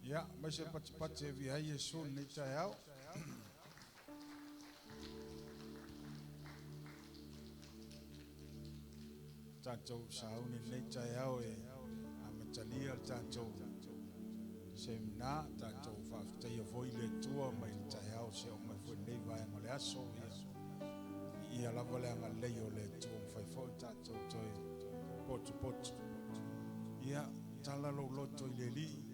Ia, aumai se patipati e viia ai Iesu i lenei taeao. Tatou sauni i lenei taeao e amatalia le tatou semina, tatou faafetaia foi le Atua mai le taeao seia oo mai foi i lenei vaega o le aso. Ia, viia lava le agalelei o le Atua ua mafai foi ona tatou toe potopoto. Ia, tala lou loto i le Alii,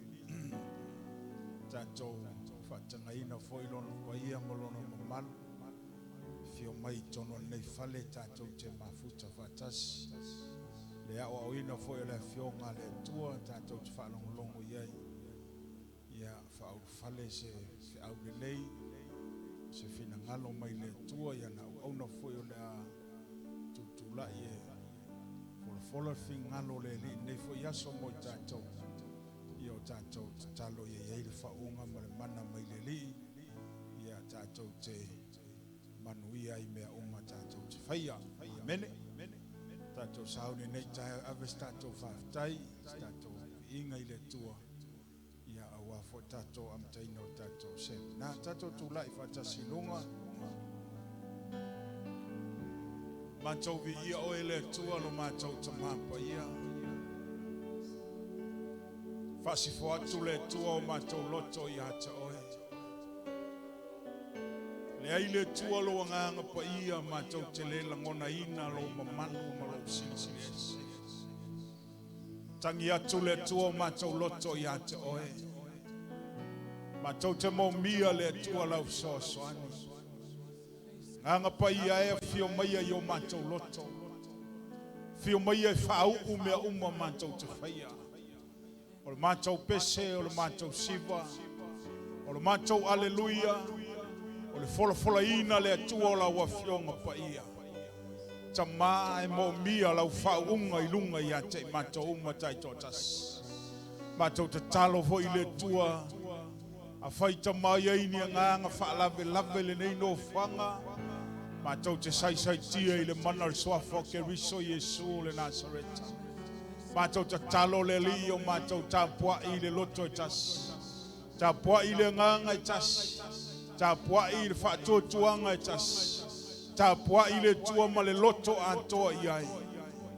tatou faatagaina foi Lona paia ma Lona mamalu, afio mai i totonu o lenei fale tatou te mafuta faatasi. Le aoaoina foi o le Afioga a le Atua tatou te faalogologo i ai, ia faaulufale se feau lelei, se finagalo mai le Atua, ia na auauna foi o le a tutulai e folafola le finagalo o le Alii i lenei foi aso mo i tatou, ia o tatou tatalo ia i ai le faauuga ma le mana mai le Alii, ia tatou te manuia i mea uma tatou te faia. Amene. Tatou sauni i lenei taeao e ave se tatou faafetai, se tatou viiga i le Atua, ia aua foi le tatou amataina o le tatou semina. Tatou tulai faatasi i luga. Matou viia oe le Atua lo matou Tamā Paia. Faasifo atu le Atua o matou loto ia te oe. Leai le Atua lou agaga paia matou te le lagonaina lou mamalu ma lou silisili ese. Tagi atu le Atua o matou loto ia te oe. Matou te moomia le Atua lau fesoasoani. Agaga paia e afio maia i o matou loto. Afio maia e faauu mea uma matou te faia. O le matou pese, o le matou siva, o le matou aleluia, o le folafolaina le Atua o lau Afioga paia. Tamā e moomia lau faauuga i luga ia te i matou uma taitoatasi. Matou tatalo foi i le Atua, afai Tama i ai ni agaga faalavelave i lenei nofoaga, matou te saisaitia i le mana o le suafa o Keriso Iesu o le Nasareta. Matou tatalo le Alii o matou tapuai i le loto e tasi, tapuai i le agaga e tasi, tapuai i le faatuatuaga e tasi, tapuai le Atua ma le loto atoa i ai,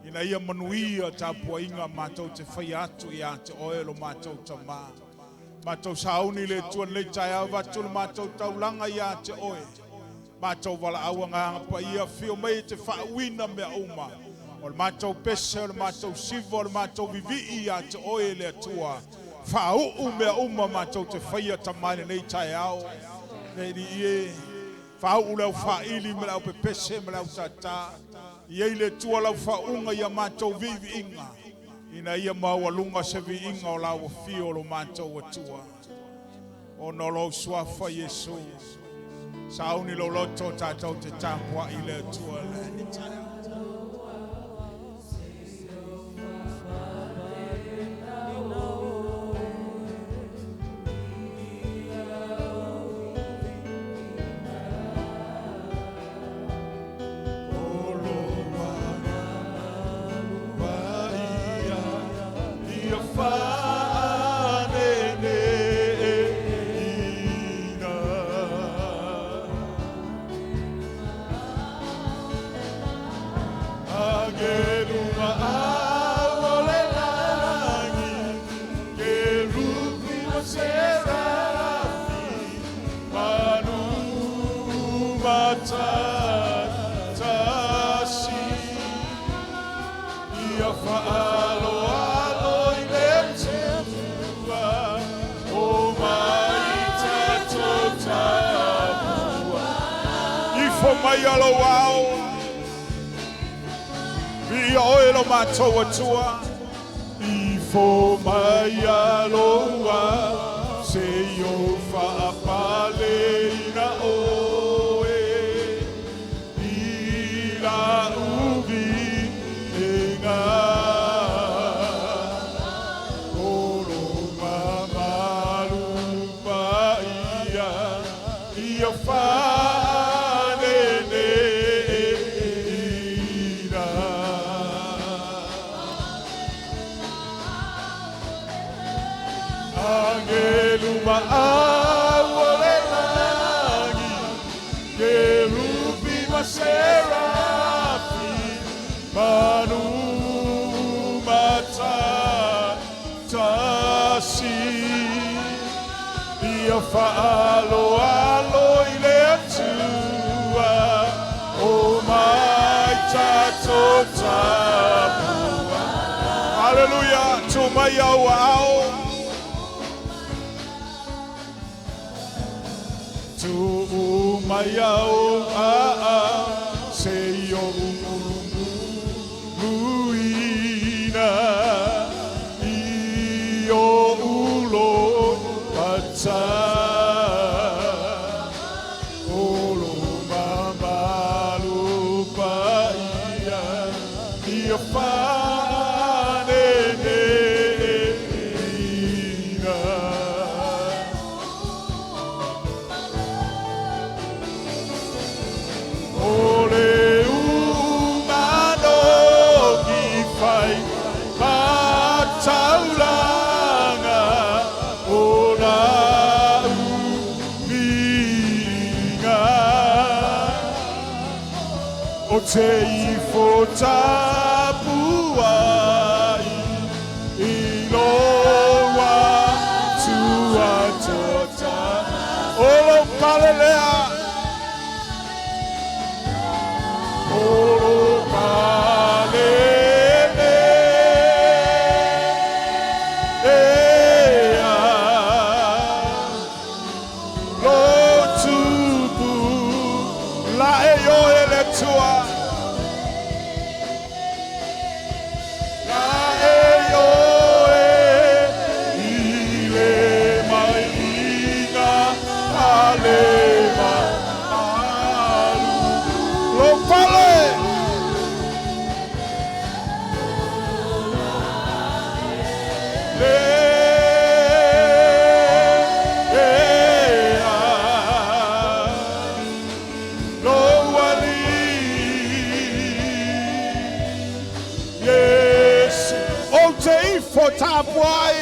ina ia manuia tapuaiga matou te faia atu ia te oe lo matou Tamā. Matou sauni le Atua i lenei taeao, avatu le matou taulaga ia te oe. Matou valaau agaga paia, afio mai e te faauuina mea uma. O le matou pese, o le matou siva, o le matou vivii ia te oe le Atua. Faauu mea uma matou te faia Tamā i lenei taeao. Le Alii e, faauu le aufaili ma le aupepese ma le autātā. I ai le Atua lau faauuga ia matou viiviiga, ina ia maualuga se viiga o lau afio o lo matou Atua. Ona o lou suafa Iesu, sauni lou loto tatou te tapuai le Atua le taeao. O lo paia ia faaneneina. Agelu ma au o le lagi, Kerupi ma Serafi, manu matatasi, ia faaloalo i le Atua, o mai tatou tapuai. Ifo mai lou ao, viia oe lo matou Atua. Ifo mai lou ao, se i ou faapaleina oe, i lau viiga. O lo mamalu paia, ia faaneneina. Agelu luma au o le lagi, Kerupi ma serafi, manu matatasi. Ia fa'aloalo i le Atua, o mai tatou tapua. Haleluia, tu mai au ao. Tu mai au a a, se i o luina, i o ulo pata. Olo mamalu paia, ia fa'aneneina. O le umano ki fai mataulanga o la umiga. O te ifo tapuai i loa tua tota. O lo palelea. O lo palele. Ea. Lo tupu la e yo ele tua. La e yo e i le mai inga ale ma alu. Lo pale. Le ea. Lo wali. Yes. O te ifo tapuai.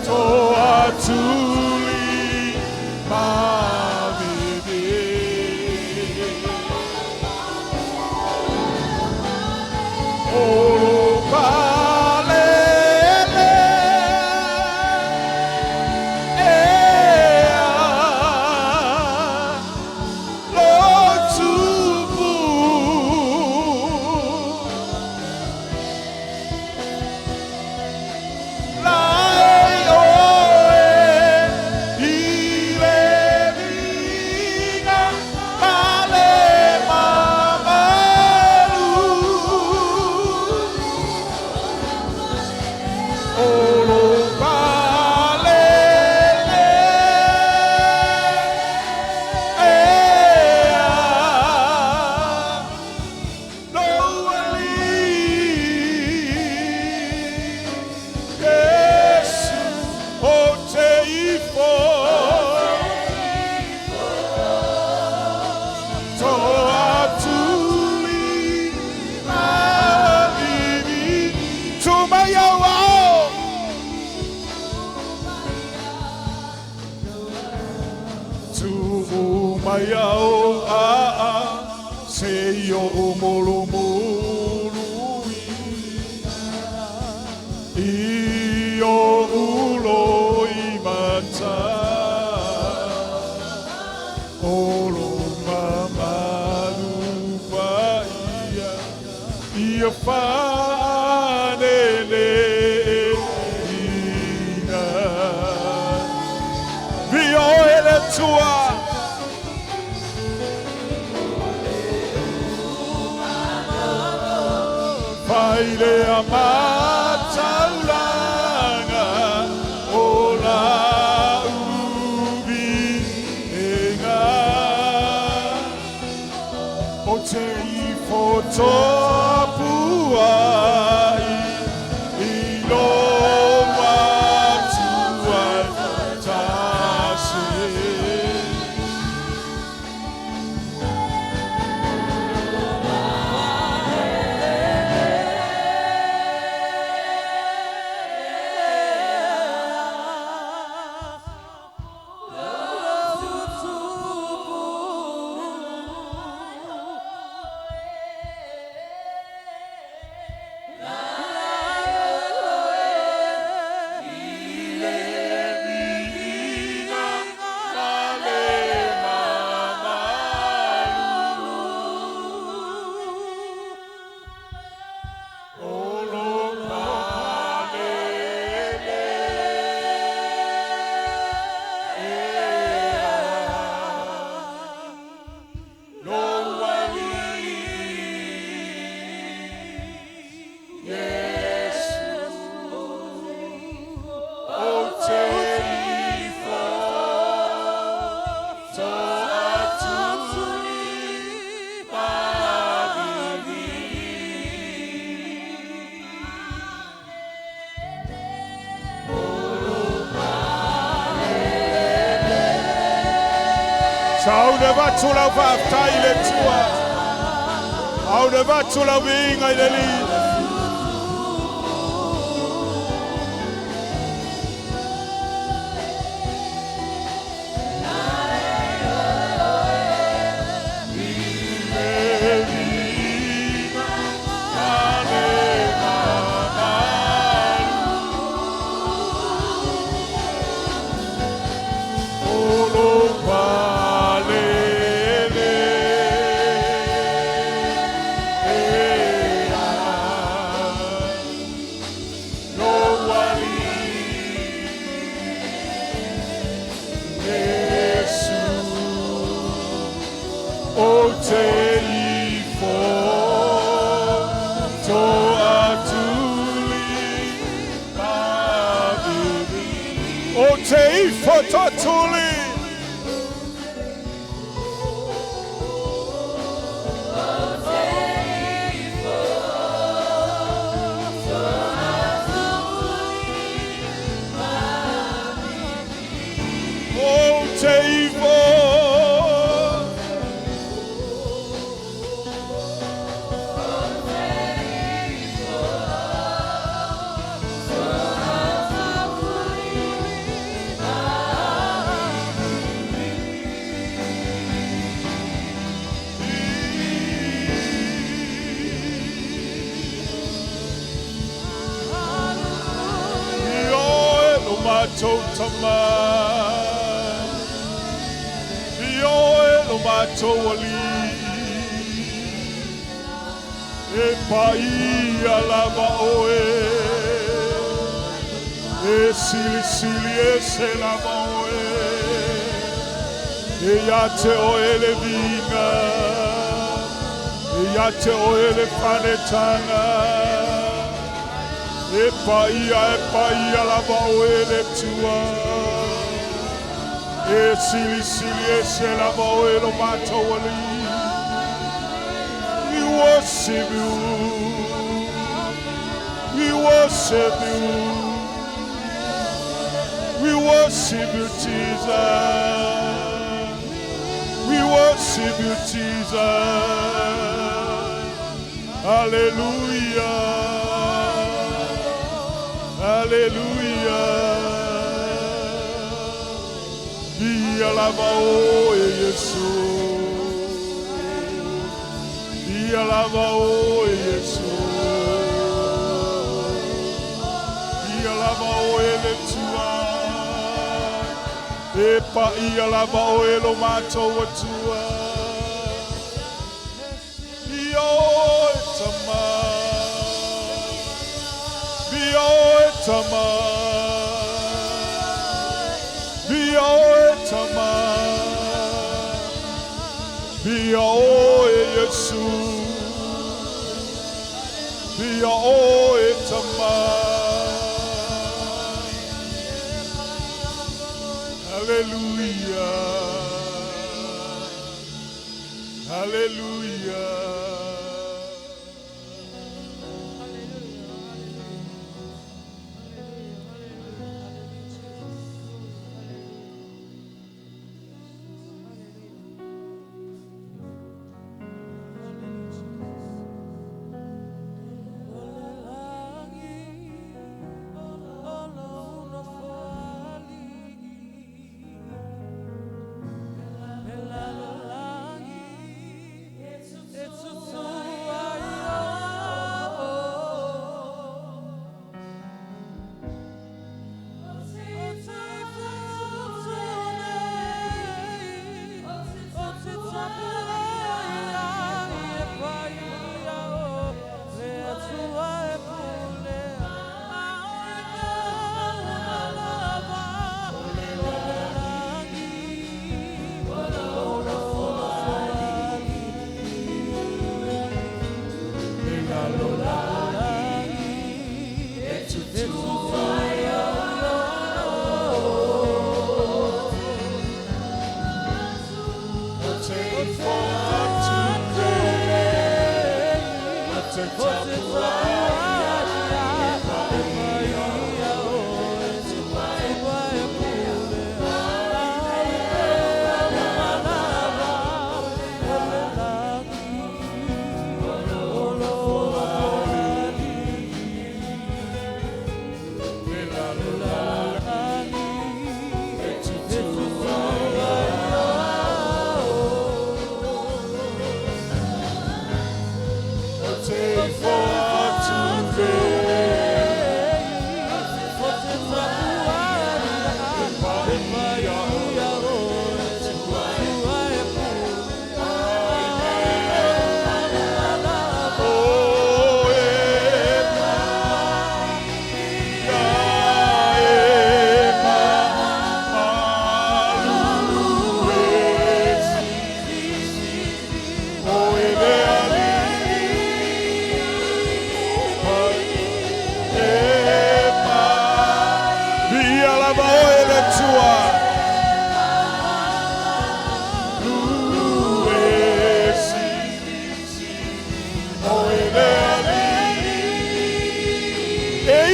Toa tuli maveve. Olo palele. Ea. Lo tupu. La e o e i le linga ma le mamalu. O lo palele. Ea. Lo ali. Yesu, o te ifo. Toa tuli mavini. Tu mai au ao. Tu mai au a a, se i o molo molo i. I o ulo i mata. Olo mamalu paia, ia fa'aneleina. Vio ele tua. Faile a mataulanga o la ubi enga. O te ifo topuai i loa tua tasi. Iesu, ou te ifo toatuli mavili. Sau ne vatu lau faafetai i le Atua. Au ne vatu lau viiga i le Alii. Le viiga ma le mamalu. O lou palele. Ea. Lou Alii. Iesu, ou te ifo toatuli mavili. Ou te ifo toatuli. Ou te ifo. Ioe lo matou Tama. Ioe lo matou Alii. E paia lava oe. E silisili ese lava oe. E ia te oe le viiga. E ia te oe le fanetaga. E paia lava oe le Atua. E silisili ese lava oe lo matou Alii. We worship you. We worship you. We worship you, Jesus. We worship you, Jesus. Hallelujah. Hallelujah. Ia lava oe Iesu. Ia lava oe Iesu. Ia lava oe le Atua. E paia lava oe lo matou Atua. Ia oe Tama. Ia oe Tama. Ia oe Tama. Ia oe Iesu. Ia oe Tama. Hallelujah. Hallelujah. Hallelujah, hallelujah. Hallelujah, hallelujah, hallelujah, Jesus. Hallelujah. Hallelujah. Hallelujah, Jesus. O le lagi, o lou nofoalii, e lalolagi.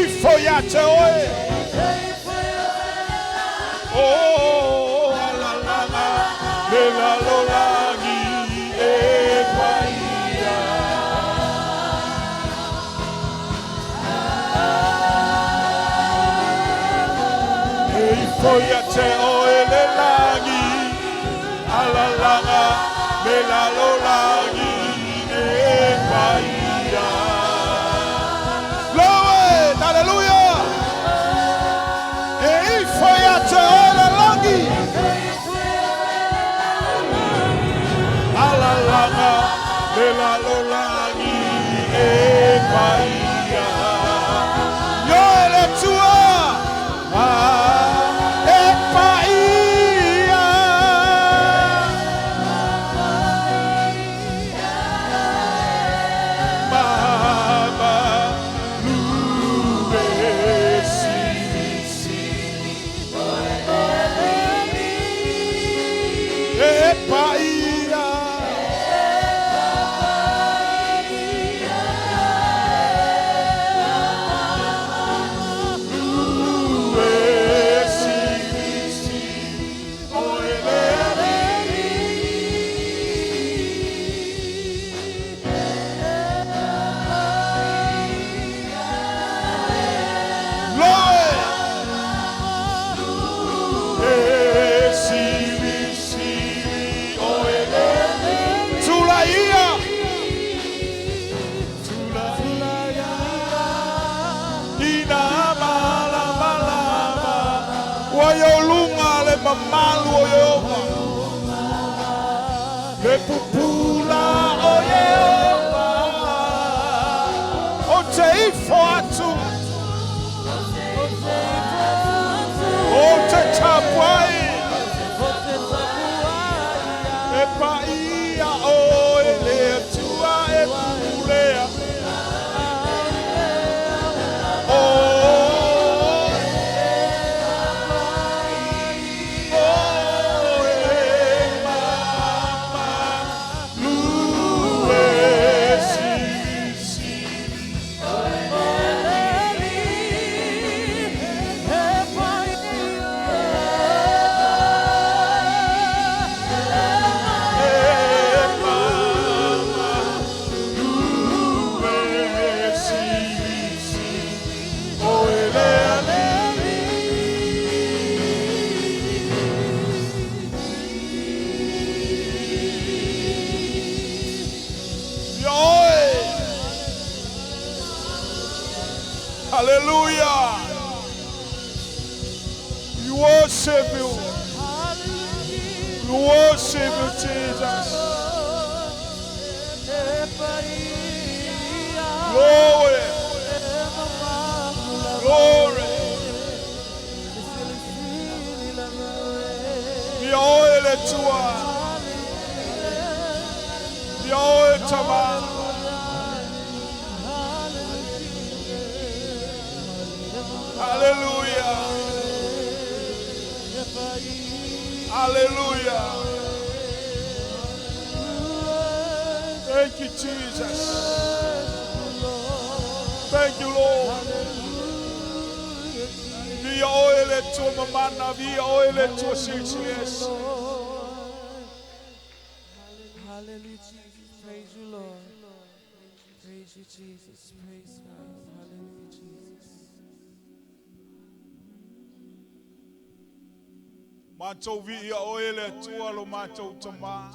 ifo ia te oe. O alalaga le lalolagi e paia. E ifo ia te oe le lagi, alalaga le lalolagi e paia. Glory, hallelujah. E ifo ia te oe le lagi, alalaga le lalolagi e paia. Yo le tua, ah, e paia. Mama lue sili e paia. Lue sili o ele. Glory. E sili sili o ele. Tulaia. Tulaia. Ina mala malama. Ua ioluga le mamalu o Ieova. Le pupula o Ieova. O te ifo atu. O te tapuai. E paia o e le Atua e pulea. O o e mama lue sisi. E mama lue sisi. O ele Yoi. Hallelujah. We worship you. We worship you, Jesus. Glory. Glory. Ia oe le Atua. Ia oe Tama. Hallelujah. Hallelujah. Thank you, Jesus. Thank you, Lord. Ia oe le Atua mamana, ia oe le Atua silisili. Hallelujah, Jesus. Praise you, Lord. Praise you, Jesus. Praise God. Hallelujah, Jesus. Matou viia oe le Atua lo matou Tama.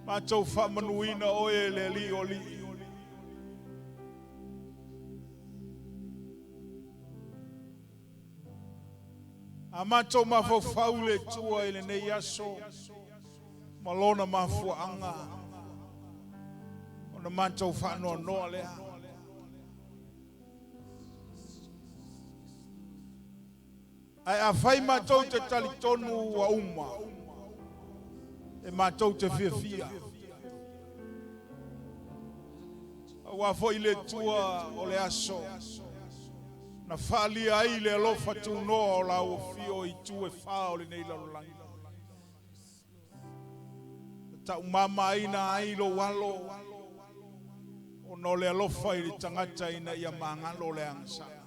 Matou faamanuina oe le Alii o alii. A matou mafaufau le Atua i lenei aso ma lona mafuaaga ona matou faanoanoa lea. Ae afai matou te talitonu ua uma e matou te fiafia. Auā foi le Atua o le aso na faalia ai le alofa tunoa o lau afio i itu e fa o lenei lalolagi. Taumamaina ai lou alo ona o le alofa i le tagata ina ia magalo le agasala.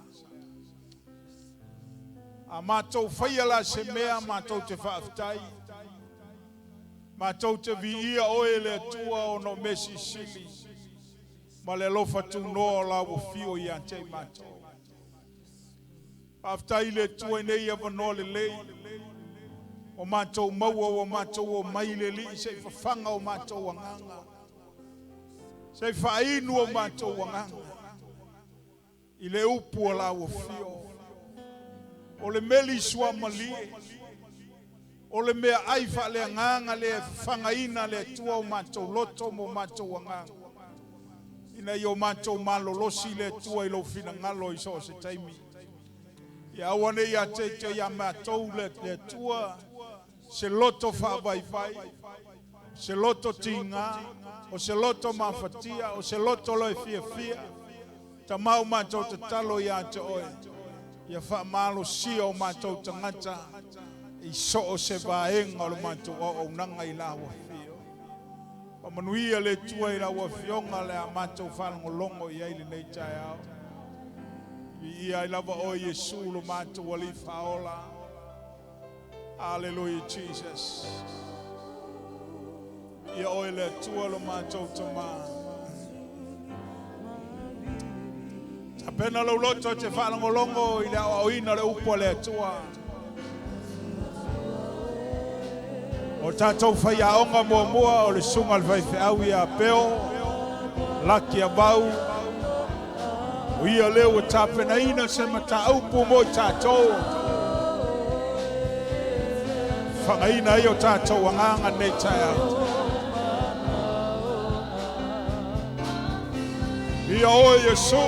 A matou faia la se mea, matou te faafetai. Matou te viia oe le Atua ona o mea silisili ma le alofa tunoa o lau afio ia te i matou. Faafetai i le Atua i nei avanoa lelei ua matou maua, ua matou omai le Alii se i fafaga o matou agaga, se i faainu o matou agaga i le upu a lau afio. O le meli suamalie, o le meaai faaleagaga lea e fafagaina le Atua o matou loto ma o matou agaga, ina ia o matou malolosi le Atua i lou finagalo i so o se taimi. Ia aua ne i ia te ia matou le Atua se loto faavaivai, se loto tiga, o se loto mafatia, o se loto loe fiafia. Tamau matou tatalo ia te oe, ia faamalosia o matou tagata i so o se vaega o le matou auaunaga i lau afio. Faamanuia le Atua i lau afioga le a matou faalogologo i ai lenei taeao. Viia ai lava oe Iesu lo matou Alii Faaola. Hallelujah, Jesus. Ia oe le Atua lo matou Tamā. Tapena lou loto te faalogologo i le aoaoina o le upu a le Atua. O tatou faiaoga muamua o le susuga i le faifeau ia Peo, Laki Avau. O ia lea ua tapenaina se mataupu mo i tatou. Fagaina ai o tatou agaga nei taeao. Ia oe Iesu.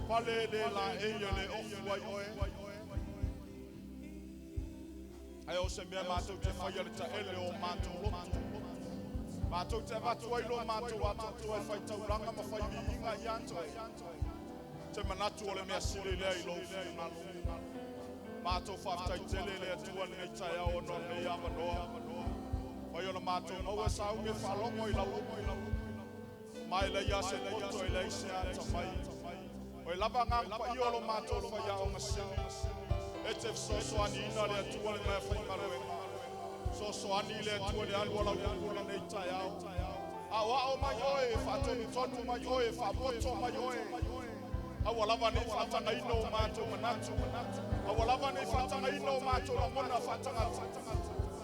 Pale le la e le ofu ai oe. Ai o se mea mātou te whaia le taele o mātou loto. Mātou te avatu ai lo mātou atoa e whai tauranga ma whai viinga i atoe. Te manatu o le mea sile lea i lou finagalo. Mātou whaafetai tele le Atua lenei taeao ona o lenei avanoa. Whai ona mātou maua sauge whaalongo i lau. Mai lei a se poto e lei se ata mai. O e lava ngang pa i o lo mātou whai ao ngasili. E te fesoasoani ina le Atua le mea whaigaluega. Sosoani le Atua le alu ala upu lenei taeao. Ao ao mai oe, whaatonutonu mai oe, whaapoto mai oe. Aua lava nei whaatangaina o mātou manatu. Aua lava nei whaatangaina o mātou lagona whaatangata.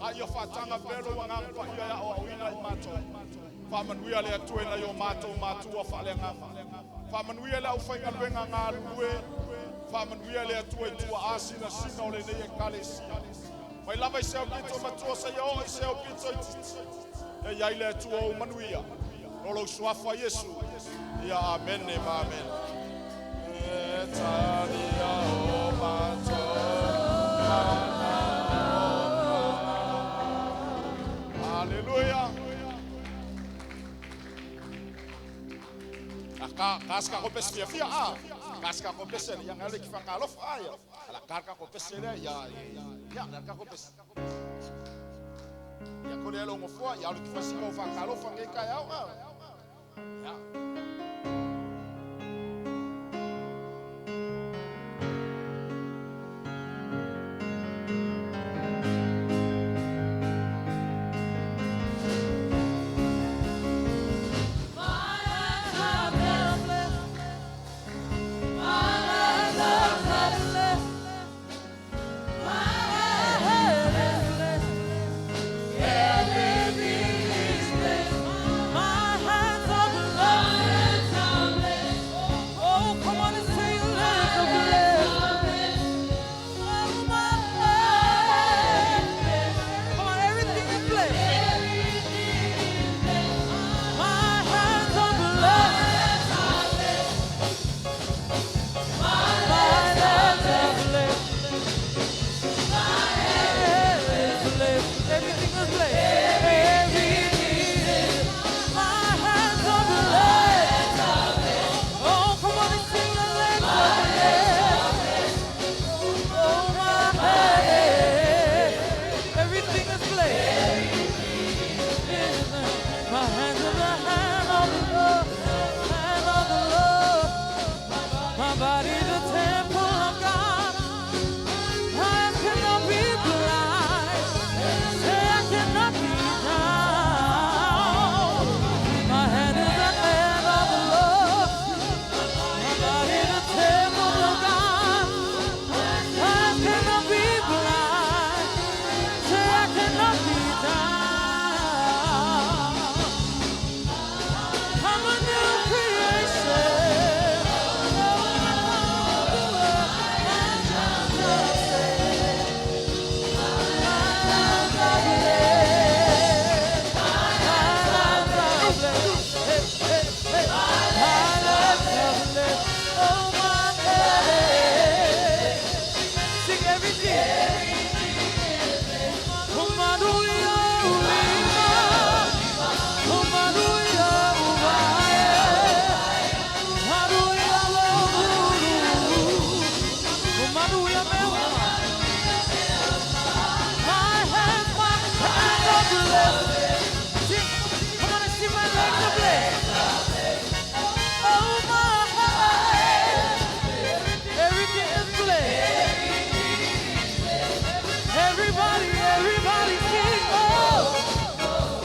A ia whaatanga pelo wa ngang pa ia ao au ina i mātou. Whaamanuia le Atua na i o mātou mātua whaaleagaga. Whaamanuia le au whaingaluega ngā lue. Whaamanuia le Atua i tua asina sina o lenei ekalesia. Mai lava i se au pito matua sa ia o i se au pito i titi. E iai le Atua o manuia. O lou suafa Iesu. Ia amene ma amen. E talia o mātou. Hallelujah. Ka ka ko pese fia fia a. Ka ko pese ia ngale ki whakalofa a ia. Ala ka ko pese le ia ia ia ka ko pese. Ia ko le longo fua ia lu ki whasika o whakalofa ngai kai au a. Ia. My body the temple of God. I cannot be blind. Say I cannot be down. My hand is the hand of the Lord. My body the temple of God. I cannot be blind. Say I cannot be down. I'm a new creation. Sing everything. My hands, my hands are blessed. Sing, come on and see my legs are blessed. Oh my hands, everything is blessed. Everybody, everybody sing. Oh,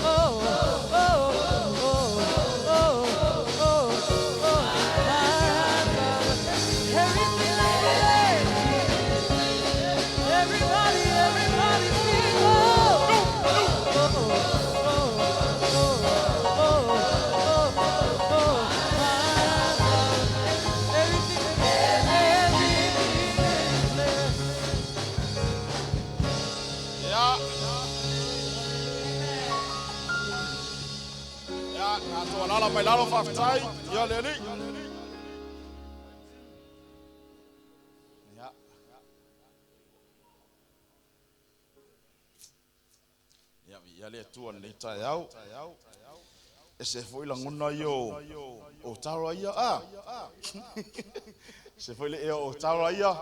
oh, oh, oh, oh, oh, oh. My hands are blessed. Everything is blessed. Everybody, everybody sing. Oh, oh, oh, oh, oh, oh, oh. My hands are everything, everything is blessed. Ia. Ia, tatou alala mai lalo faafetai ia le alii. Ia. Ia, ia le Atua lenei taeao. E se foi lagona ia o taro ia a. Se foi le ea o taro ia.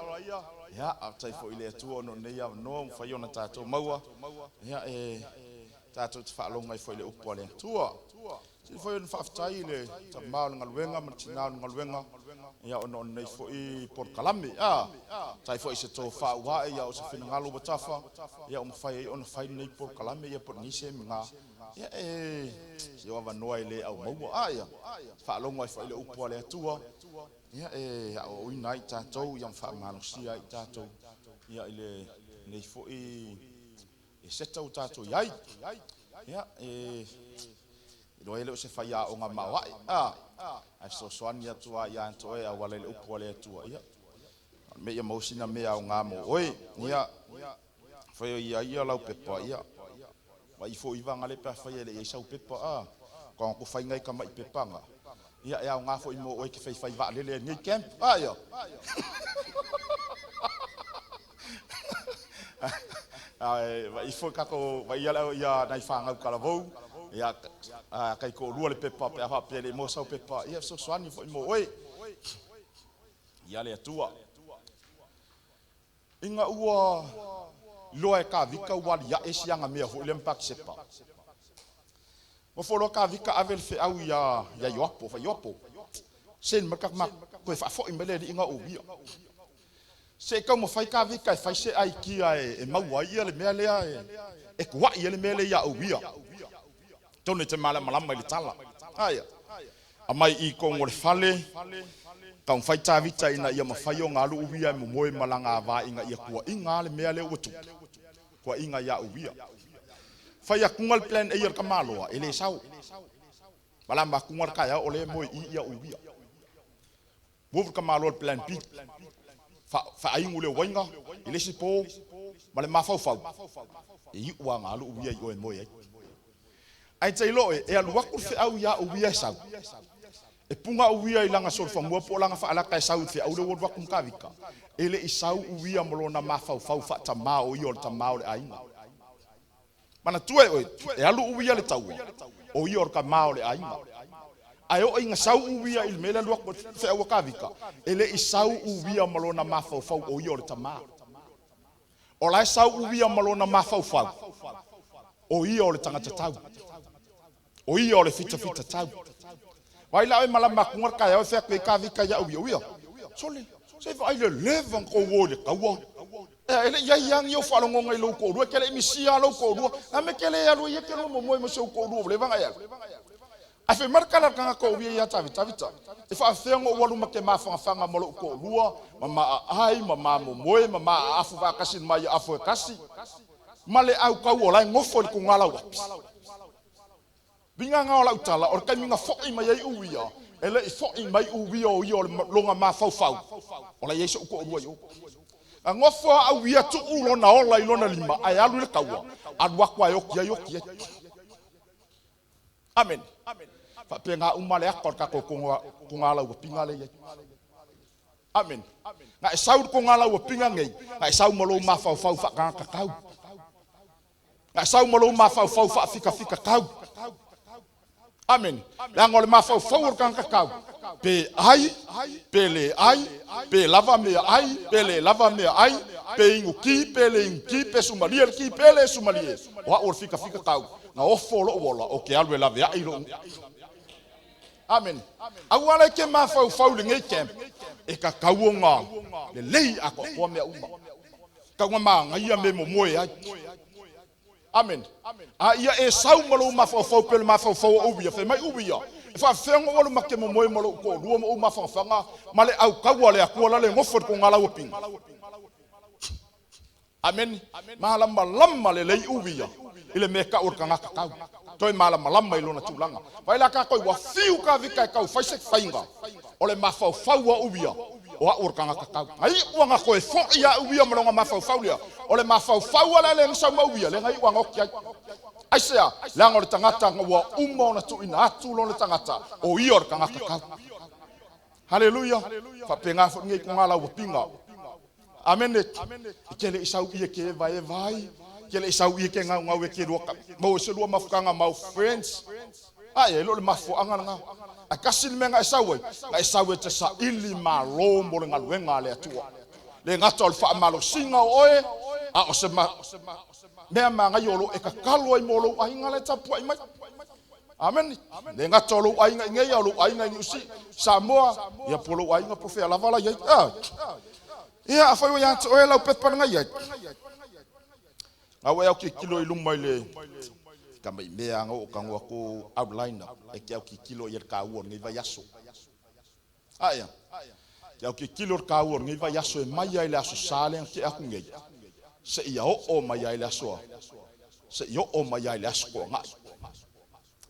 Ia, faafetai foi i le Atua ona o lenei avanoa ua mafai ona tatou maua. Ia, e tatou te faalogo ai foi i le upu a le Atua. Sili foi ona faafetai i le tamā o le galuega ma le tinā o le galuega. Ia, ona o lenei foi polokalame. A, tai foi se tofā ua ae ia o se finagalo ua tafa. Ia, ua mafai ai ona fai lenei polokalame ia po o lenei semina. Ia, e si o avanoa e le au maua. A, ia, faalogo ai foi i le upu a le Atua. Ia, e aoaoina ai tatou, ia ma faamalosia ai tatou. Ia, i lenei foi e seta ua tatou i ai. Ia, e iloa ai lea o se faiaoga maoae. A, ae fesoasoani atu lava ia te oe auala i le upu a le Atua. Ia, me ia maua sina mea aoga mo oe. Ia, fai o ia ia lau pepa, ia. Vai fo iwa ngale pe fai ele i sau pepa a. Ko ko fai ngai ka mai pepa nga. Ia e aoga foi mo oe ke fai fai vaalele nei camp. A ia. Ai vai fo ka ko vai ia ia nai whangau kalavou. Ia a kai ko lua le pepa pe afa pe le mo sau pepa. Ia fesoasoani foi mo oe. Ia le Atua. Inga ua loa e ka vika ua lia e sianga mea foi le mpak sepa. Ua folo ka vika ave le feau ia ia Ioapo, fa Ioapo. Sen ma ka ma koe faafoi mai le alii inga o uia. Se kau ma fai ka vika e fai se ai kia e maua ai ia le mea lea e kuai e le mea lea ia uia. Tonu e te malamalama i le tala. Aia. Amai i kongo le fale, kau fai tāvita ina ia mawhai o ngā lu uia e momoe malanga a vā inga ia kua inga le mea lea ua tupu. Kua inga ia uia. Fai a kunga le plan e ia le kamaloa, e le sau. Malama kunga le kaya o le moe i ia uia. Move kamaloa le plan B. Fa aingu le wainga, i le sipo, ma le mafaufau. E i ua ngā lu uia i oe moe ai. Ai te ilo e, e alu aku le feau ia uia e sau. E punga uia i langa solofamua po o langa faalaka e sau i le feau le ua alu atu ma Kavika. E le i sau uia ma lona mafaufau faatamā o ia o le tamā o le aiga. Manatua e oe, e alu uia le taua, o ia o le tamā o le aiga. Ae oo ina sau uia i le mea le alu atu le feau a Kavika, e le i sau uia ma lona mafaufau o ia o le tamā. O la e sau uia ma lona mafaufau, o ia o le tagata tau. O ia o le fitafita tau. Vai la oe malama atu ngā kai au e whea koe ka vika ia uia uia. Sole, se vaai le leva na tou o i le taua. Ea, e le i ai lava ni ou faalogoga i lou toalua, e te le i misia lava lou toalua. A mea e te le alu ai e te lua momoe ma si ou toalua ua leva ona e alu. Ae fai mai le tala a le tagata o ia ia Tavita, E faafefea ona ou alu ma te mafanafana ma lou toalua, ma ma aai, ma ma momoe, ma ma aafu faatasi i le mai aafo e tasi, ma le au taua o la e nofo i le tugalauapi. Uiga na o lau tala, o le taimi na fo'i mai ai Uia, e le i fo'i mai Uia o ia o le lona mafaufau, o la e i ai so'u toalua i o. Na nofo a Uia tuu lona ola i lona lima ae alu i le taua, alu atu ae oti ai, oti ai. Amene. Faapena uma le ata o le tatou togalauapiga lea e i ai. Amene. Na e sau i le togalauapiga nei, na e sau ma lou mafaufau faatagata tau. Na e sau ma lou mafaufau faafikafika tau. Amene. Leaga o le mafaufau o le tagata tau, pe ai, pe le ai, pe lava mea ai, pe le lava mea ai, pe inu ki, pe le inu ki, pe sumalie le ki, pe le sumalie. O au o le fikafika tau, na ofo lou ola, o ke alu e laveai lou. Amene. Aua la e te mafaufau i lenei camp, e tatau ona lelei atoatoa mea uma. Tau na magaia me momoe ai. Amene. A ia e sau ma lou mafaufau pe o le mafaufau o Uia, fai mai Uia, e faafefea ona ou alu ma te momoe ma lou toalua ma ou mafanafana ma le au taua a le Atua la le nofo i le togalauapiga. Amene. Malamalama lelei Uia i le mea e tau o le tagata tau. Toe malamalama i lona tulaga. Vaai la tatou ua fiu Tavita e tau fai se faiga o le mafaufau a Uia, o au o le tagata tau. Na iu ana toe fo'i a Uia ma lona mafaufau lea, o le mafaufau a le le sau ma Uia, lea na iu ana oti ai. Aisea? Leaga o le tagata ua uma ona tuuina atu lona tagata, o ia o le tagata tau. Haleluia! Faapena foi lenei togalauapiga. Amene. E te le i sau ia ke eva eva ai, ke le i sau ia ke gaugau e ke lua maua se lua mafutaga ma au friends. Ai, e le o le mafuaaga lena. Ae tasi le mea na e sau ai, na e sau e te saili malo mo le galuega a le Atua. Le gata o le faamalosiga o oe, a o se mea magaia o lo o e tatalo ai mo lou aiga la e tapuai mai. Amene. Le gata o lou aiga i nei, a o lou aiga i Niu Samoa, ia po o lou aiga po o fea lava la i ai. Ia, afai ua ia te oe lau pepa na i ai, a ua e autilotilo i luma i le ka mai mea anga o tago atu outline e ke autilotilo i le taua o lenei vaiaso. Aia, ke autilotilo i le taua o lenei vaiaso e mai ai le aso Sa lea na tea atu nei, seia oo mai ai le aso seia oo mai ai le aso Toagai.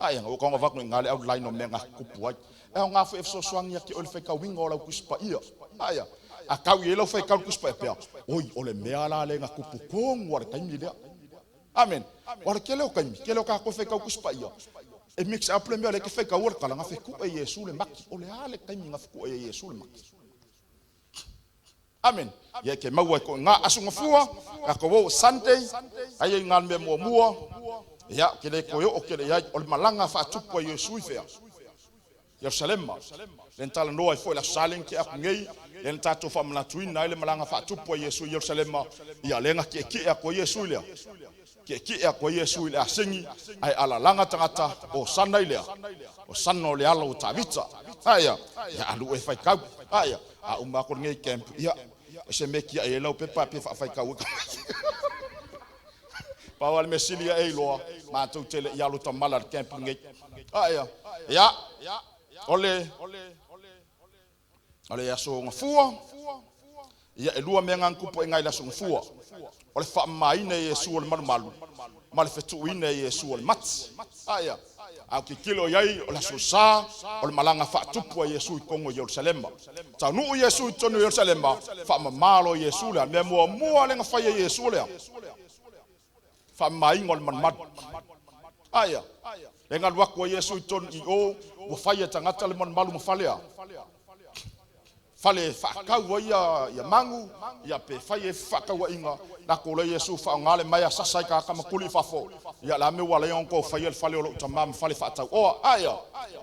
Aia, ua tago avatu i ina le outline o mea na tutupu ai. E aoga foi e fesoasoani ia te oe i le faitauina o lau Tusi Paia. Aia, a tau i ai lau faitau i le Tusi Paia pea, oi, o le mea la lea na tupu tonu lava i le taimi lea. Amen. O le tele o taimi, tele o tatou e faitau Tusi Paia, e mix up le mea lea e te faitaua le tala, na fetu'e e Iesu le mati. O le a le taimi na fetu'e ai e Iesu le mati? Amen. Ia e te maua ai koe ngā aso gafua, tatou o Sunday, aia i ngā mea muamua, ia, ke le toe oo tele i ai, o le malaga faatupu a Iesu i fea? Ierusalema. Lea na talanoa ai foi le Aso Sa lea na tea atu nei, lea na tatou faamanatuina ai le malaga faatupu a Iesu i Ierusalema, ia lea na tietie atu ai Iesu i lea, tietie atu ai Iesu i le asegi, ae alalaga tagata, Hosana i lea, Hosana o le alo o Tavita. Aia, ia alu oe faitau. Aia, a uma atu lenei camp, ia, o se mea e tiai ai lau pepa pe faafaitau ai. Pau lava le mea sili ia e iloa, matou te le i alu tamala i le camp lenei. Aia, ia, o le, o le aso Gafua, ia e lua mea na tupu ai i le aso Gafua. O le faamamaina e Iesu o le malumalu, ma le fetuuina e Iesu o le mati. Aia, a o tilotilo i ai o le aso Sa, o le malaga faatupu a Iesu i totonu o Ierusalema. Taunuu Iesu i totonu o Ierusalema, faamama loa Iesu lea. Mea muamua lea na fai e Iesu lea, faamamaina o le malumalu. Aia, le galu atu a Iesu i totonu i o, ua fai e tagata le malumalu ma fale a. Fale faatau ai ia magu, ia pe fai e faatauaiga, latou le Iesu faaaoga le maea sasa ai tagata ma tuli i fafo. Ia la me ua ala ai ona tou faia le fale o lou tama ma fale faatau oa. Aia,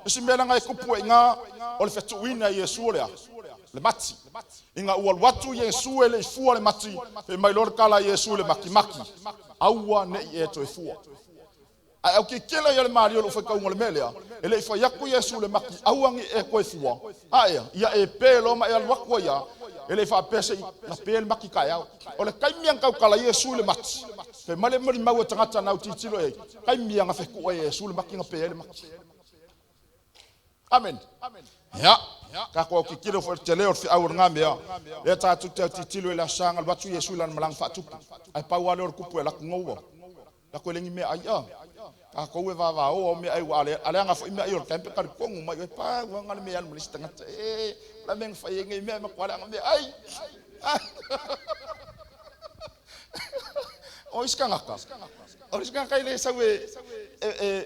isi mea langa e tupu e iga, o le fetuuina e Iesu o lea, le mati. Ina ua alu atu Iesu e le i fua le mati, fai mai loa le tala a Iesu i le makimaki, aua ne i e toe fua. Ae au kekela ia le malie o lou faitauga o le mea lea, E le i fai atu Iesu i le mati, aua ne i e toe fua, ae ia e pe loa ma e alu atu ai lava, e le i faapea se i na pe le mati taeao. O le taimi lava na tautala ai Iesu i le mati, fai mai le molimau a tagata na autilotilo i ai, taimi lava na fetu'u ai e Iesu le mati na pe ai le mati. Amene. Ia, tatou autilotilo foi i le tele o le feau o lena mea, lea tatou te autilotilo i le Aso Sa na alu atu Iesu i lana malaga faatupu, ae pau lava lea o le tupu e alu atu noua. Latou e le ni meaai a. Tatou e vavao ao meaai ua a leaga foi meaai o le camp e talitonu mai oe pau lava na o le mea e alu ma le isi tagata e o le a mea na fai ai nei mea e matua leaga meaai. O isi tagata, o isi tagata e le sau e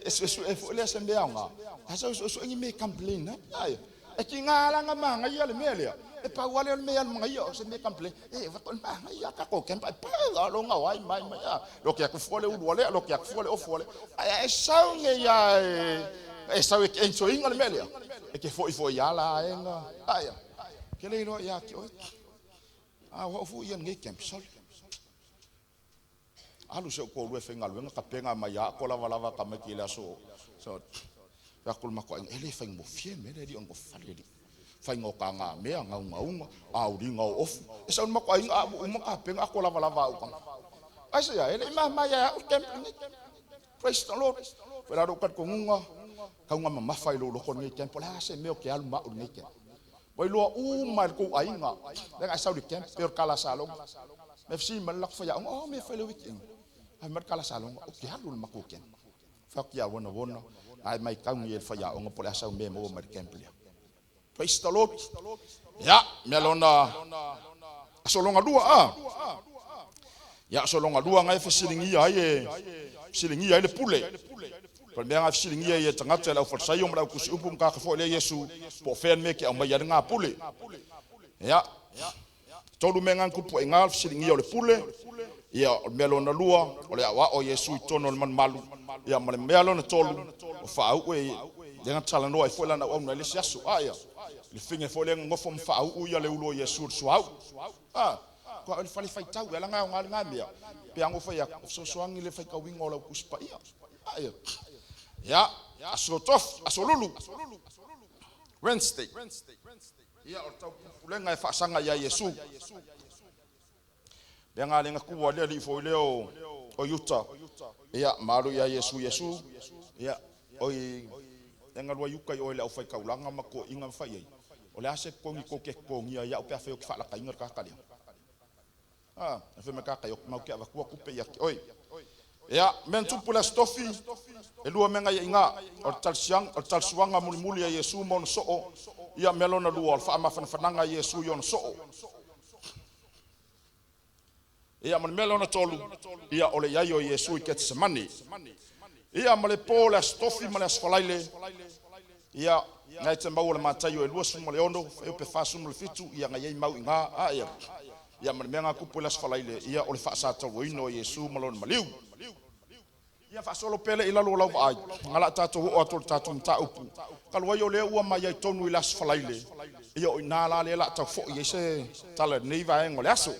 e suesue foi lea se mea aoga, ae sau e suesue ni mea e complain ai. E tiga la ona manaia le mea lea, e pau lava lea o le mea e alu ma ia, o se mea e complain. E vato le manaia tatou camp ai pa lo nga ai mai mai a. Lo ke aku fua le ulu ale, lo ke aku fua le ofu ale. Ai e sau nei a e sau e enjoy inga le mea lea. E ke foi foi ala aenga. Ai ke le iloa ia te oe. A o au foi ia nei camp soli. Alu si ou toalua e faigaluega tapena mai ia ako lavalava tamaiti i le aso so fai atu le matou aiga e le faigofie le mea lea alii ona fale alii faiga o taga mea gaugauga auliga o ofu e sau le matou aiga a ua uma tapena ako lavalava au tama aisea e le i mama ia au le camp lenei. Praise the Lord. Foi la lou talitonuga tauga mamafa i lou loto lenei camp o le a se mea o te alu ma au i lenei camp. Ua iloa uma e le tou aiga lea na e sau i le camp pei o le tala a Salogo. Me fesili mai le latou faiaoga, oh mea e fai i le weekend? Fai mai le tala a Salogo, ou te alu i le matou camp. Fai atu ia Wona Wona, ae matau nei e le faiaoga po o le a sau mea e maua mai le camp lea. Praise the Lord. Ia, mea lona aso lona lua a. Ia, aso lona lua na e fesiligia ai e fesiligia ai le pule. Po o le mea na fesiligia ai e tagata e le aufalesaio ma le autusiupu ma tagata foi lea Iesu po o fea le mea e te aumaia ai lena pule. Ia, tolu mea na tupu ai i ina o le fesiligia o le pule, ia o le mea lona lua o le aoao o Iesu i totonu o le malumalu, ia ma le mea lona tolu o faauu e lea na talanoa ai foi lana auauna i le isi aso. A ia, le fine foi lea na nofo ma faauu ia le ulu o Iesu i le suauu. A, ua o le fale faitau, e ala ona aoga lena mea, pe a na ou fai atu, o fesoasoani i le faitauina o lau Tusi Paia. A ia, ia, aso tofi, aso lulu, Wednesday. Ia, o le taupulega e faasaga ia Iesu. Mea nga le na tua le alii foi lea o Iuta. Ia, ma alu ia Iesu Iesu. Ia, oi, e galua iuta i oe le aufaitaulaga ma toeaiina ma fai ai. O le a se totogi tou te totogia ia'u pe afai ou te faalataina le tagata lea? A, e fai mai tagata ia, matou te avatua tupe ia te oe. Ia, mea na tupu i le Aso Tofi, e lua mea na i ai i ina, o le talisiaga, o le talisuaga mulimuli a Iesu ma ona soo, ia mea lona lua, o le faamafanafanaga a Iesu i ona soo. Ia, ma le mea lona tolu, ia, o le i ai o Iesu i Ketesemane. Ia, ma le po o le Aso Tofi ma le Aso Faraile, ia, na e te maua le Mataio e 26, fuaiupu e 47, ia, na i ai mau i ina, a ia, ia, ma le mea na tupu i le Aso Faraile, ia, o le faasatauaina o Iesu ma lona maliu. Ia faasolo pea lea i lalo o lau vaai, na la tatou oo atu o le tatou mataupu. Talu ai o lea ua mai ai tonu i le Aso Faraile, ia o i ina la lea la tau foi ai se tala i lenei vaega o le aso.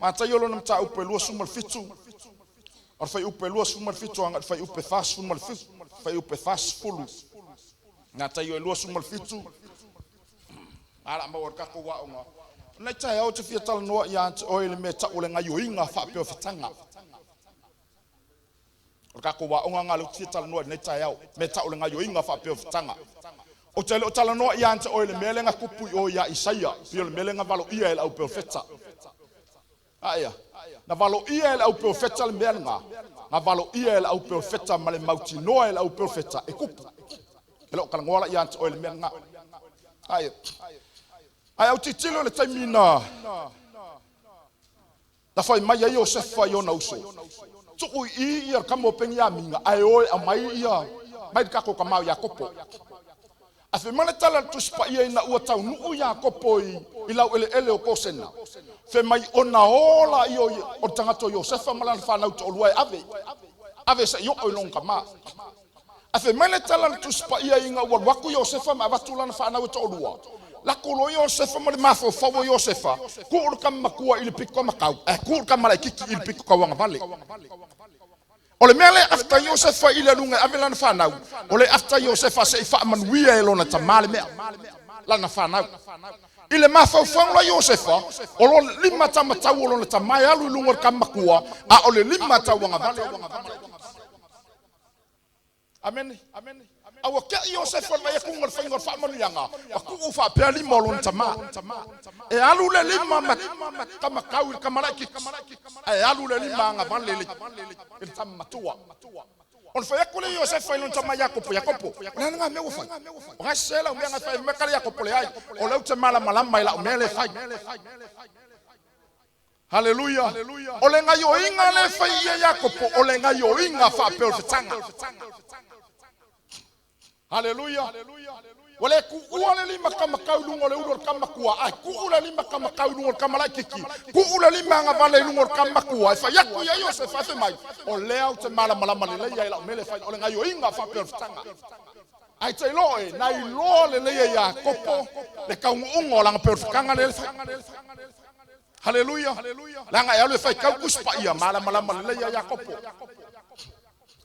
Mataio lona mataupu e 27, o le fuaiupu e 27 agai i le fuaiupu e 47, fuaiupu e 40. Mataio e 27, a la maua le tatou aoga. O lenei taeao ou te fia talanoa ia te oe i le mea e tau o le gaioiga faapeofetaga. O le tatou aoga lena lea ou te fia talanoa i lenei taeao, mea tau o le gaioiga faapeofetaga. Ou te le o talanoa ia te oe i le mea lea na tupu i o ia Isaia, pei o le mea lea na valoia e le auperofeta. Aia, na valoia e le auperofeta le mea lena, na valoia e le auperofeta ma le mautinoa e le auperofeta e tupu. E le o talanoa la ia te oe i le mea lena. Aia, ae au tilotilo i le taimi na fai mai ai Iosefa i ona uso, tuu i ia le tama o Peniamina, ae o e aumai ia mai le tatou tama o Iakopo. A fai mai le tala a le Tusi Paia ina ua taunuu Iakopo i laueleele o Kosena, fai mai ona ola ia o le tagata o Iosefa ma lana fanau toalua e ave, ave seia oo i lona tama. A fai mai le tala a le Tusi Paia ina ua alu atu Iosefa ma avatu lana fanau e toalua, lako loa Iosefa ma le mafaufau o Iosefa, tuu le tama matua i le pito matau, ae tuu le tama laitiiti i le pito tauagavale. O le mea le afta Iosefa i le lunga ave lana whanau. O le afta Iosefa se i whaamanuia e lona tamā le mea. Lana whanau. I le mafaufau la Iosefa, o lo lima tamatau o lona tamā e alu i luga o le kamamakua, a o le lima tauagavale. Amen. Aua kia Iosefa le vai le whainga o le whaamanuiaga, wa kuu whaapea lima o lona tamā. E alu le lima ma tamakau i le kamalaikiti. Ae alu le lima agavale i le tama matua. O le whai aku le Iosefa i lona tama Iakopo, Iakopo, o le ana ngā mea ua fai. O ngai se lau mea ngai fai me kale Iakopo le ai. O le ute malamalama i lau mea le fai. Haleluia. O le gaioiga le fai ia Iakopo, o le gaioiga faapea o le fetaga. Haleluia. Ua le kuua le lima kamakau i luga o le ulu o le kamamakua, ae kuu le lima kamakau i luga o le kamalaikiki, kuu le lima agavale i luga o le kamamakua, e fai aku ia Iosefa e fai mai, o lea ou te malamalama lelei ai lau mea le fai, o le gaioiga faapea o le fetaga. Ai te iloa e, na iloa lelei e Iakopo, le kauguuga o langa pea o le fetaga le le fai. Haleluia. Langa e alu e fai kau kuspa ia malamalama lelei ia Iakopo.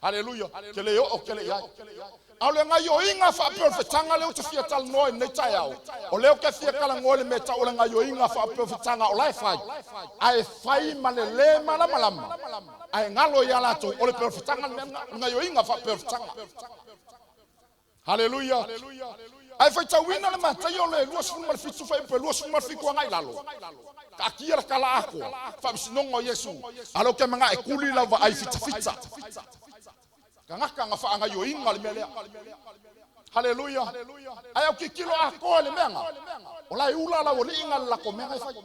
Haleluia. Ke le o ke le iai. A o le gaioiga faapea o le fetaga lea ou te fia talanoa i lenei taeao. O lea ou te fia talanoa i le mea tau o le gaioiga faapea o le fetaga o la e fai. Ae fai ma le lē malamalama. Ae galo ia latou o le pea o le fetaga le mea lena. O le gaioiga faapea o le fetaga. Haleluia. Ae faitauina le Mataio le 27 fuaiupu e 27 agai i lalo. Taatia le tala atoa, faamasinoga o Iesu. A lea ou te manao e tuli lau vaai fitafita. Tagata na faagaioiga le mea lea. Haleluia. Ae au tilotilo atoa i le mea na. O la e ula lau alii na le latou mea na e fai.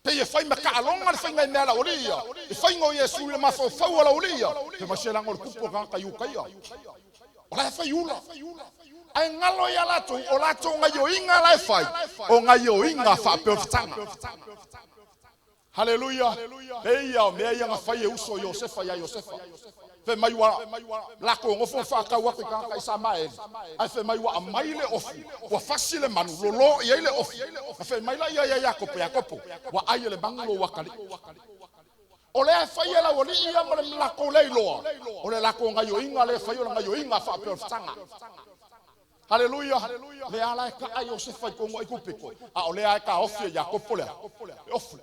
Pei e fai ma taaloga le faiga i mea a lau alii ia. E faiga o Iesu i le mafaufau o lau alii ia. Pe mai se laga o le tupu o tagata Iutaia. O la e fai ula. Ae galo ia latou, o latou gaioiga la e fai, o gaioiga faapea o le fetaga. Haleluia. Le ia o mea ia na fai e uso Iosefa ia Iosefa. Fai mai ua latou nofo ma faatau atu i tagata Isamaeli, ae fai mai ua aumai le ofu, ua fasi le manu, lolo i ai le ofu. Na fai mai la ia ia Iakopo, Iakopo, ua ai e le manu lou atalii. O lea e fai e lau alii ia ma le latou le iloa, o le latou gaioiga lea e fai o le gaioiga faapea o le fetaga. Haleluia. Le ala e kaa Iosefa i tonu ai kupito, a o lea e taofi e Iakopo lea. E ofu.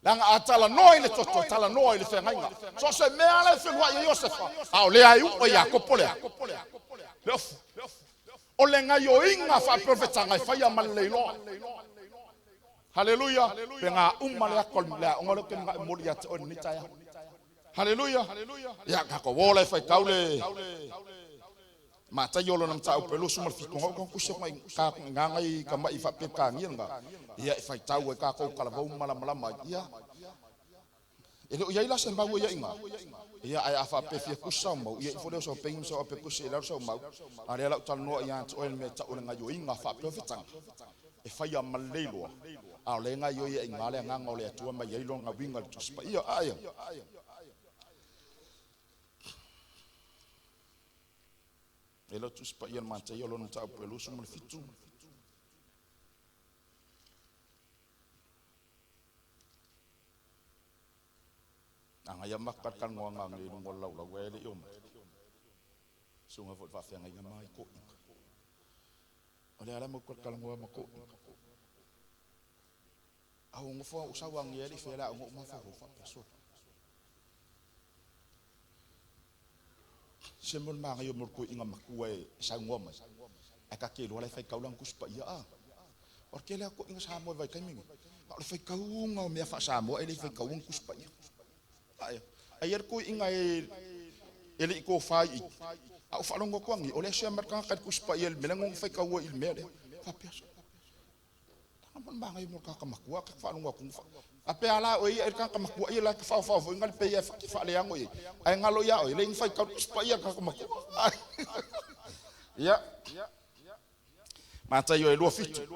Leaga a talanoa i le toto, talanoa i le feagaiga. So o se mea ala e feluai e Iosefa, a o lea e ua Iakopo lea. Le ofu. O le gaioiga faapea o le fetaga e faia ma le leiloa. Haleluia. Pe ngā uma le ako le aoga lea ou te manao e momoli ia te oe lenei taeao. Haleluia. Ia, tatou o la e faitau le Mataio lona mataupu e 27 ngau ka kusi mai ka ngangai ka mai faapekania nga. Ia e faitau ai tatou talavou malamalama ai. Ia e le o iai la se mau ia inga. Ia ae a faapea fia kusi sau mau, ia ifo lea o sau pengi ma sau ape kusi e lalo sau mau. A lea lau talanoa ia te oe le mea tau o le gaioiga faapea o fetaga. E faia ma le leiloa. A o le gaioi ia inga le agaga o le Atua mai ai lona uiga i le Tusi Paia. Aia. E lau Tusi Paia le Mataio lona mataupu e 27. Aga ia maka talanoaga nei luga o le laulau e le i o mai. Susuga foi i le faafeagaiga mai toʻiga. O le ala mau talanoa ma toʻiga. A o nofo au sau angi e le i fea le aoga o mafaufau faapea solo. Se mo le magaia o mo le toeaina matua e saunoa mai. Ae ta te iloa la e faitau lana Tusi Paia a. O le tele lava o toeaiina Samoa i vaitaimi nei, a o le faitauga o mea faa-Samoa e le i faitaua ni Tusi Paia. Ae ai le toeaina e le i tofa i i. A ou faalogo atu anei, o lea e share mai le tagata i le Tusi Paia i le mea lea na ona faitaua i le mea lea. Faapea, tana mo le magaia mo le tagata matua, ta te faalogo atu. A pe a la oe ia e le tagata matua ia la te faofao foi nga le pe ia e faaleago i ai. Ae galo ia oe, le i faitau le Tusi Paia a le tagata matua. Ia. Mataio e 27.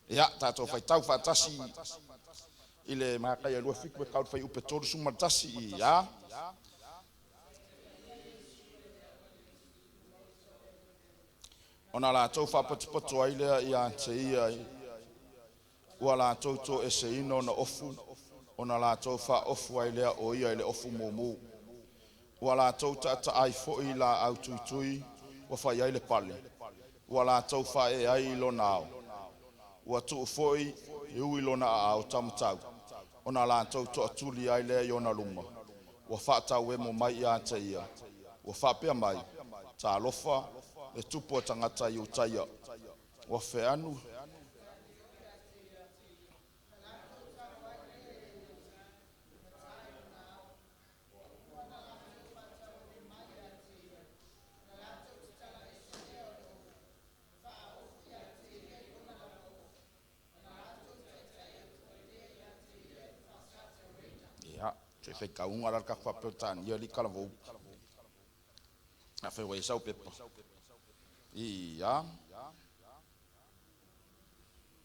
Ia, tatou faitau faatasi i le Mataio e 27 e tau le fuaiupu e 31 ia. Ona latou faapotopoto ai lea ia te ia ua latou toeseina ona ofu. Ona latou faaofu ai lea o ia i le ofu mumu. Ua latou taataa ai foi i laau tuitui ua fai ai le pale, ua latou faaee ai i lona ao. Ua tuu foi e ui lona aao taumatau, ona latou toatuli ai lea i ona luma. Ua faatauemo mai ia te ia, ua faapea mai, Talofa, le tupu o tagata Iutaia, ua feanu Ia, se faitauga la le tatou faa-Peretania alii talavou. Afai ua i ai sau pepa. Ia.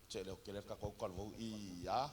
Se leo tele le tatou talavou. Ia.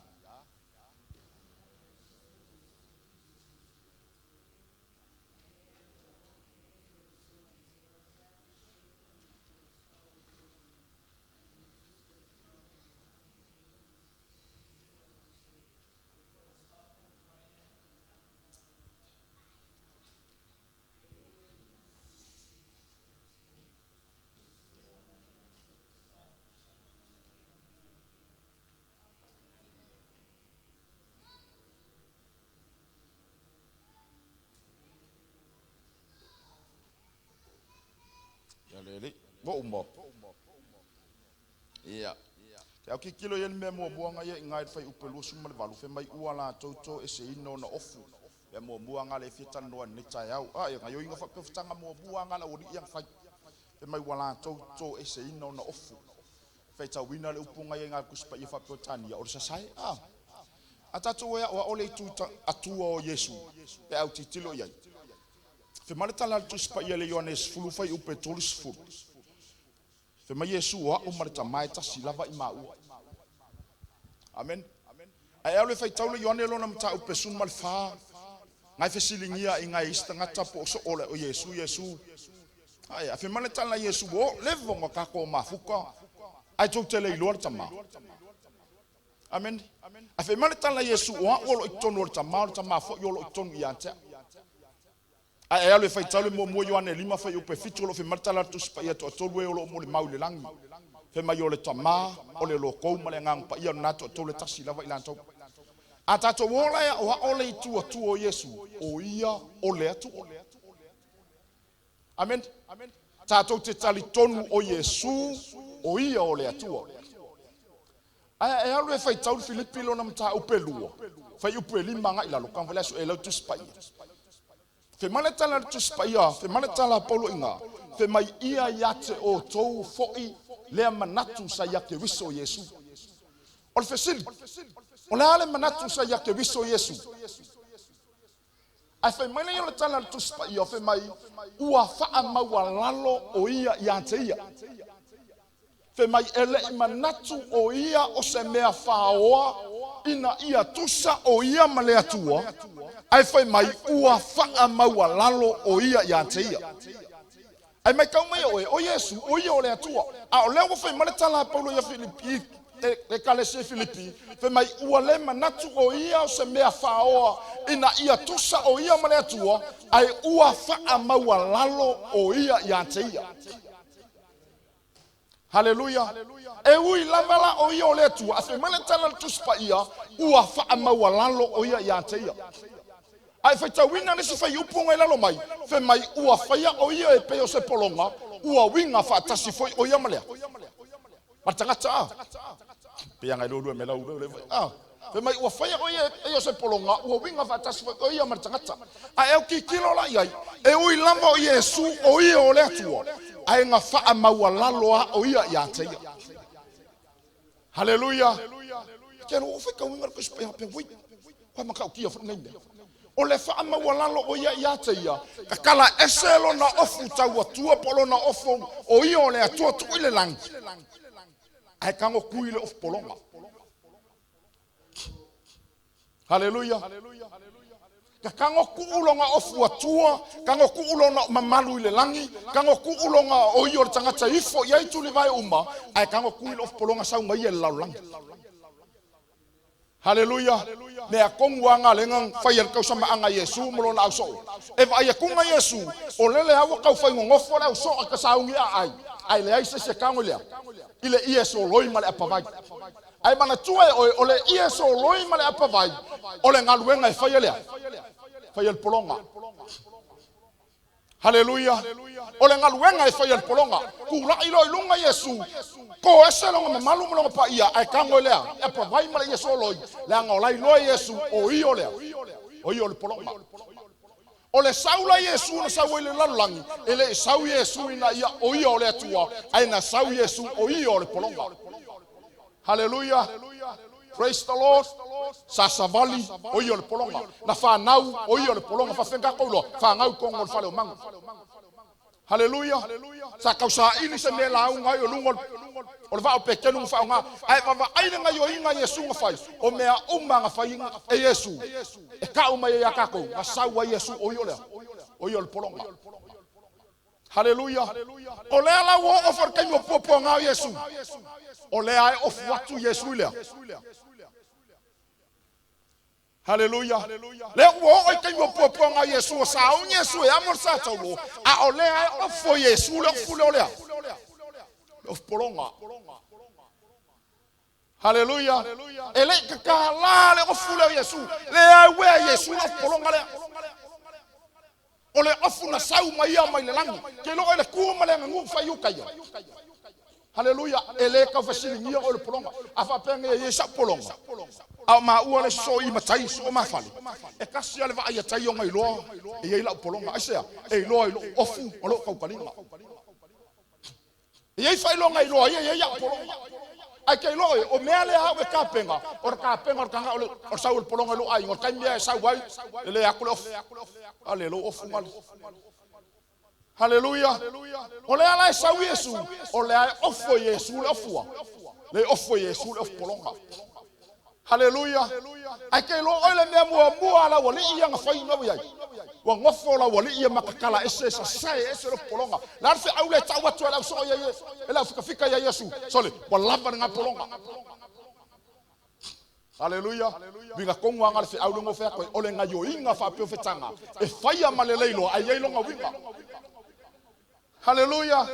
Ia le alii. Ua uma. Ia. Ke au tilotilo i ai le mea muamua ia i ina i le fuaiupu 28, fai mai ua latou toeseina ona ofu. Mea muamua lena lea e fia talanoa i lenei taeao. Ia gaoioiga faapea muamua lena a le aualii ia na fai. Fai mai ua latou toeseina ona ofu. Faitauina le upu na ia i ina i le Tusi Paia faa-Peretania, o le sasae. A tatou e aoao le itu atua o Iesu pe a tilotilo i ai. Fai mai le tala a le Tusi Paia le Ioane 10 fuaiupu 30. Fai mai Iesu o a'u ma le Tama e tasi lava i maua. Amen. Ae au le faitau le Ioane lona mataupu 14, ngai fesiligia i ngai isi tagata po o so o le o Iesu Iesu. Ai, a fai mai le tala Iesu o levo nga tatou mafuta ai tou te le iloa le Tama. Amen. A fai mai le tala Iesu o a'u o lo i totonu o le Tama, o le Tama foi o lo i totonu ia te a'u. Ae alu e faitau le muamua Ioane 5 fuaiupu 7, o lo o fai mai le tala a le Tusi Paia toatolu e o lo o molimau i le lagi. Fai mai o le Tama, o le lokou ma le Agaga Paia, o lena toatolu e tasi lava i latou. A tatou ola e aoao le itu atua o Iesu, o ia o le Atua. Amen. Tatou te talitonu o Iesu, o ia o le Atua. Ae alu e faitau le Filipi lona mataupu 2, fuaiupu 5 agai i lalo, kanga le aso e lau Tusi Paia. Fai mai le tala a le Tusi Paia, fai mai le tala a Paulo i ina, fai mai ia ia te outou foi lea manatu sa ia Keriso Iesu. O le fesili, o le a le manatu sa ia Keriso Iesu? Ae fai mai le o le tala a le Tusi Paia, fai mai ua faamaualalo o ia ia te ia. Fai mai e le'i manatu o ia o se mea faaoa ina ia tusa o ia ma le Atua, ae fai mai ua faamaualalo o ia ia te ia. Ai mai kau mai oe, o Iesu, o ia o le Atua. A o lea ua fai mai le tala a Paulo ia Filipi, le Ekalesia Filipi, fai mai ua le manatu o ia o se mea faaoa ina ia tusa o ia ma le Atua, ae ua faamaualalo o ia ia te ia. Haleluia. E ui lava la o ia o le Atua, a fai mai le tala a le Tusi Paia, ua faamaualalo o ia ia te ia. Ae faitauina le isi fuaiupu ngai lalo mai, fai mai ua faia o ia e pei o se pologa, ua uiga faatasi foi o ia ma lea. Ma le tagata a. Pe ngai lua me lau le a. Fai mai ua faia o ia e pei o se pologa, ua uiga faatasi foi o ia ma le tagata. Ae au tilotilo la i ai, e ui lava o Iesu o ia o le Atua, ae nga faamaualalo a o ia ia te ia. Haleluia. Ke lo fai kauinga le Tusi Paia pe ui. Kwa makautia foi nei mea. O le faamaualalo o ia ia te ia, ka kala ese lona ofu tau atua po lona ofu o ia o le Atua tuu i le lagi. Ae kago kui le ofu pologa. Haleluia. Ka kago kuu longa ofu atua, kago kuu lona mamalu i le lagi, kago kuu longa o ia o le tagata ifo i ai tuli vai uma, ae kago kui le ofu pologa sau mai ia le lalolagi. Haleluia. Mea kongu anga lenga fai al kau sama anga Yesu mo lona au so. E vai akunga Yesu o lele awa kau fai ngofo le au so ka saungi a ai. Ai le ai se se kango lea. Ile Yesu loi ma le apavai. Ai mana tue o le Yesu loi ma le apavai. O le ngaluenga e fai lea. Fai al polonga. Haleluia. O le ngaluenga e fai al polonga. Kula ilo ilunga Yesu. Ko ese longa mamalu mo longa pa ia ai kango lea. E apavai ma le Yesu loi. Le anga o lai loi Yesu o io lea. O io le polonga. O le saula Yesu na sau le lalulangi. E le sau Yesu ina ia o ia o le atua. Ai na sau Yesu o ia o le polonga. Hallelujah. Praise the Lord. Sa savali o ia o le polonga. Na whanau o ia o le polonga. Whawhenga kouloa. Whangau kongo le whale o mangu. Hallelujah. Sa kau sa ili se mea lau ngai o lungo o le vao pekenu nga whaonga. Ai wawa aile ngai o inga Yesu nga whai. O mea uma nga whai e Yesu. E kau mai e akako. Nga sau a Yesu o ia lea. O ia o le polonga. Hallelujah. O lea lau o ofa kai mo puapua ngau Yesu. O lea ai ofu atu Yesu i lea. Hallelujah. Le ua o i kai mo puapua ngau Yesu o sa o Yesu e amo sa taulo. A o lea ai ofo Yesu le ofu leo lea. Le ofu polonga. Hallelujah. E le kakala le ofu leo Yesu. Le ai wea Yesu le ofu polonga lea. O le ofu na sau mai ia mai le langi. Ke lo ele kua ma le ngangu whai uka ia. Hallelujah. E le kau fasilingia o le polonga. A whapenga ia sa polonga. A ma ua le so i matai so ma fale. E kasi ale vai tai o ngai loa. E ia lau polonga. Ai sea. E loa i lo ofu o lo kaukalinga. E ia whai loa ngai loa ia ia polonga. Ai ke loa o mea le au e kapenga. O le kapenga o le kanga o le o sau le polonga lo ai. O kai mea e sau ai. E le aku le ofu. Ale lo ofu ngale. Hallelujah. O le ala e sau Yesu. O le ae ofo Yesu le ofua. Le ofo Yesu le ofu polonga. Hallelujah. Ai ke lo oi le mea mua mua ala wali ia nga whai ngau iai. Ua ngofo la wali ia makakala ese sa sae ese le polonga. La arfe au le tau atu e lau so ia ia. E lau fika fika ia Yesu. Sole, wa lava nga polonga. Hallelujah. Winga kongu anga le au lengo whea koe. Ole nga yoinga whapeo whetanga. E whaia ma le leilo ai ei longa winga. Hallelujah.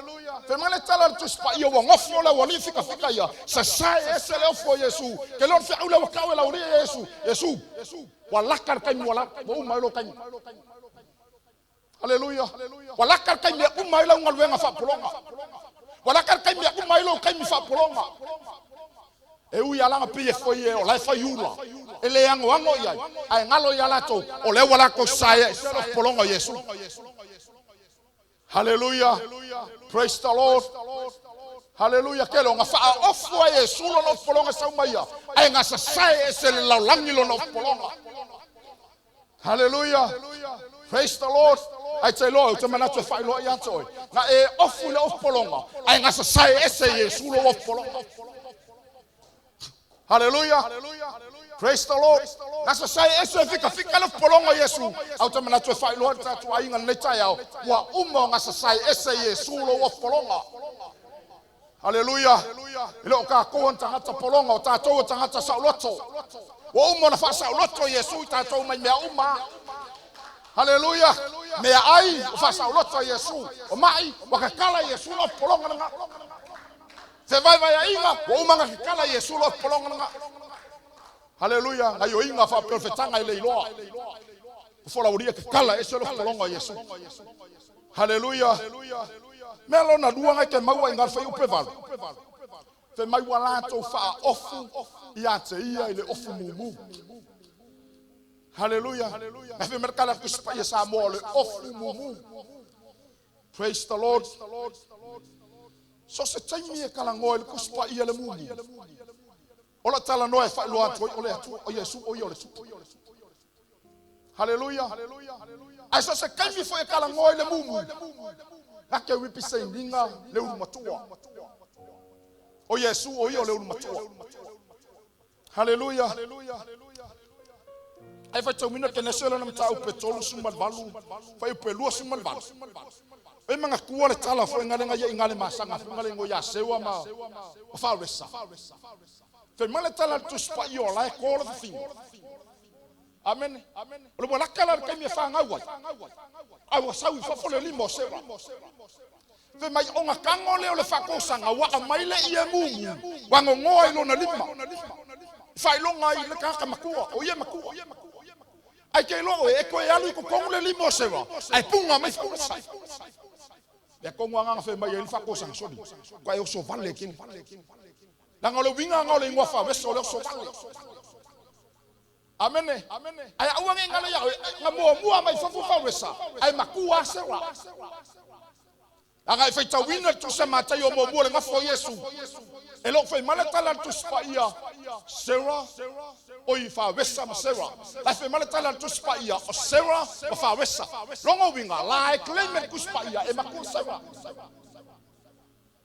Fe male tala le tuspa ia wa ngofo la wali fika fika ia. Sa sae ese le ofo Yesu. Ke lon fe au le wakau e la uri Yesu. Yesu. Wa laka le kaimi wala. Wa uma ilo kaimi. Hallelujah. Wa laka le kaimi uma ilo ngaluenga whapolonga. Wa laka le kaimi uma ilo kaimi whapolonga. E ui alanga pie foi e o lai fai ula. E le ango ango ia. Ai ngalo ia lato. O le wala ko sae ese le polonga Yesu. Hallelujah. Praise the Lord. Hallelujah. Ke longa fa ofu a Yesu lo no polonga sau maia. Ai nga sa sae ese le laulangi lo no polonga. Hallelujah. Praise the Lord. Ai te loa, te mana te whai loa ia toi. Nga e ofu le ofu polonga. Ai nga sa sae ese Yesu lo ofu polonga. Hallelujah. Praise the Lord. Nga sa sae ese fika fika le polonga Yesu. Au te mana te whai loa tatu ai nga nei tai au. Ua uma nga sa sae ese Yesu lo ofu polonga. Hallelujah. Ile o ka kohan tangata polonga o tātou tangata sauloto. Ua uma na wha sauloto Yesu i tātou mai mea uma. Hallelujah. Mea ai o wha sauloto Yesu. O mai wakakala Yesu lo polonga nga. Te vai vai ainga ua uma nga kakala Yesu lo polonga nga. Hallelujah. Ngai o inga wha perfetanga i leiloa. Fola uria kakala ese lo polonga Yesu. Hallelujah. Mea lona lua ngai te maua i ngā whai upe valu. Te mai wa lātou wha ofu i a te ia i le ofu mumu. Hallelujah. Ngai whi merkala kuspa ia sa moa le ofu mumu. Praise the Lord. So se taimi e kalangoa i le kuspa ia le mumu. Ola tala noa e whai loa atu o le atu o Yesu o ia o le tupu. Hallelujah. Ai so se kaimi fo e kalangoa i le mumu. Ngake wipi se ninga le uru matua. O Yesu o ia o le uru matua. Hallelujah. Ai fai taumina ke nesela na mta upe tolu sumal valu. Fai upe lua sumal valu. E manga kua le tala fo ngale ngai ngale masanga fo ngale ngo ya sewa ma o fa resa. Fai mai le tala a le Tusi Paia o la e to le fafine. Amene. O le ua laka la le taimi e fanau ai, ae ua sau i fafo le lima o Sera. Fai mai o gatago lea o le faatosanga ua aumai le ie mumu ua gogoa i lona lima. E faailoga ai i le tagata matua, o ia e matua. Ae te iloa oe, e toe alu i totonu le lima o Sera, ae puga mai faulasa. Lea tonu agaga fai mai ai le faatosanga soli, ua e oso vale tele. Leaga o le uiga na o le igoa faavesa o le oso vale. Amene. Ae aua ne i galo ia oe, na muamua mai fafo faavesa, ae matua lava Sera. Leaga e faitauina le Tusi a Mataio muamua le gafa o Iesu, e le o fai mai le tala a le Tusi Paia, Sera, oi Faavesa ma Sera. La e fai mai le tala a le Tusi Paia, o Sera ma Faavesa. Lona uiga, la e claim e le Tusi Paia e matua Sera.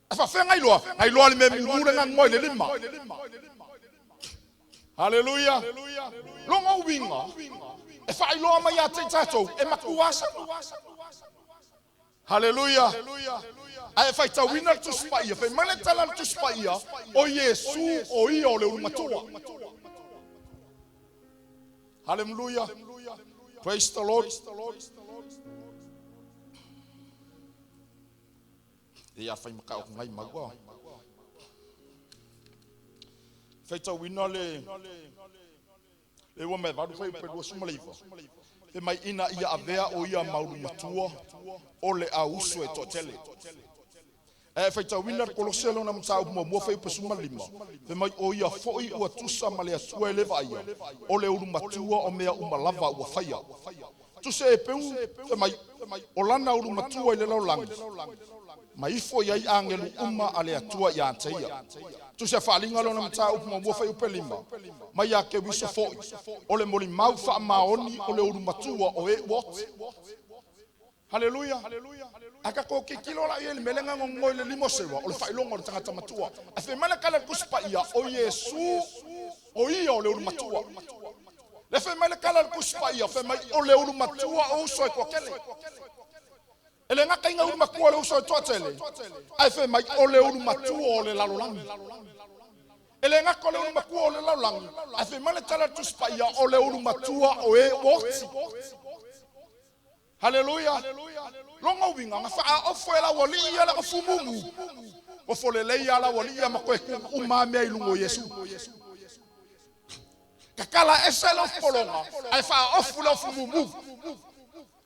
Ae faafefea na iloa? Na iloa le mea mumu le gagoa i le lima. Haleluia! Lona uiga, e faailoa mai ia te i tatou, e matua Sera. Haleluia! Ae faitauina le Tusi Paia, fai mai le tala a le Tusi Paia, o Iesu o ia o le ulu matua. Haleluia! Praise the Lord. E ia fai maka o ngai maua. Faitauina le le ua me valu fai pe 29. Fai mai ina ia avea o ia ma ulu matua o le auuso e toatele. Ae faitauina le Kolose lona mataupu muamua fai upu 15. Fai mai o ia foi ua tusa ma le Atua e le vaaia, o le ulu matua o mea uma lava ua faia. Tusa e peu, fai mai, o lana ulu matua i le lalolagi, ma ifo i ai agelu uma a le Atua ia te ia. Tusa faaaliga lona mataupu muamua fai upu 5, mai ia Keriso foi, o le molimau faamaoni o le ulu matua o e ua oti. Haleluia. Ae tatou tilotilo la i ai i le mea lea na nonoi le lima o Sera, o le faailoga o le tagata matua. Ae fai mai le tala a le Tusi Paia, o Iesu, o ia o le ulu matua. Le fai mai le tala a le Tusi Paia, fai mai o le ulu matua o uso e toatele. E le gata ina ulu matua o le uso e toatele, ae fai mai o le ulu matua o le lalolagi. E le gata o le ulu matua o le lalolagi, ae fai mai le tala a le Tusi Paia, o le ulu matua o e ua oti. Haleluia! Lona uiga, na faaofo e lau alii ia le fumumu. Ua folelei ia lau alii ia ma toe tuu uma mea i luga o Iesu. Tatala ese le ofupologa, ae faaofu le ofumumu.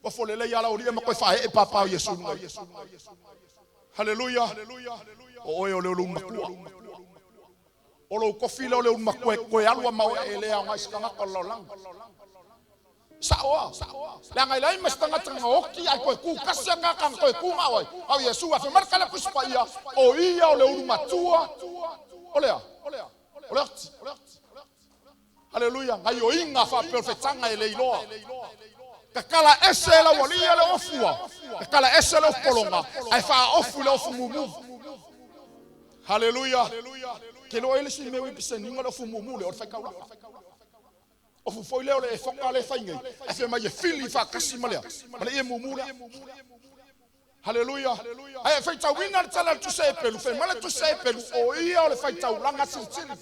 Ua folelei ia lau alii ia ma toe faaee papa o Iesu i luga. Haleluia! O oe o le ulu matua. O lou tofi lea o le ulu matua e toe alu a ma oe e le aoga i se tagata o le lalolagi. Sao a. Leaga e leai ma se tagata na oti ae toe tu tasi a tagata na toe tu na o ai. A o Iesu, afe mai le tala Tusi Paia, o ia o le ulu matua o le a? O le oti. Haleluia. Gaioiga faapea o le fetaga e le iloa. Tatala ese e lau alii le ofua, tatala ese le ofupologa, ae faaofu i le ofu mumu. Haleluia. Ke loa ai le isi mea ua i peseniga le ofu mumu lea o le faitaulaga. Ofu foi lea o le efoka lea e fai nei, ae fai mai e fili faatasi ma le a? Ma le ie mumu lea. Haleluia. Ae e faitauina le tala a le Tusi a Epelu, fai mai le Tusi a Epelu, o ia o le faitaulaga silisili.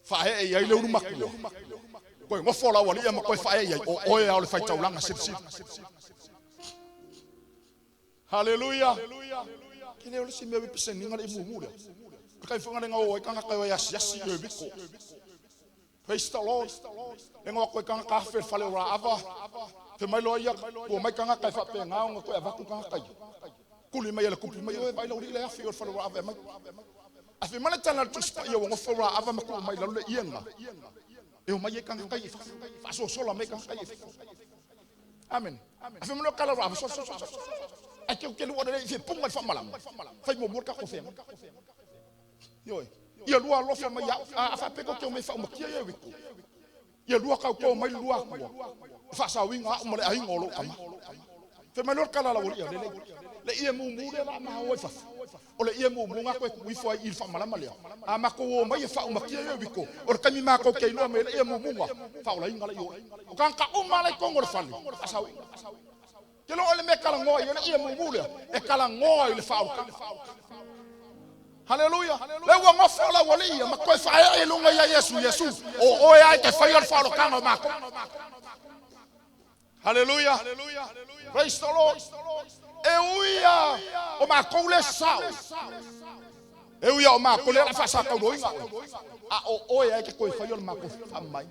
Faaee i ai le ulu matua. Toe nofo lau alii ma toe faaee i ai, o oe lava o le faitaulaga silisili. Haleluia. Ke le o le isi mea peseniga le i mumu lea. O kai foi ngale o ai kangaka o ai asiasi i wiko. Praise the Lord. Le ngoa koe kangaka afe le fale o Raava. Fe mai loa ia, ua mai kangaka e faapena ona toe avatu kangaka ia. Kuli mai e le kupu mai oe, vai lau alii le afe i o le fale o Raava e mai. Ae fai mai le tala a le Tusi Paia ua nofo Raava ma tuu mai i lalo le iega. E o mai ai kangaka ia i fafo. Faasoasola mai kangaka ia i fafo. Amen. Ae fai mai loa kala o Raava, soa, soa, soa, soa. Ae keukelu ona le i fia punga i le faamalama. Fai muamua le tatou feagai. Ioe. Ia lua alofa mai au, a faapea kou te o mai faaumatia ia e wiko. Ia lua kaukau mai le lua atua. O faasaoina au ma le aiga o lou tama. Fai mai loa le tala a lau alii, lelei. Le ie mumu lea la ma o ai fafo. O le ie mumu nga koe tuu ifo ai i le faamalama lea. A matou o mai e faaumatia ia e wiko. O le taimi matou te iloa mai le ie mumu nga, faaolaina la i oe. O tagata uma la i totonu o le fale, faasaoina. Te loa o le mea e talanoa i ai le ie mumu lea, e talanoa i le faaolataga. Haleluia. Le ua ngofo la wali ia ma koe whae e lunga ia Yesu Yesu. O oe ai te whai o le whaolokanga o mākou. Haleluia. Praise the Lord. E uia o mākou le sao. E uia o mākou le la whaasakau loinga. A o oe ai te koe whai o le mākou whamai.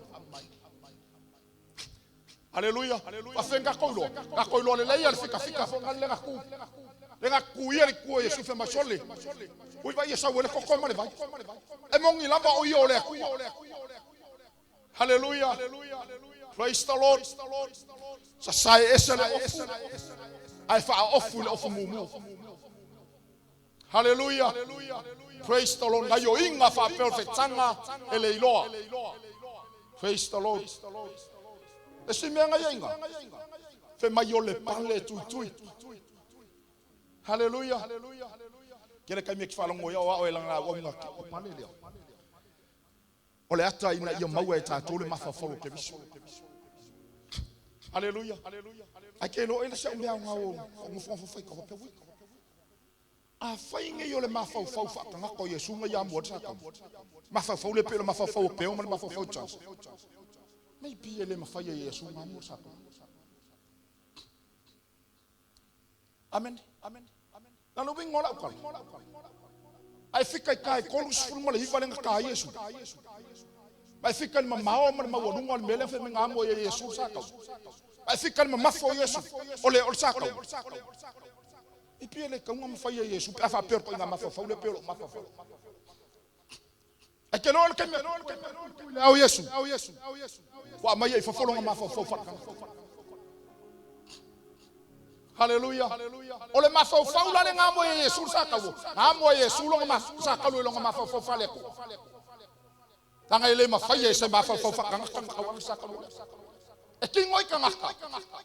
Haleluia. Wawhenga koiloa. Ka koiloa le leia le fika fika whanga le ngaku. Le ngaku ia le kua Yesu whe masole. Ui vai ia sau ele koko ma le vai. E mongi lava o ia o le akua. Haleluia. Praise the Lord. Sa sae ese le ofu. Ai wha ofu le ofu mumu. Haleluia. Praise the Lord. Ngai o inga wha peo whetanga e le iloa. Praise the Lord. E si mea ngai inga. Fe mai o le pale tui tui. Haleluia. Ke le kai me ki whalongo ia o ao e langa o nga ki o pale lea. O le ata ina ia maua e tātou le mawhawhau o ke viso. Haleluia. Ai ke lo ele se mea ngā o ngofo whai ka wape wui. A whai ngai o le mawhawhau whaakangaka o Yesu ngai a mua sa kau. Mawhawhau le pelo mawhawhau o peo ma le mawhawhau chance. Mai pi ele mawhai e Yesu ngā mua sa kau. Amen. Lalo wingo la ukala. Ai fika i kai kolu sifuru ma le hiva lenga ka Yesu. Ai fika le mamao ma le maualunga o le mele fe me ngā mo e Yesu sa kau. Ai fika le mamafo o Yesu o le o le sa kau. I pia le kaunga mawhai e Yesu pe afa peo ko inga mawhawhau le peo lo mawhawhau. Ai ke loa le kemea le au Yesu. Wa mai e fafolonga mawhawhau whaakanga. Haleluia. O le mawhawhau la le ngā mo e Yesu sa kau. Ngā mo e Yesu longa ma sa kau le longa mawhawhau whale ko. Tanga ele mawhai e se mawhawhau whaakanga kanga kau sa kau. E kingo i kangaka.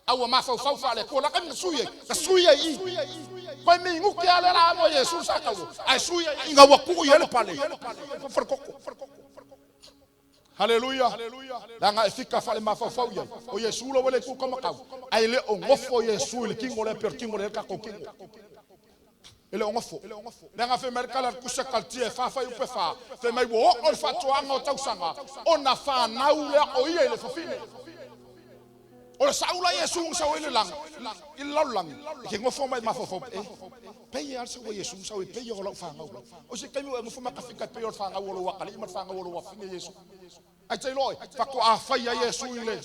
Aua mawhawhau whale ko la kami sui e. Ka sui e i. Koe mi nguke ale la mo Yesu sa kau. Ai sui e inga wa ku i ele pale. Wharkoko. Haleluia. Langa e fika whale mawhawhau ia. O Yesu lo wele ku kamakau. Ai le o ngofo Yesu i le kingo le per kingo le kako kingo. Ele o ngofo. Langa fe merkala kusa kaltia e whawhai upe wha. Fe mai wo o le whatuanga o tausanga. O na whanau lea o ia i le whawhine. O le saula Yesu ng sau ile lang. I le lang. Ke ngofo mai mawhawhau. E. Pei al sau Yesu sau e pei o lau whangau. O se kaimi o ngofo makawhika pei o le whangau o lo wakali i ma le whangau o lo wafine Yesu. Ai te loi, whako a whai a Yesu i le.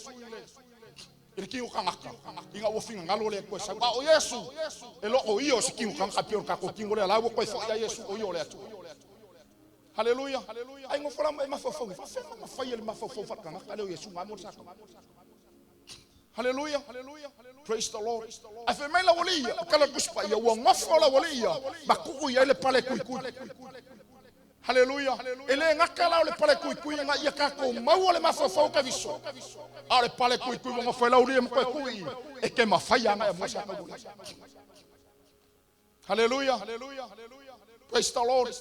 I le kingo kangaka. I ngā uafinga ngalo le koe sau. A o Yesu, e lo o ia o se kingo kangaka peo kako kingo le lau koe fo ia Yesu o ia o le atu. Haleluia. Ai ngofo la mai mawhawhau. Whawhenga mawhai ele mawhawhau whakangaka leo Yesu ngā mo saka. Haleluia. Praise the Lord. Ai fe mai la wali ia, kala kuspa ia, ua ngofo la wali ia, maku'u ia ele pale kui kui. Haleluia. Ele ngaka la o le pale kui kui nga ia kako mau o le mawhawhau ka viso. A o le pale kui kui mo ngofo lau lia mkoe kui. E ke mawhai anga e mosa ka wuli. Haleluia. Praise the Lord.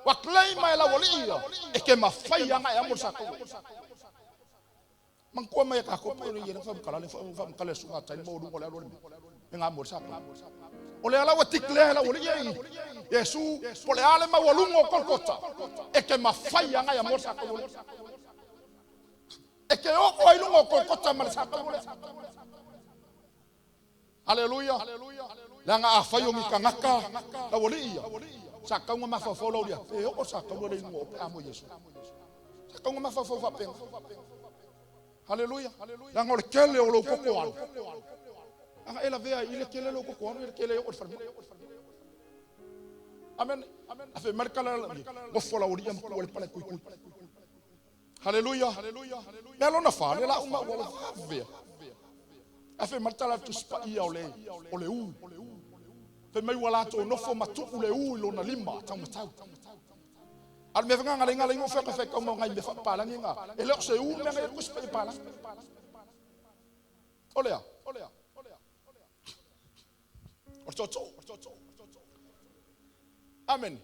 Wa claim mai la wali ia, e ke mawhai anga e mosa ka wuli. Mangkua mai ka ko po ni yena fam kala le fam kala su ata ni mo lu le lo le nga mo sa ka. O le ala wa tikle la wali ia Yesu po le ale ma walungo Kolkota. E ke mawhai anga ia mo sa ka wuli. E ke o ko ai lungo Kolkota ma le sa ka wuli. Haleluia. Langa a whai o mi kangaka la wali ia. Sa kaunga mawhawhau lau lia. E o sa kaunga le ingo o pe amo Yesu. Sa kaunga mawhawhau whapenga. Haleluia. Langa o le kele o lau koko anu. Anga ela vea i le kele lau koko anu, i le kele o le whalema. Amen. A fe marikala la ngofo la uri ia maku le pale kui kui. Haleluia. Mea lona wha, le la uma ua la vea. A fe marikala tu spa ia o le u. Fe mai ua lato nofo matu'u le u i lona lima, tau matau. Al me whanga ngale ngale ngo whaka whaka mau ngai me whapalangi ngā. E leo se u mea ngai kuspa i palangi. Olea. O toto. Amen.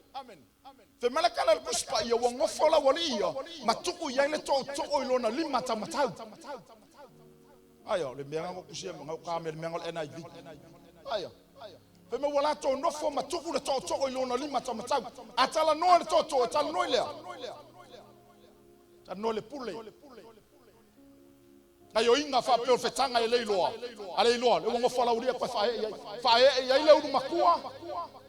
Fe malakala le kuspa ia ua ngofo la wali ia. Matuku ia le to to i lona lima tau matau. Ayo, le mea ngau kusia ngau ka me le mea ngau NIV. Ayo. Fai mai ua latou nofo ma tuu le tootoo i lona lima taumatau. A talanoa le tootoo, e talanoa i lea. Talanoa i le pule. Gaioiga faapea o le fetaga e le iloa. A le iloa, le ua nofo laulia koe faaee i ai. Faaee i ai le ulu matua,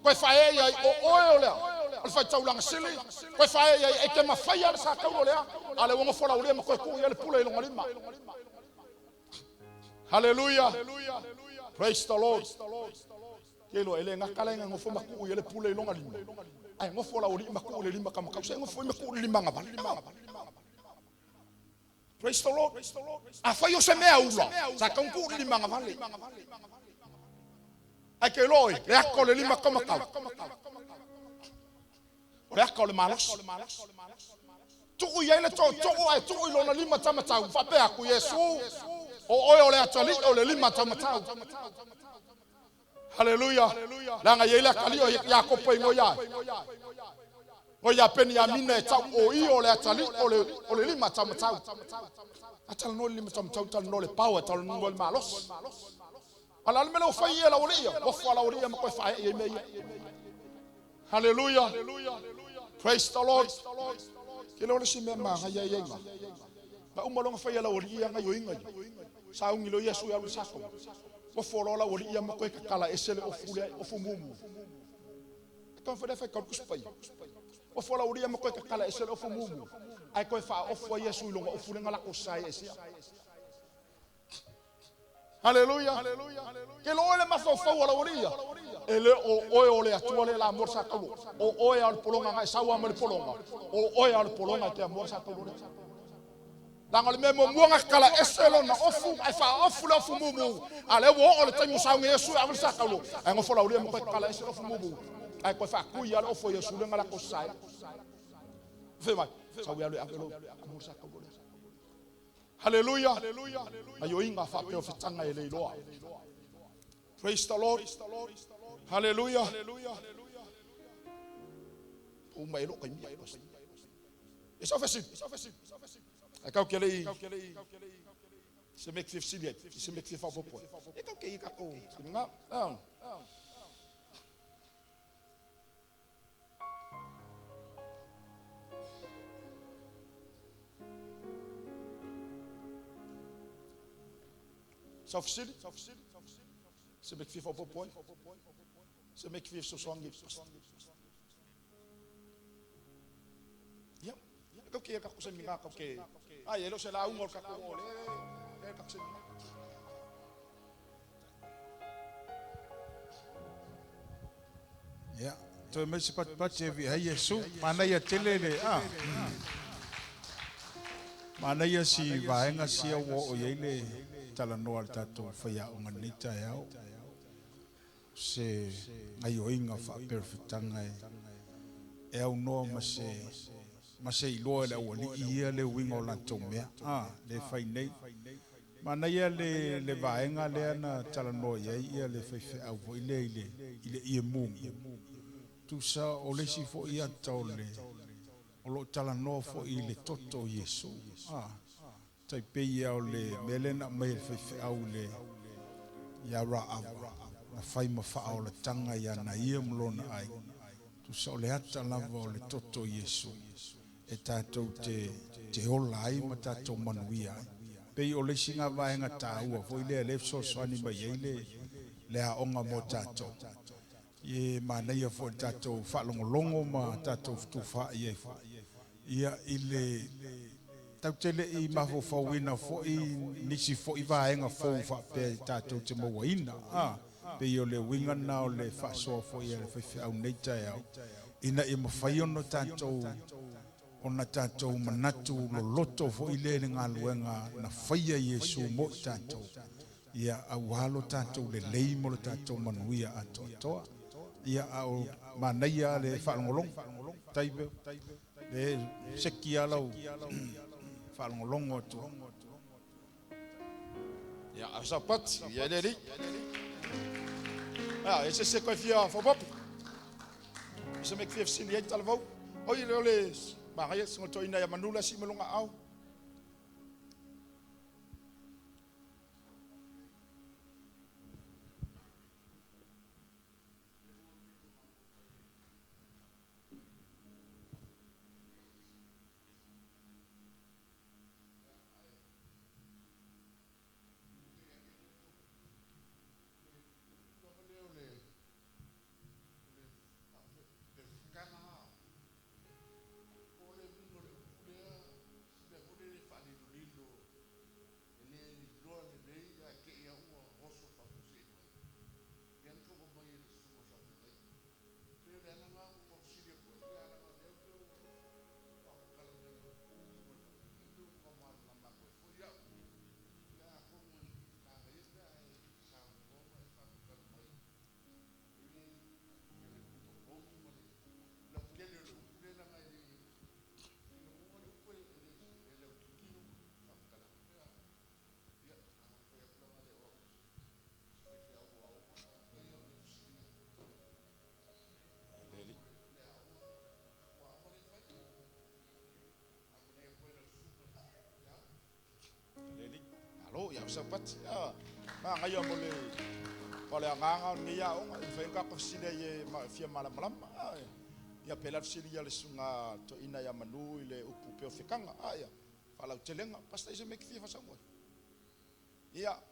koe faaee i ai o oe o lea. O le faitaulaga sili, koe faaee i ai e te mawhaia le sa taulo lea. A le ua nofo laulia ma koe tuu i ai le pule i longa lima. Hallelujah. Praise the Lord. Ke lo ele ngakala nga ngofo maku i le pule i longa lima. Ai ngofo la oli maku le lima kama kau se ngofo maku le lima ngavale. Praise the Lord. A fai o se mea ula, sa kau ku le lima ngavale. Ai ke loi, le ako le lima kama kau. O le aka o le malosi. Tuu i ai le tootoo ae tuu i lona lima taumatau. Faapea aku Iesu, o oe o le atalii o le lima taumatau. Hallelujah. Leaga e i ai le atalii o Iakopo e igoa ai. Ngo ia Peniamina e tau o ia o le atalii o le lima taumatau. A talanoa le lima taumatau, talanoa le power, talanoa le malosi. A le a le mea lea ua fai ia lau alii ia? Ua fua lau alii ia ma koe faaee i ai mea ia. Hallelujah. Praise the Lord. Ke le o le si mea magaia ia inga. Na uma loa ona fai e lau alii ia gaioiga ia. Sauni loa Iesu e alu i le sako. Ua fua loa lau alii ia ma koe tatala ese le ofu lea, ofu mumu. E taumafai lea e fai tau le Tusi Paia. Ua fua lau alii ia ma koe tatala ese le ofu mumu. Ae toe faaofu ai Iesu i lona ofu lea na lako sae esea. Haleluia. Ke lo oe le mafaufau a lau alii ia. E le o oe o le Atua le la mo le sa taulo. O oe a o le pologa na e sau a ma le pologa. O oe a o le pologa e te amoa le sa taulo lea. Leaga o le mea muamua na tatala ese lona ofu, ae faaofu le ofu mumu. A lea ua oo le taimi ua saunia Iesu e ave le sa taulo. Ae nofo laulia ma toe tatala ese le ofu mumu. Ae toe faatui lava le ofu a Iesu lea na lako sasae. Fai mai, sau e alu e ave lou amoa le sa taulo lea. Haleluia! Gaioiga faapea o fetaga e le iloa. Praise the Lord. Haleluia! Pau mai e loo taimi ai, pastor. E sa fesili. Ai kau ke lei se me ke fesili ai, se me ke faaopoopo ai. E kau ke i kakou se nga. Sau fesili? Se mea e te fia faaopoopo ai? Se mea e te fia fesoasoani ai? Ia, e tau ke ia tatou semina tau ke. Ai, e le o se lauga o le tatou o le e tatou semina. Ia, toe mai se patipati e viia ai Iesu. Manaia tele le, a. Manaia si vaega sia ua oo i ai le talanoa a le tatou faiaoga i lenei taeao. Se gaioiga faaperefetaga e e aunoa ma se ma se iloa e le aualii ia le uiga o latou mea, a, le fai nei. Manaia le le vaega lea na talanoa i ai ia le faifeau foi lea i le i le ie mumu. Tusa o le isi foi ata o le o lo o talanoa foi i le toto o Iesu. A, tai pei ia o le mea lea na aumai e le faifeau i le ia Raava, na fai ma faaolataga ia na ia ma lona aiga. Tusa o le ata lava o le toto o Iesu e tatou te te ola ai ma tatou manuia ai. Pei o le isi na vaega taua foi lea lea e fesoasoani mai ai le le aoga mo tatou. E manaia foi le tatou faalogologo ma tatou fetufaai ai foi. Ia i le tatou te le i mafaufauina foi nisi foi vaega fou faapea tatou te mauaina. A, pei o le uiga lena o le faasoa foi a le faifeau nei taeao, ina ia mafai ona tatou ona tatou manatu loloto foi lea i le galuega na faia e Iesu mo i tatou, ia aua lo tatou lelei ma lo tatou manuia atoatoa. Ia a o manaia lava le faalogologo, tai pea, le seki lava lau faalogologo atu. Ia, a sapati, ia le alii. A, e se se koe fia faaopoopo. Se mea e te fia fesili ai talavou. Oi, le o le magaia se toeaina ia Manula sii mai lona aao. Saupati. Manaia mo le o le agaga o lenei aoga, e mafai ona tatou fesili ai e fia malamalama. Ia pe la fesili ia le susuga toeaina ia Manu i le upu peofekanga, ia faalautelega. Pastor, i se mea e te fia faasaunoa ai? Ia,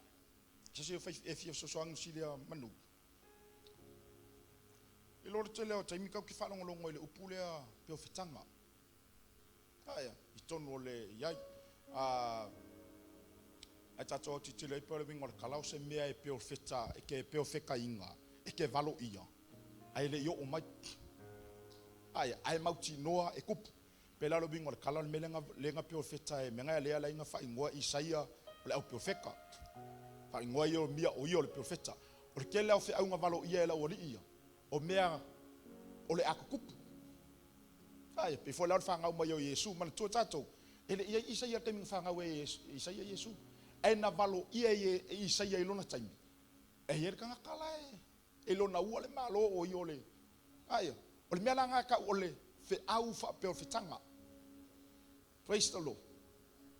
se isi e fia fesoasoani i le fesili a Manu. I lo le tele o taimi tatou te faalogologo i le upu lea peofetaga. Ia, i totonu o le iai. Ae tatou autitilo ai pe o le uiga o le tala o se mea e peofeta, e te peofetaina, e te valoia, ae le i oo mai. Ae ae mautinoa e tupu. Pe la o le uiga o le tala o le mea lea na peofeta e mea na lea la ina faaigoa Isaia o le au peofeta. Faaigoa ia o mia o ia o le peofeta. O le tele o feauga valoia e lau alii ia, o mea o le a tutupu. Ae pei foi la o le fanau mai o Iesu, manatua tatou, e le i ai Isaia i le taimi na fanau ai e Isaia Iesu. Ae na valoia e Isaia i lona taimi, e i ai le tagata la e lona ua le Malo o ia o le... Ae, o le mea la na tau o le feau faapeofetaga. Praise the Lord.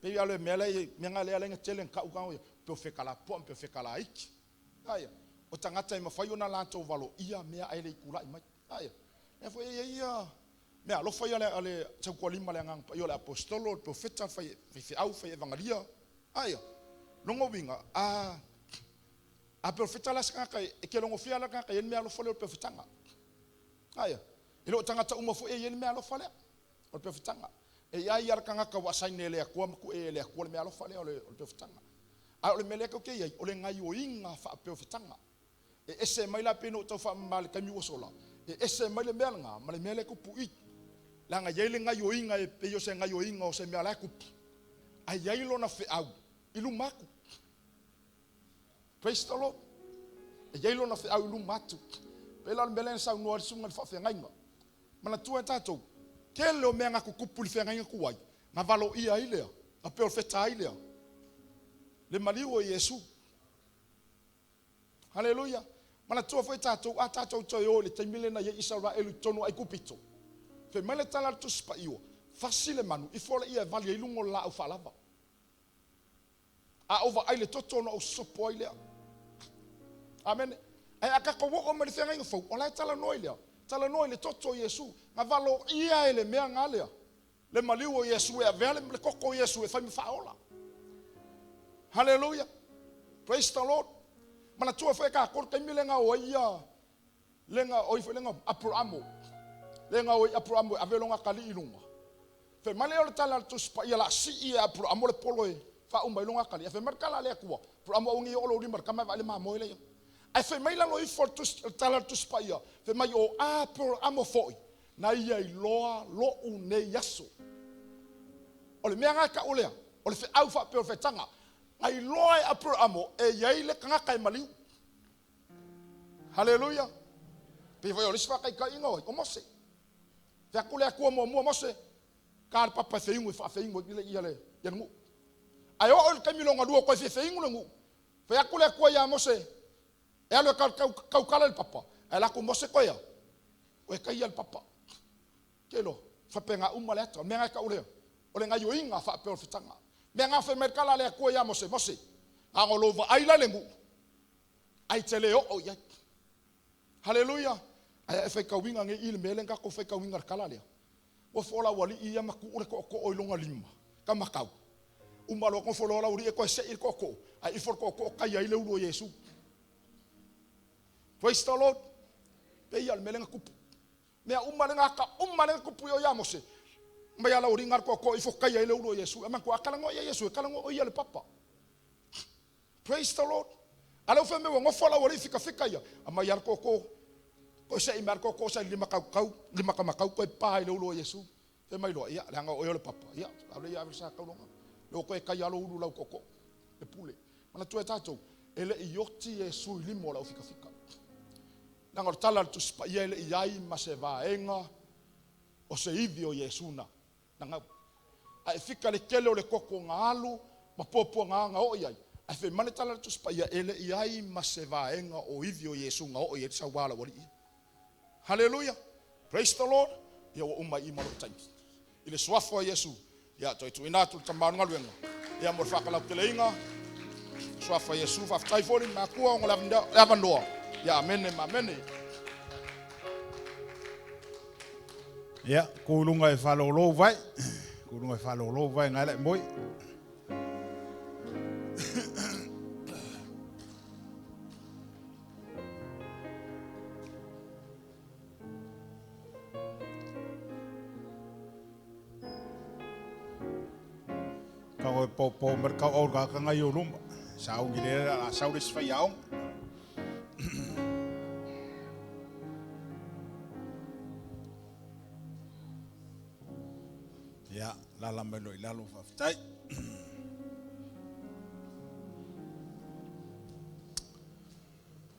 Pei lava o le mea la e, mea na lea la e tele na tau tau ia, peofeta lapoa ma peofeta laiti. Ae, o tagata e mafai ona latou valoia mea ae le i tulai mai. Ae, lea foi e i ai ia mea alofa ia a le tautualima le agaga paia o le aposetolo, o le profeta, faifeau, fai evagalia. Ae, longa uiga, a profeta la se tagata e ke logofia la tagata e i ai le mea alofa lea o le profetaga. Ae, e le o tagata uma foi e i ai le mea alofa lea o le profetaga. E i ai lava le tagata ua assign e le Atua ma tuu e le Atua le mea alofa lea o le profetaga. Ae o le mea lea tatou te i ai, o le gaioiga faapeofetaga. E ese mai la pei ona ou tau faamama i le taimi ua sola, e ese mai le mea lena ma le mea lea e tupu i. Leaga e i ai le gaioiga e pei o se gaioiga o se mea la e tupu, ae i ai lona feau i luma atu. Praise the Lord. E i ai lona feau i luma atu. Pei la o le mea lea na saunoa ai le susuga i le faafeagaiga. Manatua e tatou, tele o mea na tutupu i le feagaiga tuai, na valoia ai lea, na perofeta ai lea, le maliu o Iesu. Haleluia. Manatua foi tatou, a tatou toe o i le taimi lea na i ai Isaraelu i totonu o Aikupito. Fai mai le tala a le Tusi Paia, fasi le manu, ifo le ia e vali ai luga o le laau faalava. A ou vaai le toto ona ou sopo ai lea. Amene. Ae a tatou oo mai le feagaiga fou, o la e talanoa i lea. Talanoa i le toto o Iesu. Na valoia e le mea nga lea. Le maliu o Iesu e avea le toto o Iesu e fai ma faaola. Hallelujah. Praise the Lord. Manatua foi e tatou le taimi lea na o ai ia le na o ai foi le na Aperamo. Le na o ai Aperamo e ave lona atalii i luga. Fai mai lea o le tala a le Tusi Paia la sii e Aperamo le polo e faauma ai lona atalii. Ae fai mai le tala a le Atua, Aperamo aua ne i oo lou lima i le tama e vaai le mamoe lea. Ae fai mai lalo ifo le tala a le Tusi Paia, fai mai o Aperamo foi na ia iloa lou nei aso. O le mea na e tau lea, o le feau faapeofetaga. Na iloa e Aperamo e i ai le tagata e maliu. Haleluia. Pei foi o le isi faataitaiga o ai, o Mose. Fai atu le Atua muamua, Mose, ta le papa e feigu e faafeigu ai ia le nuu. Ae oo i le taimi longa lua koe fefeigu le nuu. Fai atu le Atua ia Mose, e alu e tautala le papa. Ae la atu Mose koe ia, koe taia le papa. Ke loa, faapena uma le ata. O le mea na e tau lea, o le gaioiga faapea o le fetaga. Mea na fai mai le tala a le Atua ia Mose, Mose, a o lou vaai la le nuu, ai te le oo i ai. Haleluia. Ae e faitauina nei i le mea lea na tatou faitauina le tala lea. Ua fola ua alii ia ma tuu le tootoo i lona lima, kamatau. Uma loa nofo loa lau alii e toe sei le tootoo, ae ifo le tootoo tai ai le ulu o Iesu. Praise the Lord. Pei ia le mea lea na tupu. Mea uma lea ata uma lea na tupu i o ia Mose. Mai ala uri ngar tootoo ifo tai ai le ulu o Iesu. E mantua akala ngo ia Iesu, e kala ngo ia le papa. Praise the Lord. Ale u me ua ngofo lau alii fika fika ia. A mai ala tootoo. Koe sei mai ala tootoo sa lima kaukau, lima kamakau koe pa i le ulu o Iesu. Fai mai loa, ia, leaga o oe o le papa. Ia, alo ia ave sa kaulonga. Le o koe kai alo ulu lau tootoo. Le pule. Manatua e tatou, e le i oti Iesu i lima o lau fikafika. Leaga o le tala a le Tusi Paia e le i ai ma se vaega o se ivi o Iesu na gau. Ae fika le tele o le koko na alu ma puapuaga na oo i ai. Ae fai mai le tala a le Tusi Paia e le i ai ma se vaega o ivi o Iesu na oo i ai le sauā lau alii. Haleluia. Praise the Lord. Ia ua uma i ma lou taimi. I le suafa o Iesu, ia toe tuuina atu le tama o le galuega. Ia mo le faakalauteleina. Suafa Iesu, faafetai foi le makua ona le avanoa. Ia amene ma amene. Ia, kūlunga e whalolo vai. Kūlunga e whalolo vai ngai lai moi. Kau e pau pau mer kau au ka ngai o luma. Sau ngi le la sau le sfai au. Ia, lala mai lo i lalo faafetai.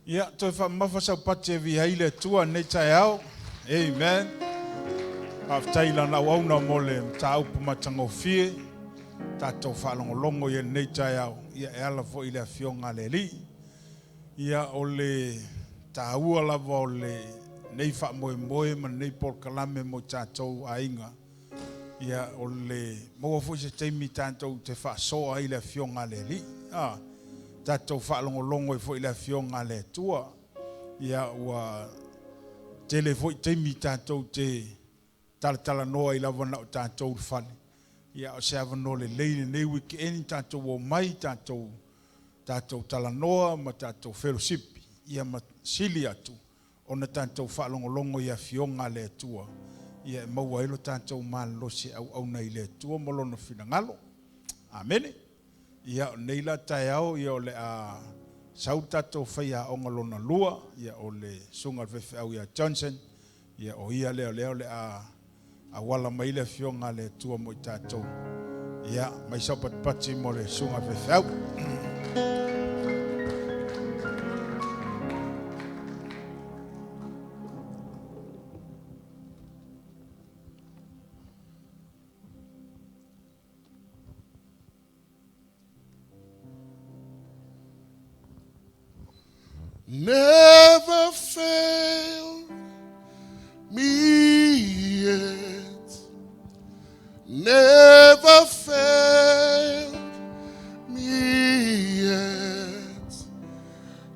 Ia, toe faamamafa sau pati e viai le Atua nei taeao. Amen. Faafetai lana auauna mo le mataupu matagofie. Tatou faalogologo i lenei taeao. Ia, e ala foi i le afioga a le Alii. Ia, o le taua lava o le nei faamoemoe ma lenei polokalame mo tatou aiga. Ia, o le maua foi se taimi tatou te faasoa ai le afioga a le Alii. Ah, tatou faalogologo ai foi i le afioga a le Atua. Ia, ua tele foi taimi tatou te talatalanoa ai lava na o tatou le fale. Ia, o se avanoa lelei lenei weekend tatou o mai, tatou talanoa ma tatou fellowship. Ia, ma sili atu ona tatou faalogologo i afioga a le Atua. Ia, e maua ai lo tatou malolosi auauna i le Atua ma lona finagalo. Amene. Ia, o nei la taeao, ia o le a sau tatou faiaoga lona lua, ia o le susuga i le faifeau ia Johnson, ia o ia lea o lea o le a auala mai le afioga a le Atua mo i tatou. Ia, mai sau patipati mo le susuga i le faifeau. Never failed me yet. Never failed me yet.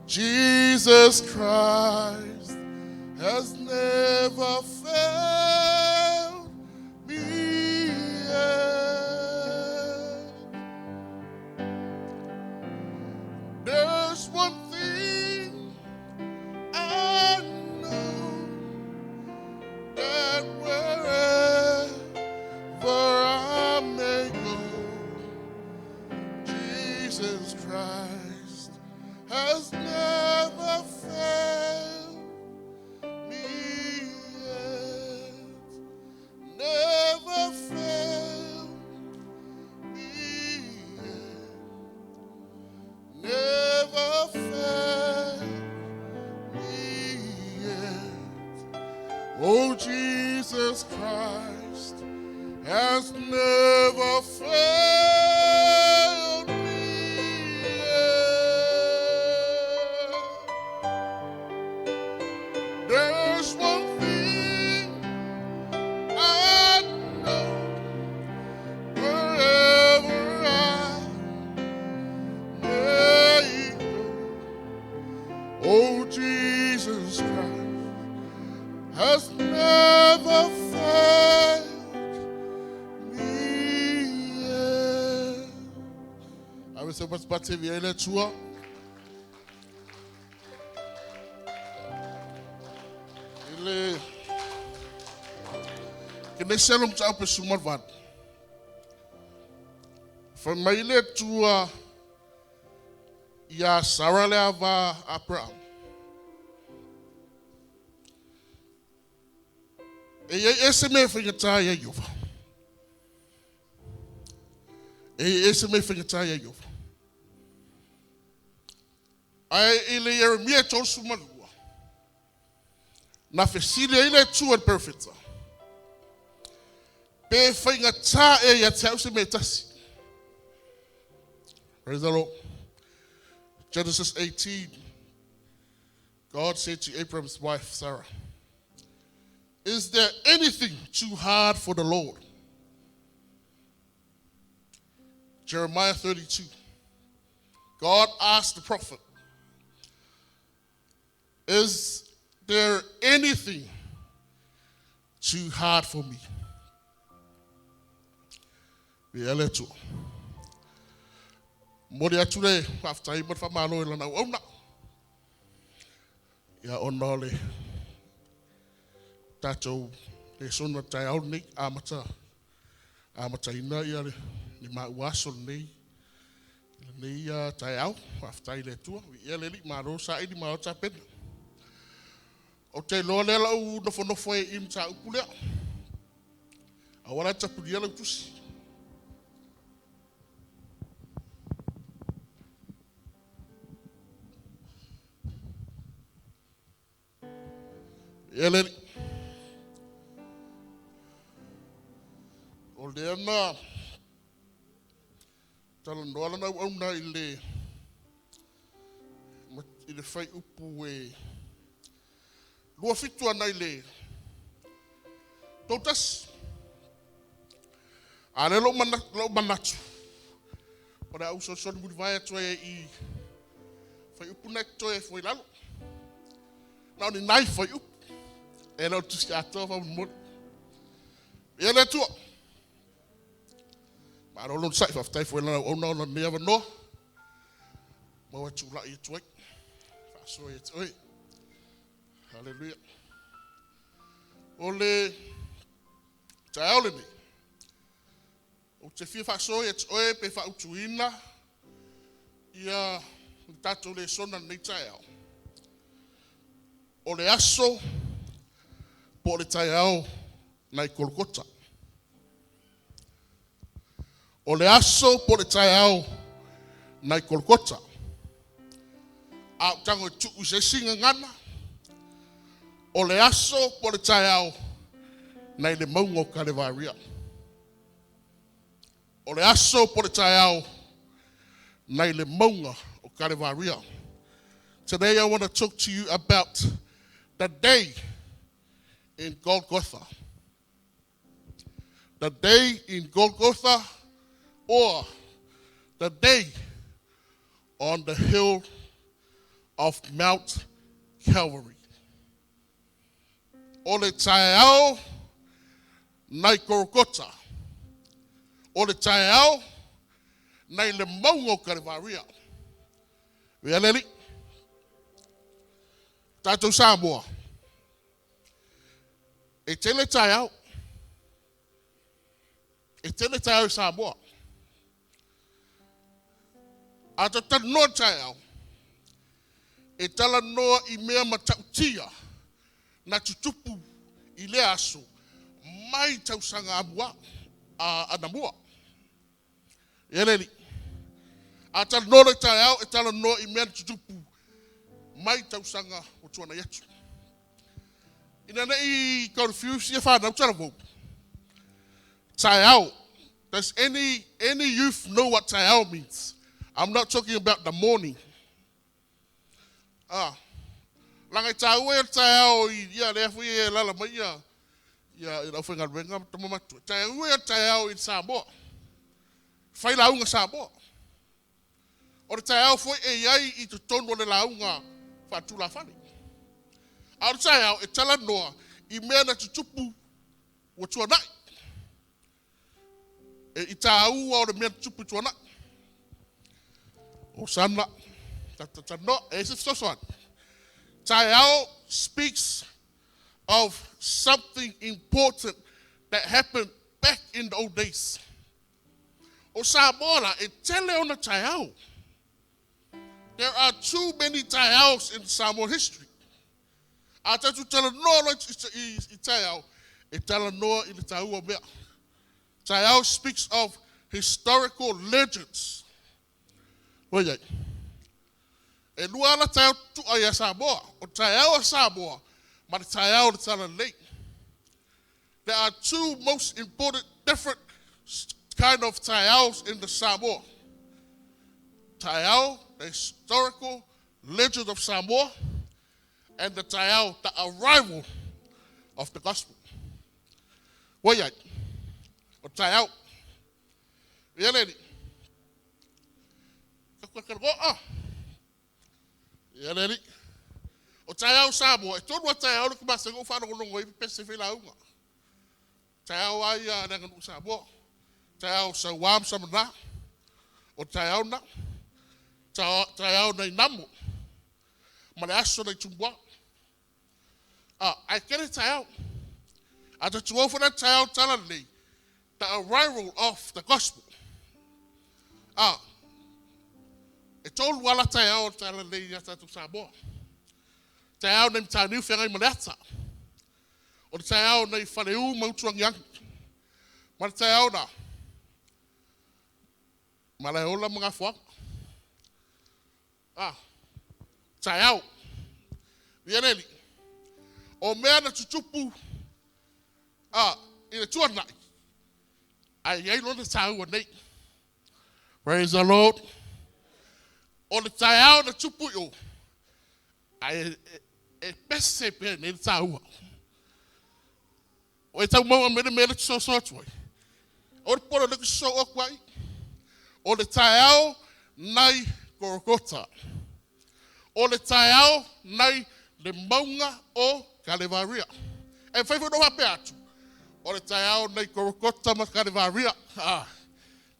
Jesus Christ has never failed me yet. There's one thing I know, that wherever I may go, Jesus Christ has never failed me yet. Never failed me yet. Never failed me yet. Oh, Jesus Christ has never failed me yet. There's one thing I know, wherever I may go, oh, Jesus Christ has never failed me yet. Ave se patipati e viai le Atua. I le ke nei selo mataupu e 18. Fai mai le Atua ia Sara le ava Abraham. E iai e se mea e faigata ia Ieova. E iai e se mea e faigata ia Ieova. Ae i le Ieremia 32, na fesili ai le Atua i le perofeta. Pe faigata ea ia te au se mea e tasi. Praise the Lord. Genesis 18, God said to Abraham's wife, Sarah, "Is there anything too hard for the Lord?" Jeremiah 32. God asked the prophet, Is there anything too hard for me? Ia le Atua. Momoli atu le faafetai ma le faamalo i lana auauna. Ia ona o le tatou lesona taeao lenei amata amataina ia le, le maua aso lenei lenei taeao. Faafetai i le Atua. Viia le Alii, malo saili, malo tapena. Ou te iloa lea lau nofonofo ai i mataupu lea. Aua la tapunia lau tusi. Ia le Alii. O lea na talanoa lana auauna i le i le fuaiupu e 27 ana i le 31. A lea lou manatu, o le a ou solisoli mulivae atu ai i fuaiupu na e totoe foi i lalo. Na o ni nai fuaiupu. E le o le tusi atoa faamolemole. Ia le Atua. Malo lona sa'i, faafetai foi i lana auauna ona o lenei avanoa. Maua e tulai atu ai. Faasoa ia te oe. Haleluia. O le taeao lenei, ou te fia faasoa ia te oe pe faautuina ia le tatou lesona i lenei taeao. O le aso po o le taeao nai Kolokota. O le aso po o le taeao nai Kolokota. A ou tago e tuu i se isi gagana, o le aso po o le taeao nai le mauga o Kalevaria. O le aso po o le taeao nai le mauga o Kalevaria. Today I want to talk to you about the day in Golgotha. The day in Golgotha or the day on the hill of Mount Calvary. O le taeao nai Korokota. O le taeao nai le mauga o Kalevaria. Vea le Alii. Tatou Samoa, e tele taeao. E tele taeao i Samoa. A tatou talanoa i le taeao, e talanoa i mea matautia na tutupu i lea aso mai tausaga amua, anamua. Ia le Alii. A talanoa loa i taeao, e talanoa i mea na tutupu mai tausaga ua tuanai atu. Ina ne i confuse ia fanau talavou. Taeao. Does any youth know what taeao means? I'm not talking about the morning. Ah. Laga i tāua e le taeao i ia lea foi e lala mai ia ia i lau faigaluega ma tama matua. Tāua e le taeao i Samoa. Fai lauga Samoa. O le taeao foi e iai i totonu o le lauga faatulafale. A o le taeao e talanoa i mea na tutupu ua tuanai. E i tāua o le mea na tutupu i tuanai. O sana, ta ta ta no, e se fesoasoani. Taeao speaks of something important that happened back in the old days. O Samoa la, e tele ona taeao. There are too many taeaos in Samoan history. A tatou talanoa loa i taeao, e talanoa i le taua o mea. Taeao speaks of historical legends. Oi ai. E lua ala taeao tutua ia Samoa. O taeao a Samoa ma le taeao o le Talalelei. There are two most important different kind of taeaos in the Samoa. Taeao, the historical legend of Samoa, and the taeao, the arrival of the gospel. Oi ai. O taeao. Ia le Alii. Ka goa. Ia le alii. O taeao Samoa, e tonu a taeao le kumase o whalongonongo i pese whai. Taeao ai a le aganuu Samoa. Taeao sauā ma samanā. O taeao na. Taeao nai namo. Ma le aso nai tumua. Ai kere taeao. A te tuau whana taeao tala nei. The arrival of the gospel. E tolu ala taeao tala nei ia tātou Samoa. Taeao nei mtāniu whengai ma le ata. O le taeao nei whaleu mautuangiangi. Ma le taeao na. Ma le ola mga fuanga. Taeao. Vianeli. O mea na tutupu. I le tuanai. Ai ai lona tāua nei. Praise the Lord. O le taeao na tupu i o. Ai e pese pe nei le tāua. O e tau maua mele mele tu so atu ai. O le polo le so o kwai. O le taeao nai Gorgota. O le taeao nai le maunga o Kalevaria. E whai whanau hape atu. O le taeao nai Gorgota ma Kalevaria.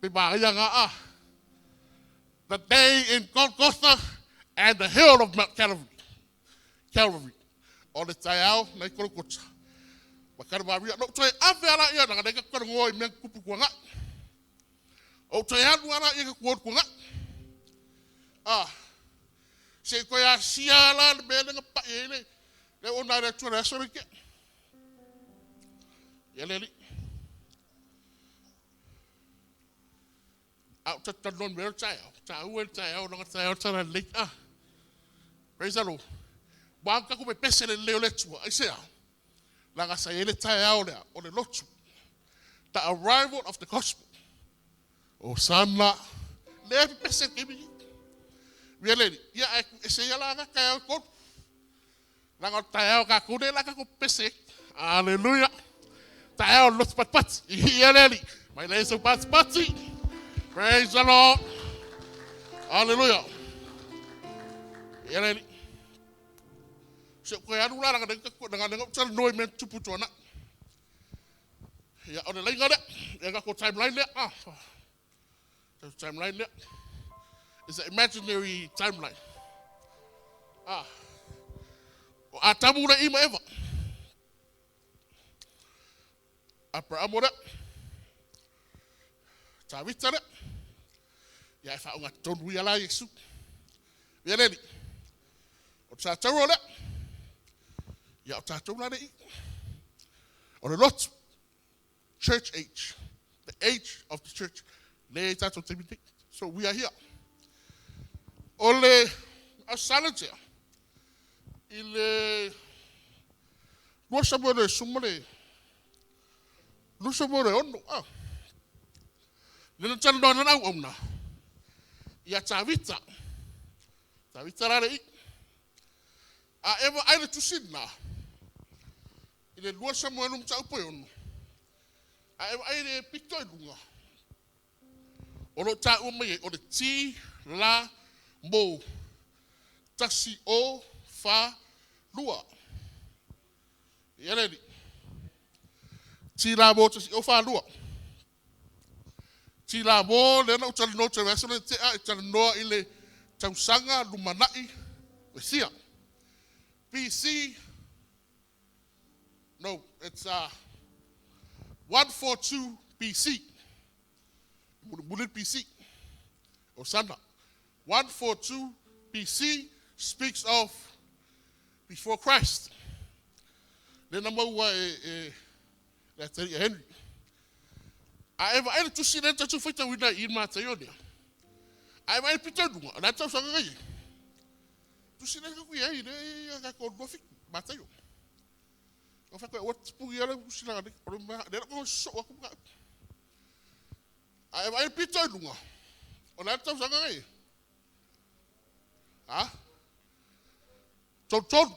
Pe maria ngā a. The day in Golgotha and the hill of Mount Calvary. Calvary. O le taeao nai Golgotha. Ma Kalevaria. No toe ave ala ia na ngai ka ngoi me kupu kua ngai. O toe alu ala ia ka kua kua ngai. Se koe a sia la le mea lenga pa e le. Le o nā le tua le aso le ke. Ia le li. Au ta non mea taeao. Ta ue taeao nanga taeao tala le. Praise the Lord. Wa ka ku pe pese le leo le tua. Ai sea. Langa sa ele taeao lea. O le lotu. The arrival of the gospel. O sana. Le pe pese ke mi. Ia le ia e se ia la ka ia ko. Langa taeao ka ku le la ka ku pese. Hallelujah. Taeao lotu pat pat. Ia le li. Mai le so pat pati. Praise the Lord. Hallelujah. Ia le li. Se ko alu la nga ka nga nga tsa noi men tupu tona. Ia o le lenga le. Ia ka ko timeline le. The timeline le. It's an imaginary timeline. O Atamu na ima Eva. Abraham le. Tavita le. Ia e whaonga tonu ia la Yesu. Ia leli. O tātou le. Ia o tātou la le i. O le lotu. Church age. The age of the church. Le tātou te mite. So we are here. O le asalatea. I le luasa mo le sumale. Lusa mo le ono. Le na tala noa na au au na. Ia Tavita. Tavita la le i. A ewa ai le tusina. I le luasa mo enu mta upo ono. A ewa ai le pito i lunga. O lo tā ua mai e, o le ti la mo. Tasi o fa lua. Ia le li. Ti la mo tasi o fa lua. Ti la mo le na utala no te reso le te a itala noa i le tausanga lumanai wesia. BC. No, it's 142 BC. Muli BC. Osana. 142 BC speaks of before Christ. Le na maua e le atari Henry. A ewa aile tusi le tatu whaita wina i mātai o nea. A ewa aile pita lunga, la tau sanga ngai. Tusi le kaku ia i le ka ko lua fiku, mātai o. O whaka o tipu ia le tusi la ngane, o le maha, le ko so aku mga. A ewa aile pita lunga, o la tau sanga ngai. Ha? Tolu tolu.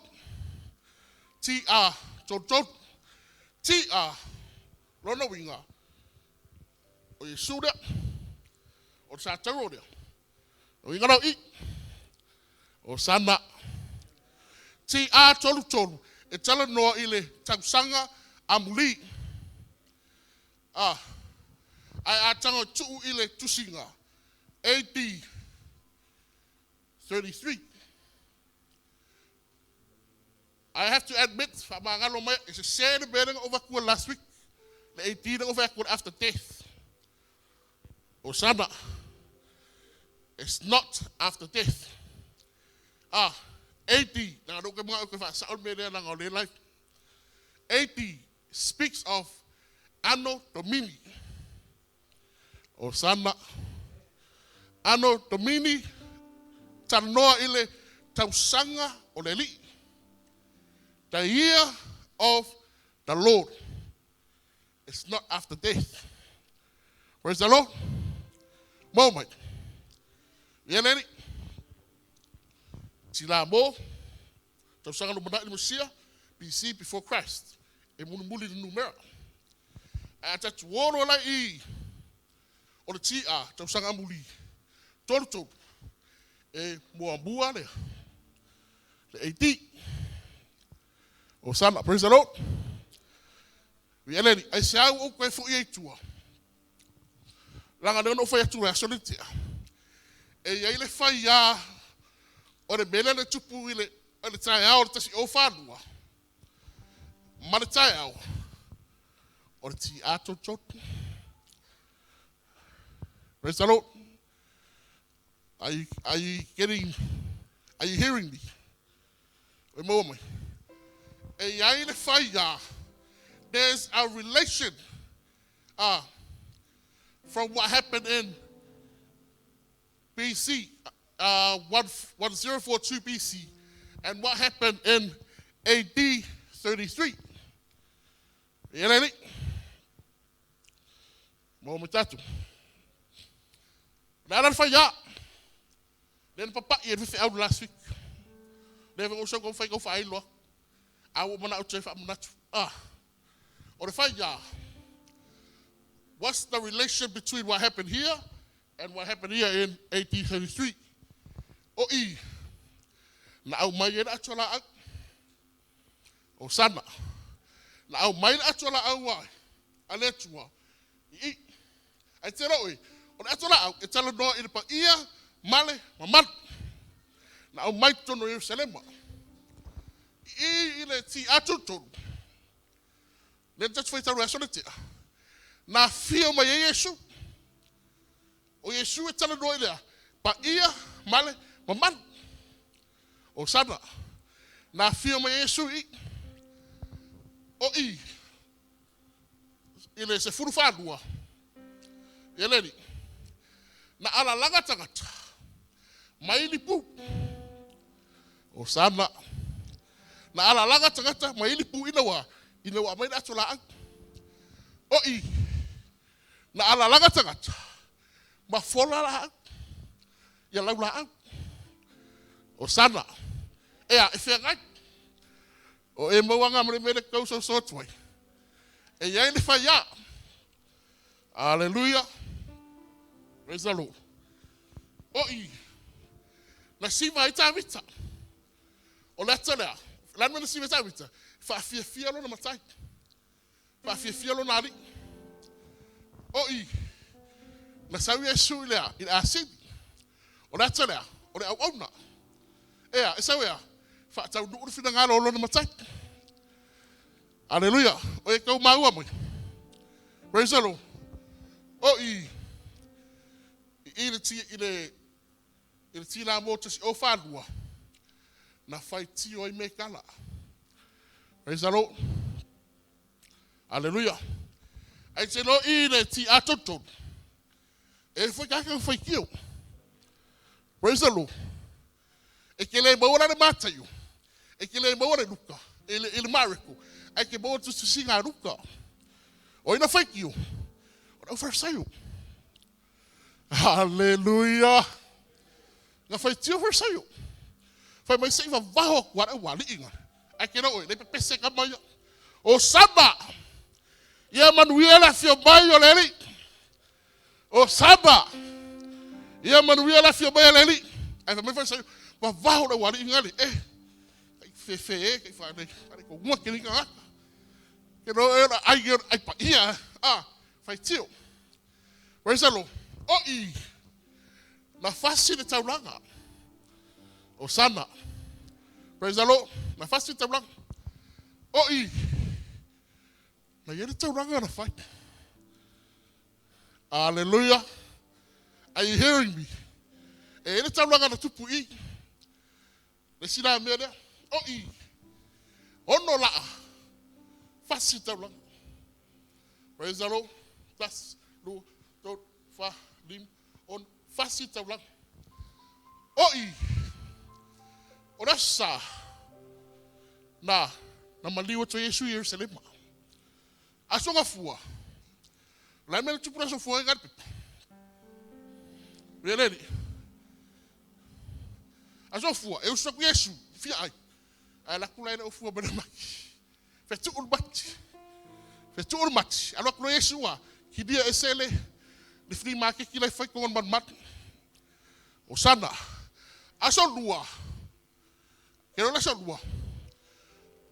T-A, tolu tolu. T-A, lona winga. O Yesu lea. O sa tauro lea. O inga lau i. O sana. TA33 e tala noa i le tausaga amuli. Ah, ai a tanga tuu i le tusinga. AD 33. I have to admit, whaamangalo mai, it's a sad mea over kua last week. Le AD na over kua after death. O sana. It's not after death. Ah, AD, na no ke mga o ke wha me lea langa o le life. AD speaks of Anno Domini. O sana. Anno Domini, tanoa ile tausaga o le Alii. The year of the Lord. It's not after death. Praise the Lord. Moment. Ia leni. Tila mo. Tausaga lumanai le Masia. BC before Christ. E mulimuli le numera. A tatu oro lai i. O le TA. Tausaga amuli. Tolu tolu. E muamua lea. Le AD. O sana. Praise the Lord. Ia leni. Ai se au o koe fo i tua. Langa leo no fai atu le aso le tia. E ia ile fai a o le mele le tupu i le o le tae ao o le tasi o whanua. Ma le tae ao o le ti ato tōtu. Praise the Lord. Are you getting, are you hearing me? O maua mai. E ia ile fai a, there's a relation from what happened in BC, 1042 BC, and what happened in AD 33. Ia lele. Mo me tatu. Le ala fai ya. Le papa i e out last week. Le o so ko fai ko fai lo. A o mana o te fa manatu. Ah. O le fai ya. What's the relation between what happened here and what happened here in 1833? O i. Na au mai e le atola au. O sana. Na au mai le atola au ai. A le atua. I. Ai te roi. O le atola au. E tala noa i le pa ia, male, mamalu. Na au mai tono Yerusalema. I i le ti atu tonu. Le tatu whai taru aso le tea. Na fio mai e Yesu. O Yesu e tala noa i lea. Pa ia, male, mamalu. O sana. Na fio mai e Yesu i. O i. I le se furu whanua. Ia leni. Na ala langa tangata. Mai li pu. O sana. Na ala langa tangata. Mai li pu ina wa. Ina wa mai na atola au. O i. Na ala langa tangata. Ma fola la au. Ia lau la au. O sana. Ea, e whia ngai. O e mauanga mre mele kau so so tuai. E ia le whai a. Hallelujah. Praise the Lord. O i. Na siva ai tāvita. O le ata lea. Lana na siva tāvita. Whaafia lona matai. Whaafia lona ali. O i. Na sau Yesu i lea. I le asini. O le ata lea. O le au auna. Ea, e sau ea. Whaatau nuu le whina ngalo o lona matai. Hallelujah. O e kau maua mai. Praise the Lord. O i. I le ti i le i le ti la mo tasi o whanua. Na whai tio ai me kala. Praise the Lord. Hallelujah. Ai te lo i le ti atoto. E whai kaka whai kio. Praise the Lord. E ke le maua le Mataio. E ke le maua le Luka. E le Mariko. Ai ke maua tusinga Luka. O ina whai kio. O na wharisaio. Hallelujah. Nga whai tio wharisaio. Whai mai se iwa vaho kua rau wali inga. Ai ke rau le pepese ka mai. O saba. Ia manuia la fio mai o leli. O saba. Ia manuia le afio mai a le Alii. Ae fai mai Farisaio, vavaho le ualii ngale, e, kai fefe e, kai whanei, whanei ko ngua ke ringa aka. Ke no e ora ai e ai pa ia, a, whai tio. Praise the Lord. O i, na fasi le taulaga. O sana. Praise the Lord. Na fasi le taulaga. O i, na ia le taulaga na whai. Hallelujah. Are you hearing me? E le taulaga na tupu i. Le sila mea lea. O i. Ono laa. Fasi taulaga. Praise the Lord. Tas, lu, tolu, fa, lim, on. Fasi taulaga. O i. O le sa. Na. Na maliu atu Iesu i Yerusalema. Aso gafua. La mea le tupu le aso fua e pepa. Releli. Aso fua. E usu aku Iesu. Fia ai. Ai la kula ele o fua mena maki. Fetu ul mati. Fetu ul mati. Alo aku Iesu wa. Kidia esele. Le flea market ki lai fai kongon man mat. O sana. Aso lua. Ke rola aso lua.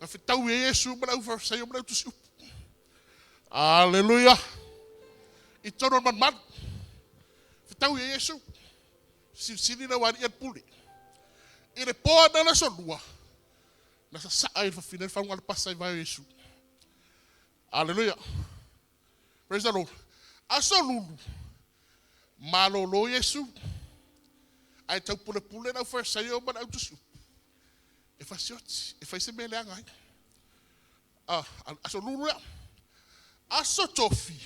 Na fetau e Iesu ma lau farisai ma lau tusi upu. Hallelujah. I tono man man. Fetau e Iesu. Silisili na wari e pule. I le poa na aso lua. Na sa saa i le fafine le faunga le pasa i vai o Iesu. Hallelujah. Praise the Lord. Aso lulu. Malolo Iesu. Ai tau pule pule na farisai o ma lau tusi upu. E fasioti. E faise mele anga ai. Ah, aso lulu lea. Aso tofi.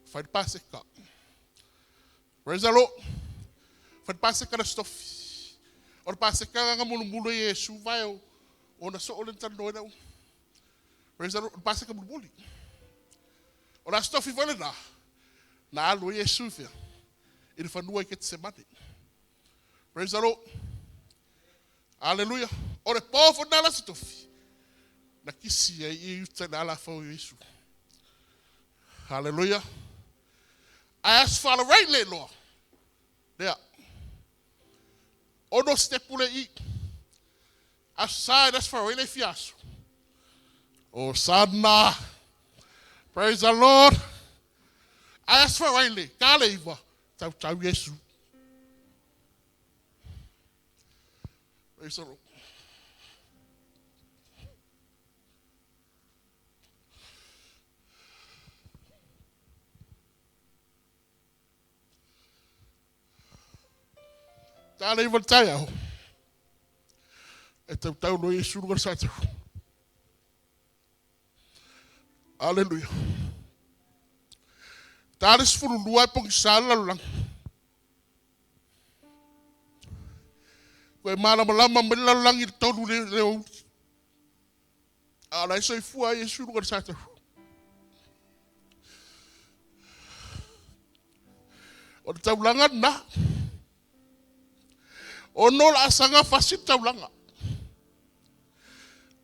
Fai paseka. Praise the Lord. Fai paseka na stofi. O le paseka nga mulu mulu Iesu vai o o na so o le tano ina. Praise the Lord. O le paseka mulu mulu. O la stofi vale na. Na alu Iesu fia. I le fanua i Ketsemane. Praise the Lord. Hallelujah. O le pofo na la stofi. Na kisi ai i uta na ala fau Iesu. Hallelujah. I ask for the right le loa. Lea. Ono step ule i. Aside as for le fiaso. Hosanna. Praise the Lord. I ask for right le. Kale iwa. Tau tau Yesu. Praise the Lord. Tale iwa tai au. E tau tau lo Yesu lugar sa tau. Hallelujah. Tale sefulu lua e pongi sala lalulang. Koe malama lama mai lalulang i le tolu le le o. A la e soifua Yesu lugar sa tau. O le taulaga na. Ono la asanga fasi taulaga.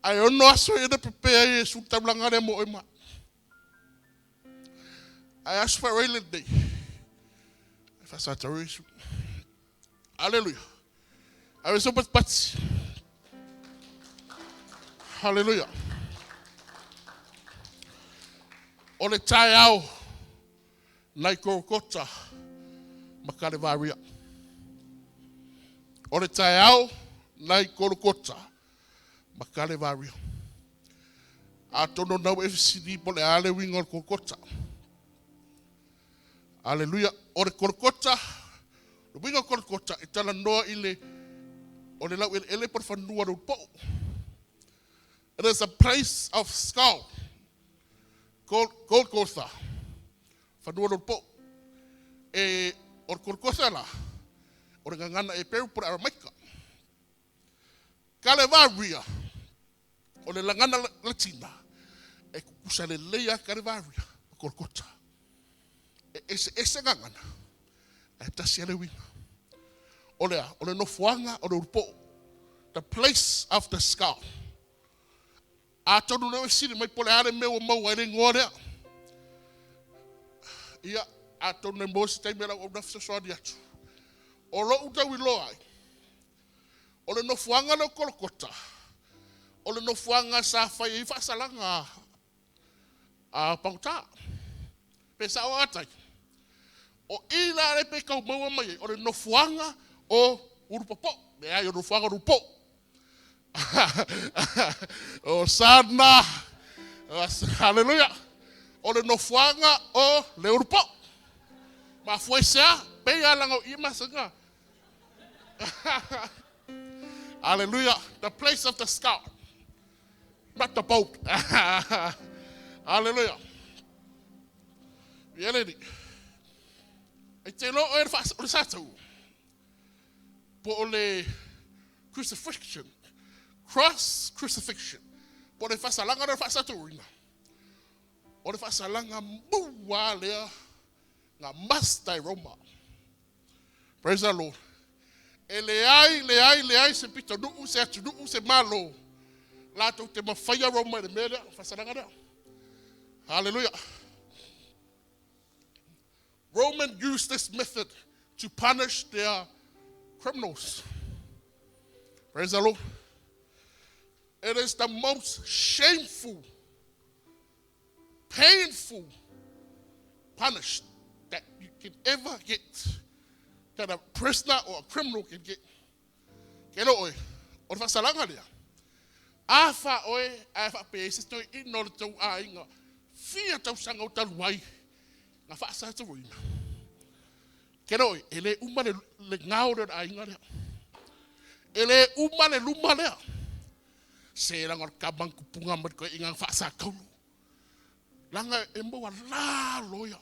Ai ono aso e na pepea Yesu taulaga le mo e ma. Ai aso fa rele nei. Fa sa tau Yesu. Hallelujah. Ai so pat pat. Hallelujah. O le tae ao nai Korokota ma Kalevaria. O le tae ao nai Korokota ma Kalevaria. A tono nau FCD po le ale winga o le Korokota. Hallelujah. O le Korokota, le winga o Korokota, e tala noa i le, o le lau ele ele po le whanua le upou. It is a place of skull. Golgotha. Whanua le upou. E, o le Golgotha la, o le ngangana e peru po le Aramaika. Kalevaria, o le langana latina, e kukusa le leia Kalevaria, o Golgotha. E ese ese ngangana, e tasi ale winga. O le o le nofuanga o le urupo. The place of the skull. A tonu leo e siri mai po le are mea mau ai le ngoa lea. Ia, a tonu e mo se taimi lau au nafisa soani atu. O lou tauiloa ai, o le nofoaga lea o Kolokota, o le nofoaga sa fai ai faasalaga a pagota. Pe sao atai. O i la le pe kau maua mai ai, o le nofoaga o Ulupopo. Me ai o nofoaga o Ulupopo. O sana. Hallelujah. O le nofoaga o le Ulupopo. Ma fue sea, pe ia langa o i masenga. Hallelujah. The place of the scout. Not the boat. Hallelujah. Ia le ni. Ai te lo o e o le sātou. Po o le crucifixion. Cross crucifixion. Po o le faasalaga le faasatauina. O le faasalaga mua lea ngā masta e Roma. Praise the Lord. E le ai, le ai, le ai se pito nuu, se atu nuu, se malo. Latou te mafaia Roma i le mea lea, faasalaga lea. Hallelujah. Roman used this method to punish their criminals. Praise the Lord. It is the most shameful, painful punish that you can ever get, that a prisoner or a criminal can get. Ke lo oe, o le faasalaga lea. A fa oe, a fa pe se toi ino le tau a inga. Fia tau sanga o talu ai. Nga faasatauina. Ke lo oe, e le uma le, le ngao le a inga lea. E le uma le luma lea. Se langa o le kamang kupunga mai koe inga faasakaulu. Langa e maua la loia.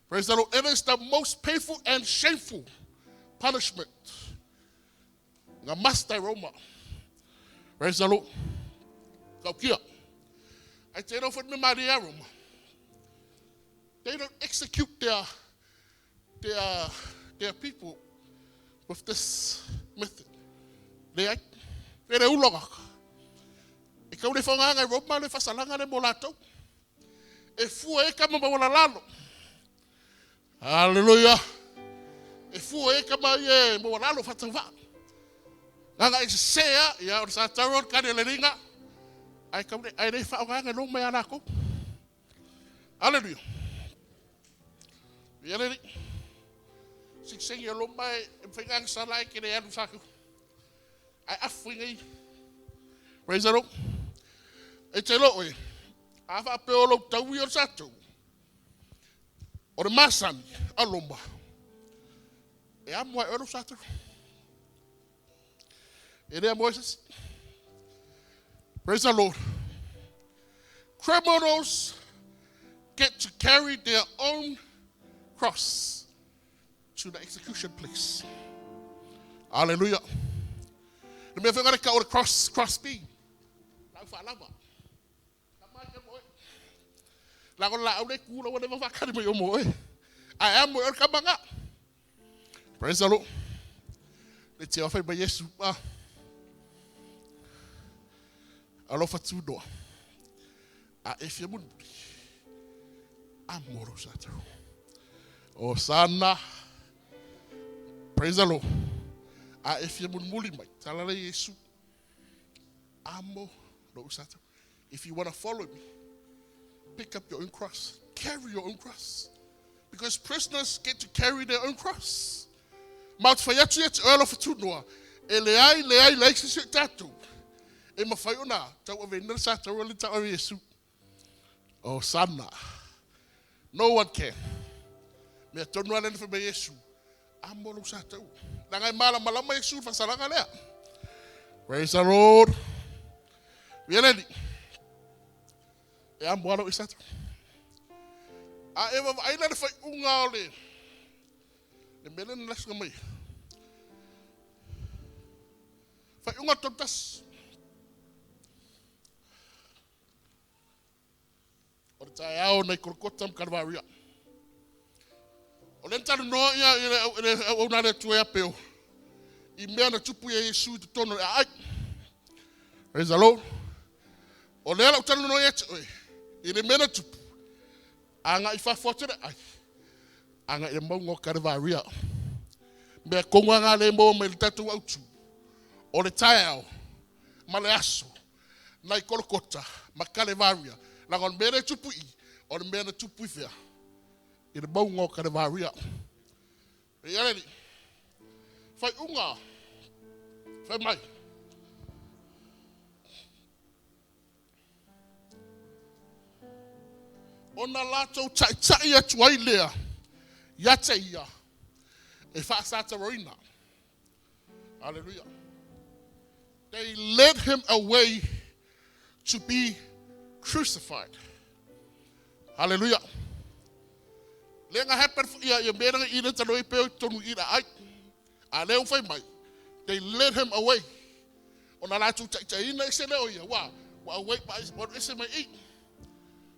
Praise the Lord. It is the most painful and shameful punishment. Nga masta Roma. Praise the Lord. Kau kia. Ai te rau me Maria Roma. They don't execute their people with this method. Le ai. E re uloga. E kau le whaunganga i Roma le fasalanga le mo latou. E fua e kama mawala lalo. Hallelujah. E fua e kama i e mawala lalo whatauva. Nganga e sea, ia o sa tau o kare le ringa. Ai kau le, ai le whaunganga no mai ala kou. Hallelujah. Ia le ri. Sik sengi o lo mai, e whainganga sa lai ke le anu saku. Ai afu ngai. Praise the Lord. E te lo oe. A wha pe o lo tau i o satou. O le masani, a lomba. E a mua e o lo satou. E lea Moses. Praise the Lord. Criminals get to carry their own cross to the execution place. Hallelujah. Le mea whaingare ka o le cross, cross beam. Lau whaalava. La mai ka moe. La ko la au le kula wa le whakari mai o moe. Ai a moe o le kamanga. Praise the Lord. Le te awhai mai Yesu. Ah. Alofa tūnoa. A e fia munimuli. A moro satou. O sana. Praise the Lord. A e fia munimuli mai. Tala le Yesu. Amo lo satou. If you want to follow me, pick up your own cross. Carry your own cross. Because prisoners get to carry their own cross. Maut whai atu ia te oelo whatunoa. E le ai, le ai, le ai se se tātou. E mawhai ona, tau ave nere sa tau ale tau ave Yesu. Oh, sana. No one can. Mea tonu ale na whamea Yesu. Amo lo sa tau. Nanga e mala malama Yesu whasalanga lea. Praise the Lord. Mieleni. E amo alo i sa tau. A e wawa aina le whai unga o le. Le mele na lasunga mai. Whai unga tautas. O le tae ao nei Kolokota ma Kalvaria. O le tanu noa ia i le au au nā le tua peo. I mea na tupu ia Yesu i te tono le ai. Praise the Lord. O le ala o tanu noa ia te oe. I le mea na tupu. Anga i whawhua te le ai. Anga i le maunga o Kalvaria. Mea konga ngā le mō mai le tātou autu. O le taeao ma le aso nai Kolokota ma Kalevaria. Laga o le mea le tupu i, o le mea na tupu i fea. I le maunga o Kalevaria. E ia leli, fai unga, fai mai. Ona latou taʻitaʻi atu ai lea ia te ia e faasataroina. Hallelujah. They led him away to be crucified. Hallelujah. Le nga happen ia ia mea nga ina talo i peo tonu ina ai. A leo fai mai. They led him away. Ona latou taʻitaʻina ese lea o ia, ua ua away ma ua ese mai i.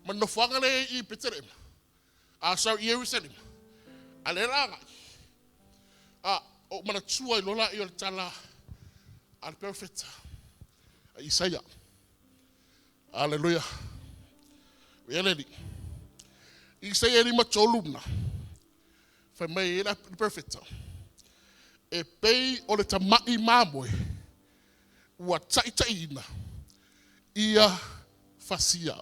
Ma nofoaga le i Petelema. Ah, sorry, Ierusalema. A le la agai. Ah, o manatua i lola i o le tala a le perofeta a Isaia. Hallelujah. Ia le Isaia 53 na. Fai mai e le perofeta. E pei o le tamaʻi mamoe ua taʻitaʻiina ia fasia.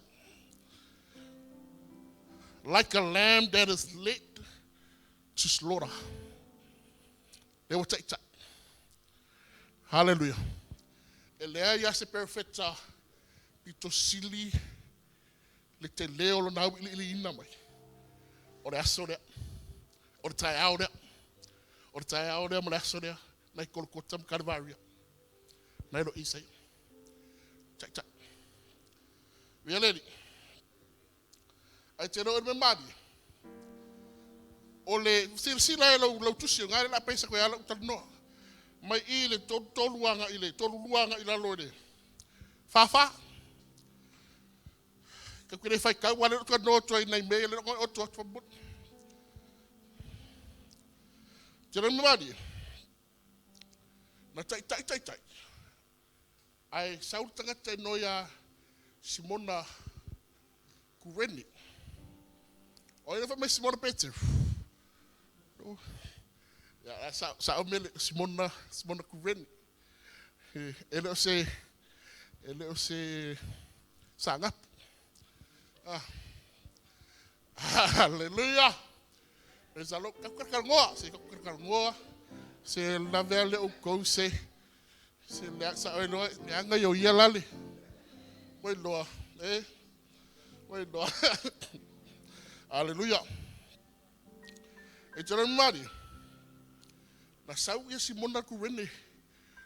Like a lamb that is led to slaughter. Le ua taʻitaʻi. Hallelujah. E leai a se perofeta pito sili le tele o lona auiliiliina mai. O le aso lea. O le taeao lea. O le taeao lea ma le aso lea. Nai Kolokota ma Kalevaria. Nai lo Isaia. Taʻitaʻi. Ia le Ai te leo e me mali. O le silasila e lau, lau tusi o ngā la pesa koe ala utalinoa. Mai i le tolu tolu anga i le tolu lua anga i lalo i le whawha. Ka kure whai kau wale tua no tua i nei mea le ngoi o tua tua mut. Te rau mali. Na tai tai tai tai. Ai saul tangata e noia Simona Kureni. O ina wha mai Simona Peter. Ya, sa sa o mele Simona Simona Kureni. E le o se e le o se sa ngapu. Ah. Hallelujah. Praise the Lord. Ka ka ngoa, se ka ka ngoa. Se la vea le o kou se se le sa o loa le anga yo ia lale. Oi loa, eh. Oi loa. Hallelujah. E te rau mari. Na sau ia Simona Kurene.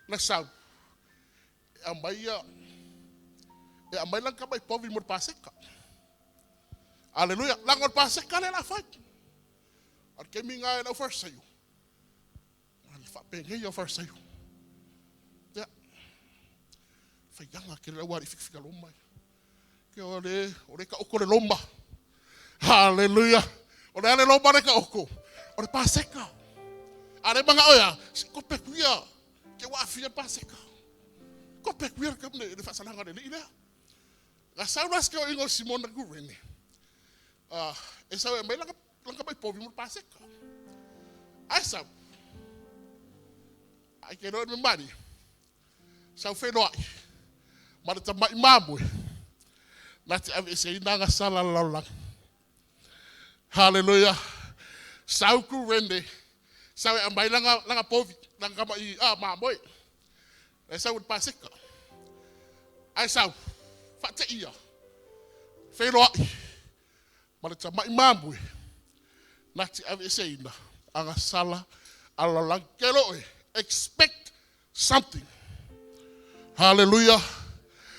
Na sau. E amai ia e amai lang ka mai povi mo paseka. Hallelujah. Lang o paseka le la fai. Ar ke mi ngai lau farsaio. Al fa penge ia farsaio. Ya. Fai yanga ke le wari fik fika loma. Ke ore ore ka oko le loma. Hallelujah. O le ale loma le ka oko. O le paseka. Ale manga oya, ko pe kuia ke wa afia paseka. Ko pe kuia ka ne le fasalanga le ile. Ga sau las ke o ingo Simona Kurene. Ah, e sau e mai langa langa mai povi mo paseka. Ai sau. Ai ke no me mari. Sau whenua ai. Ma le tamai mamue. Na te ave se ina nga sala laulang. Hallelujah. Sau ku rende. Sau e amai langa langa povi. Langa kama i ah mamoe. E sau le paseka. Ai sau. Whate ia. Whenua ai. Ma le tamai mamue. Na te ave se ina. Anga sala alalang. Ke loe. Expect something. Hallelujah.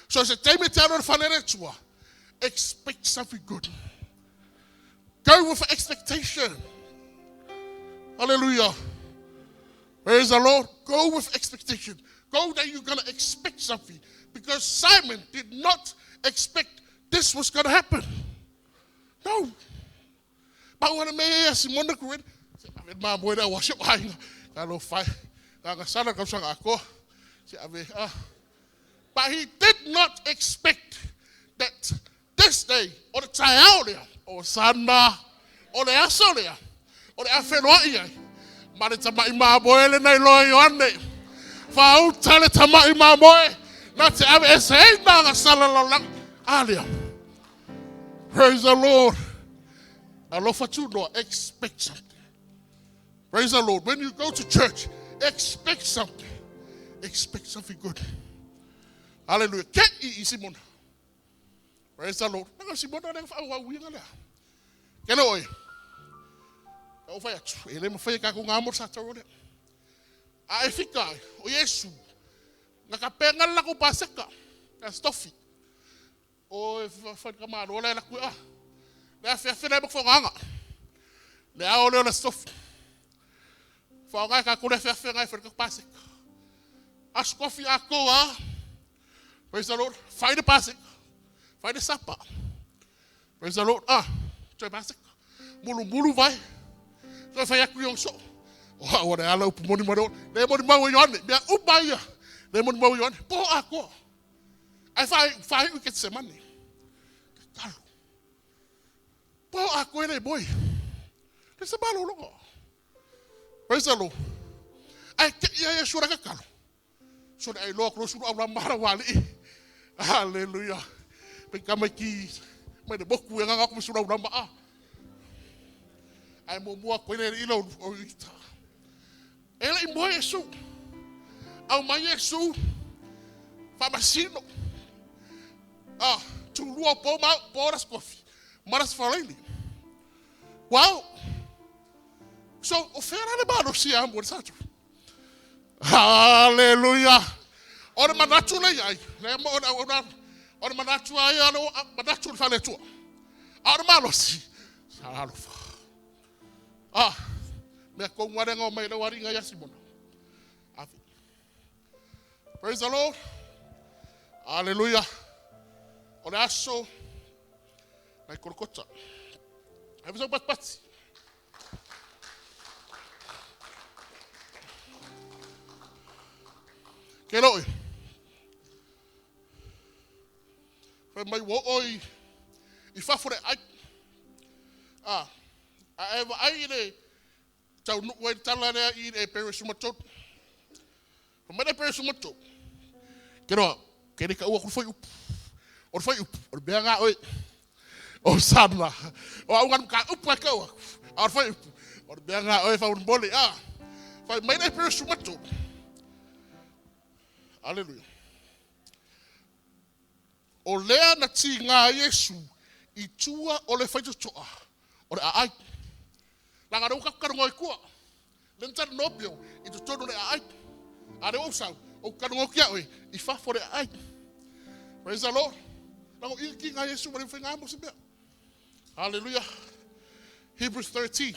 So se teime te aro whanere tua. Expect something good. Go with expectation. Hallelujah. Praise the Lord. Go with expectation. Go that you're going to expect something. Because Simon did not expect this was going to happen. No. But when me Simona Kuren, ave ma mo ere wa se ai ka lo fai ka ka sala ka sanga ko se ave ah. But he did not expect that this day o le taeao lea o sana o le aso lea o le awheloa ia Ma le tama'i mamoe lenei loa Ioane. Faauta le tama'i mamoe na te ave ese ai na agasala lalolagi. A lea. Praise the Lord. Alofa tunoa, expect something. Praise the Lord. When you go to church, expect something. Expect something good. Hallelujah. Ke i i Simona. Praise the Lord. Nanga Simona le fa wa uinga lea. Ke le oi. Ka o fai atu. E le mawhai ka ko ngā mo sa tau lea. A e fika ai, o Yesu. Nga ka penga la ko paseka. Ka stofi. O e whai ka malo le la kue a. Le a fea fea mo nganga. Le a o le o le stofi. Wha ngai ka kore fea fea ngai whai ka paseka. A skofi a ko a. Praise the Lord. Whai the paseka. Whai the sapa. Praise the Lord. Ah, toe paseka. Mulu mulu vai. Toe whai aku iong so. O ha ora ala upu moni maro. Le moni mau i one. Mea upa ia. Le moni mau i one. Po a koa. Ai whai whai u ke se mani. Kalu. Po a koe le boy. Le se malo longo. Praise the Lord. Ai ke ia ia sura ka kalu. Sura ai loa klo sura au la mara wali. Hallelujah. Pe kama ki mai le boku e nganga ko sura au la maa. Ai mo mua koe le ila o ita. E le i moe Yesu. Au mai Yesu. Whamasino. Ah, tulua po ma po ras kofi. Maras falaili. Wow. So, o whera le malo si a mo satu. Hallelujah. O le manatu le iai. Le mo o o o le manatu ai a o manatu le fale tua. A o le malo si. Alofa. Ah, mea ko ngare ngā mai le wari ngā ia Simona. Ave. Praise the Lord. Hallelujah. O le aso nai korokota. Ai vasa pat pati. Ke loi. Whai mai wo oi i whafore ai. Ah, a ewa ai le tau nuku ai tala lea i e pere sumatot. Whai mai le pere sumatot. Ke roa, ke reka ua kuru whai upu. O le whai upu, o le mea ngā oi. O sana. O au nganu ka upu ai kaua. A o le whai upu. O le mea ngā oi whai mole. Ah. Whai mai le pere sumatot. Hallelujah. O lea na ti ngā Yesu i tua o le whaitotoa. O le aai. Langa rau kakarungo i kua. Le ntana nopio i te tono le aai. A le osau, o karungo kia oe, i whafo le aai. Praise the Lord. Langa i ki ngā Yesu mare whai ngā mo se mea. Hallelujah. Hebrews 13.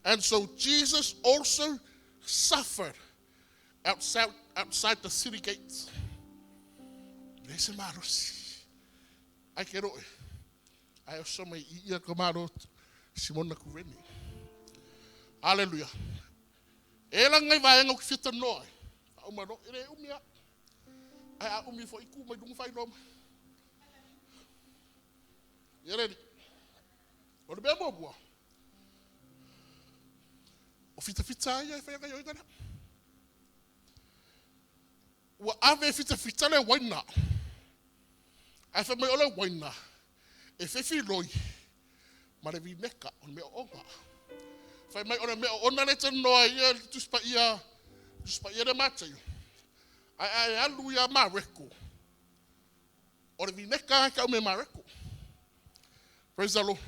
And so Jesus also suffered outside the city gates. Le se marosi. Ai ke roe. Ai o so mai i ia ka maro Simona Kureni. Hallelujah. E la ngai vaenga o ki whita noa. A uma no, e le umia. Ai a umi fo iku mai dungu whai noa. Ia reri. O le mea mua. O whita whita ai ai whai ngai oi ngana. Ua ave whita whita le waina. Ai whai mai o le waina. E whiwhi roi. Ma le vineka o le mea onga. Whai mai o le mea ona le tanoa ia tuspa ia le mātaio. Ai ai alu ia Mareko. O le vineka ai ka ume Mareko. Praise the Lord.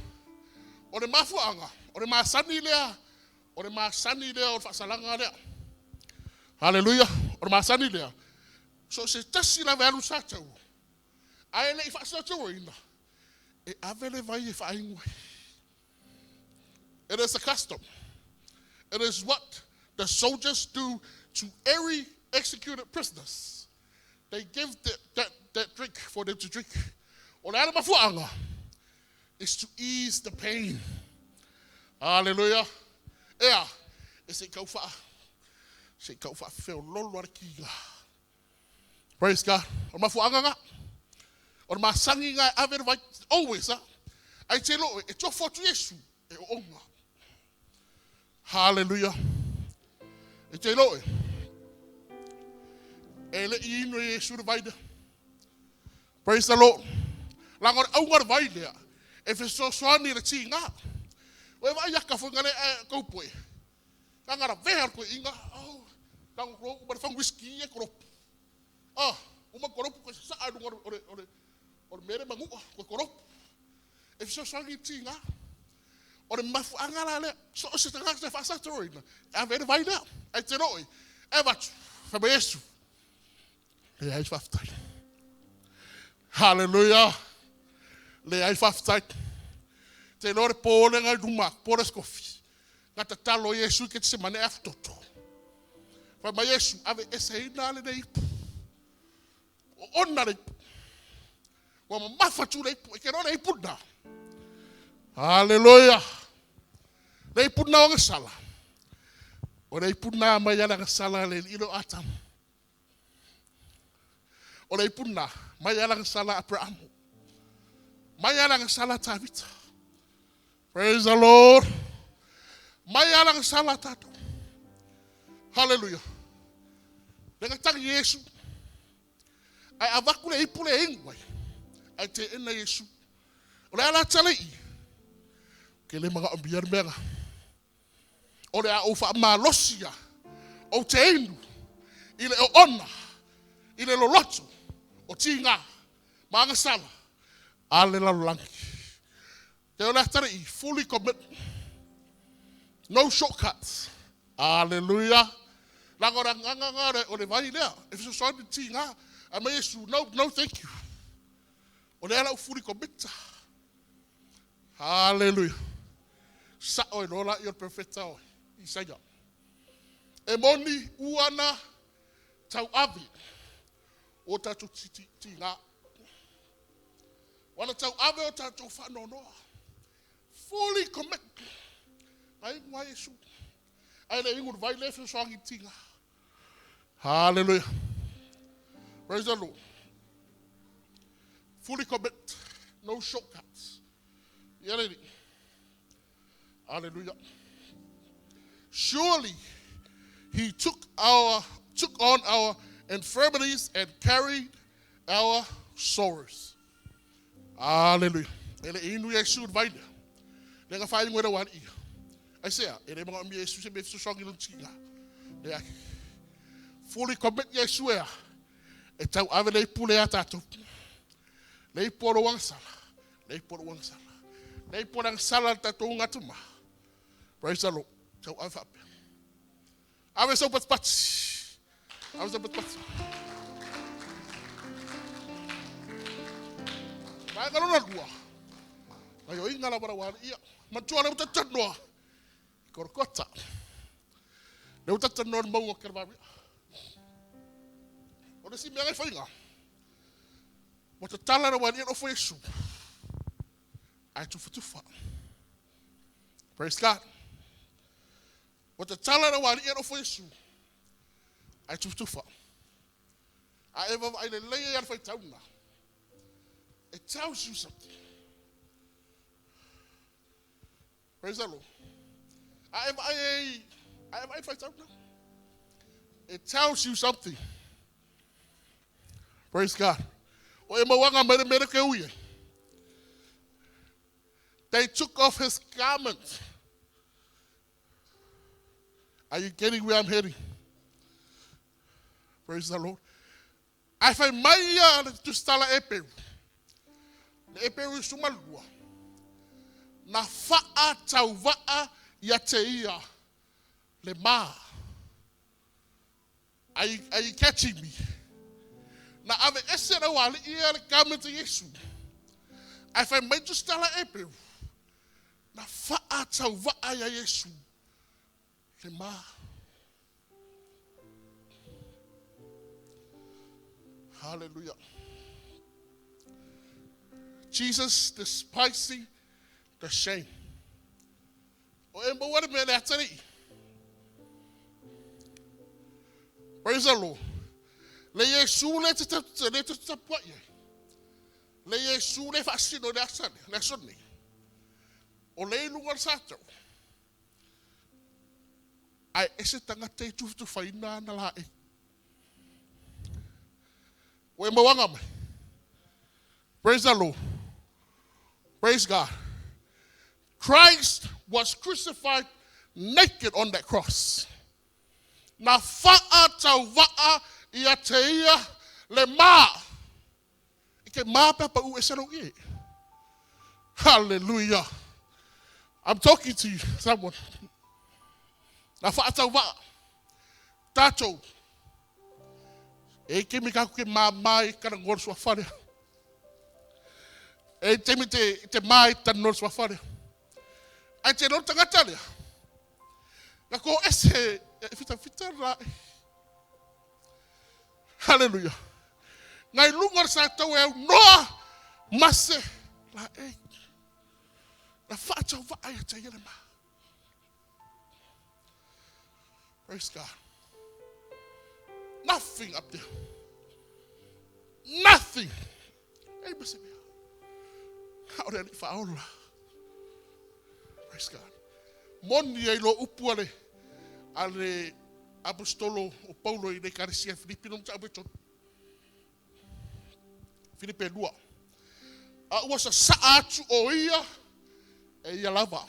O le mafuanga, o le masani lea, o le masani lea o le whaasalanga lea. Hallelujah. O le masani lea. So se tasi la vealu sa tau. Ai le i whaasatau ina. E ave le vai e whaingwe. It is a custom. It is what the soldiers do to every executed prisoners. They give that drink for them to drink. O le ala mafuanga is to ease the pain. Hallelujah. Ea, e se kau wha. Se kau wha whio lolo ara ki ngā. Praise God. O mafuanga ngā. O le masangi ngā ave vai. Always, ha. Ai te loe, e tō fotu Yesu, e o onga. Hallelujah. E te loe. E le i inu e Iesu le vai lea. Praise the Lord. Laga o le auga o le vai lea, e fesoasoani i le tiga. O e vaai aka foi ngale e kau poe. Ka ngara vea le koe inga. Oh, tango kro uma le fangu whisky e koropu. Ah, uma koropu koe sa a lunga o le o le o le mere mangua koe koropu. E fesoasoani i le tiga. O le mafuaaga la lea, so o se tagata e faasatoroina, e ave ai le vai lea. Ae te loi, e avatu, fai mai Iesu, leai faafetai. Hallelujah. Leai faafetai. Te iloa le po lea na i luma atu, po le Skofi. Na tatalo Iesu i Ketesemane e afutoto. Fai mai Iesu, ave eseina lenei ipu. O ona le ipu. Ua mamafa atu le ipu, e te iloa le ipu lena. Hallelujah. Le ipu lena o agasala. O le ipu lena mai ale agasala le alii lea o Atamu. O le ipu lena mai ale agasala Aperaamu. Mai ale agasala Tavita. Praise the Lord. Mai ale agasala tatou. Hallelujah. Le na tagi Iesu. Ae avatu le ipu le inu ai. Ae teena Iesu. O le ala tale i. Ke le manaomia le mea na. O le a ou faamalosi a ou te inu i le oona, i le loloto o tiga ma agasala a le lalolagi. Te o le atalii, fully commit. No shortcuts. Hallelujah. Leaga o le agaga lena o le vai lea, e fesoasoani i le tiga. Ae mai Iesu, no, no thank you. O lea la u fully commit. Hallelujah. Sao e loa la i o le profeta o Isaia. E moni ua na tauave o tatou tiga. Ua na tauave o tatou faanoanoa. Fully commit. Na inu ai Iesu. Ae le inu le vai lea e fesoasoani i le tiga. Hallelujah. Praise the Lord. Fully commit. No shortcuts. Ia le alii. Hallelujah. Surely he took our took on our infirmities and carried our sorrows. Hallelujah. E le inu Iesu le vai lea. Lea na faaigu e le ualii. Aisea, e le manaomia Iesu se mea e fesoasoani i lona tiga. Leai. Fully commit Iesu ea e tauave le ipu lea a tatou. Le ipu o lou agasala. Le ipu o lou agasala. Le ipu o le agasala a le tatou ugatuma. Praise the Lord. Tauave faapea. Ave sau patipati. Ave sau patipati. Vaega lona lua. Gaioiga lava lau alii ia. Manatua lea ua tatou talanoa i Kolokota. Lea ua tatou talanoa i le mauga o Kalivaria. O le isi mea na i faiga, ua tatala lau alii e nofo Iesu, ae tufatufa. Praise God. Ua tatala lau alii e nofo Iesu, ae tufatufa. A e vaavaai lelei ai lava le faitauga, it tells you something. Praise the Lord. A e vaai ai, a e vaai le faitauga, it tells you something. Praise God. O e mauaga mai le mea lea ke ui ai. They took off his garment. Are you getting where I'm heading? Praise the Lord. Ae fai mai ia le tusitala Eperu, le Eperu i sumalua, na faatauvaa ia te ia le ma. Are you, are you catching me? Na ave ese le aualii ia le garment a Iesu. Ae fai mai tusitala Eperu, na faatauvaa ia Iesu le ma. Hallelujah. Jesus despising the shame. O e maua le mea le atalii. Praise the Lord. Le Iesu le te le te tapuai ai. Le Iesu le faasino le asa le aso nei. O le i luga o le satau. Ae ese tagata e tufatufaina ana laei. Ua e mauaga mai. Praise the Lord. Praise God. Christ was crucified naked on that cross. Na faatauvaa ia te ia le ma. I ke ma pe pa u ese lou ie. Hallelujah. I'm talking to you, someone. Na faatauvaa. Tatou. E ke mi kaku ke ma mai kana ngor sua whare. E te mi te mai tan ngor sua whare. Ai te lor tangata lea. Na ko ese e fita fita la. Hallelujah. Ngai lunga sa tau e noa mase la e. Na whaatau waa ia te ia ma. Praise God. Nothing up there. Nothing. Ei mase mea. Haore ali whaola. Praise God. Moni ai lo upu ale ale apostolo o Paulo i le karesia Filipi no mta beto. Filipe 2. A ua sa sa atu o ia e ia lava.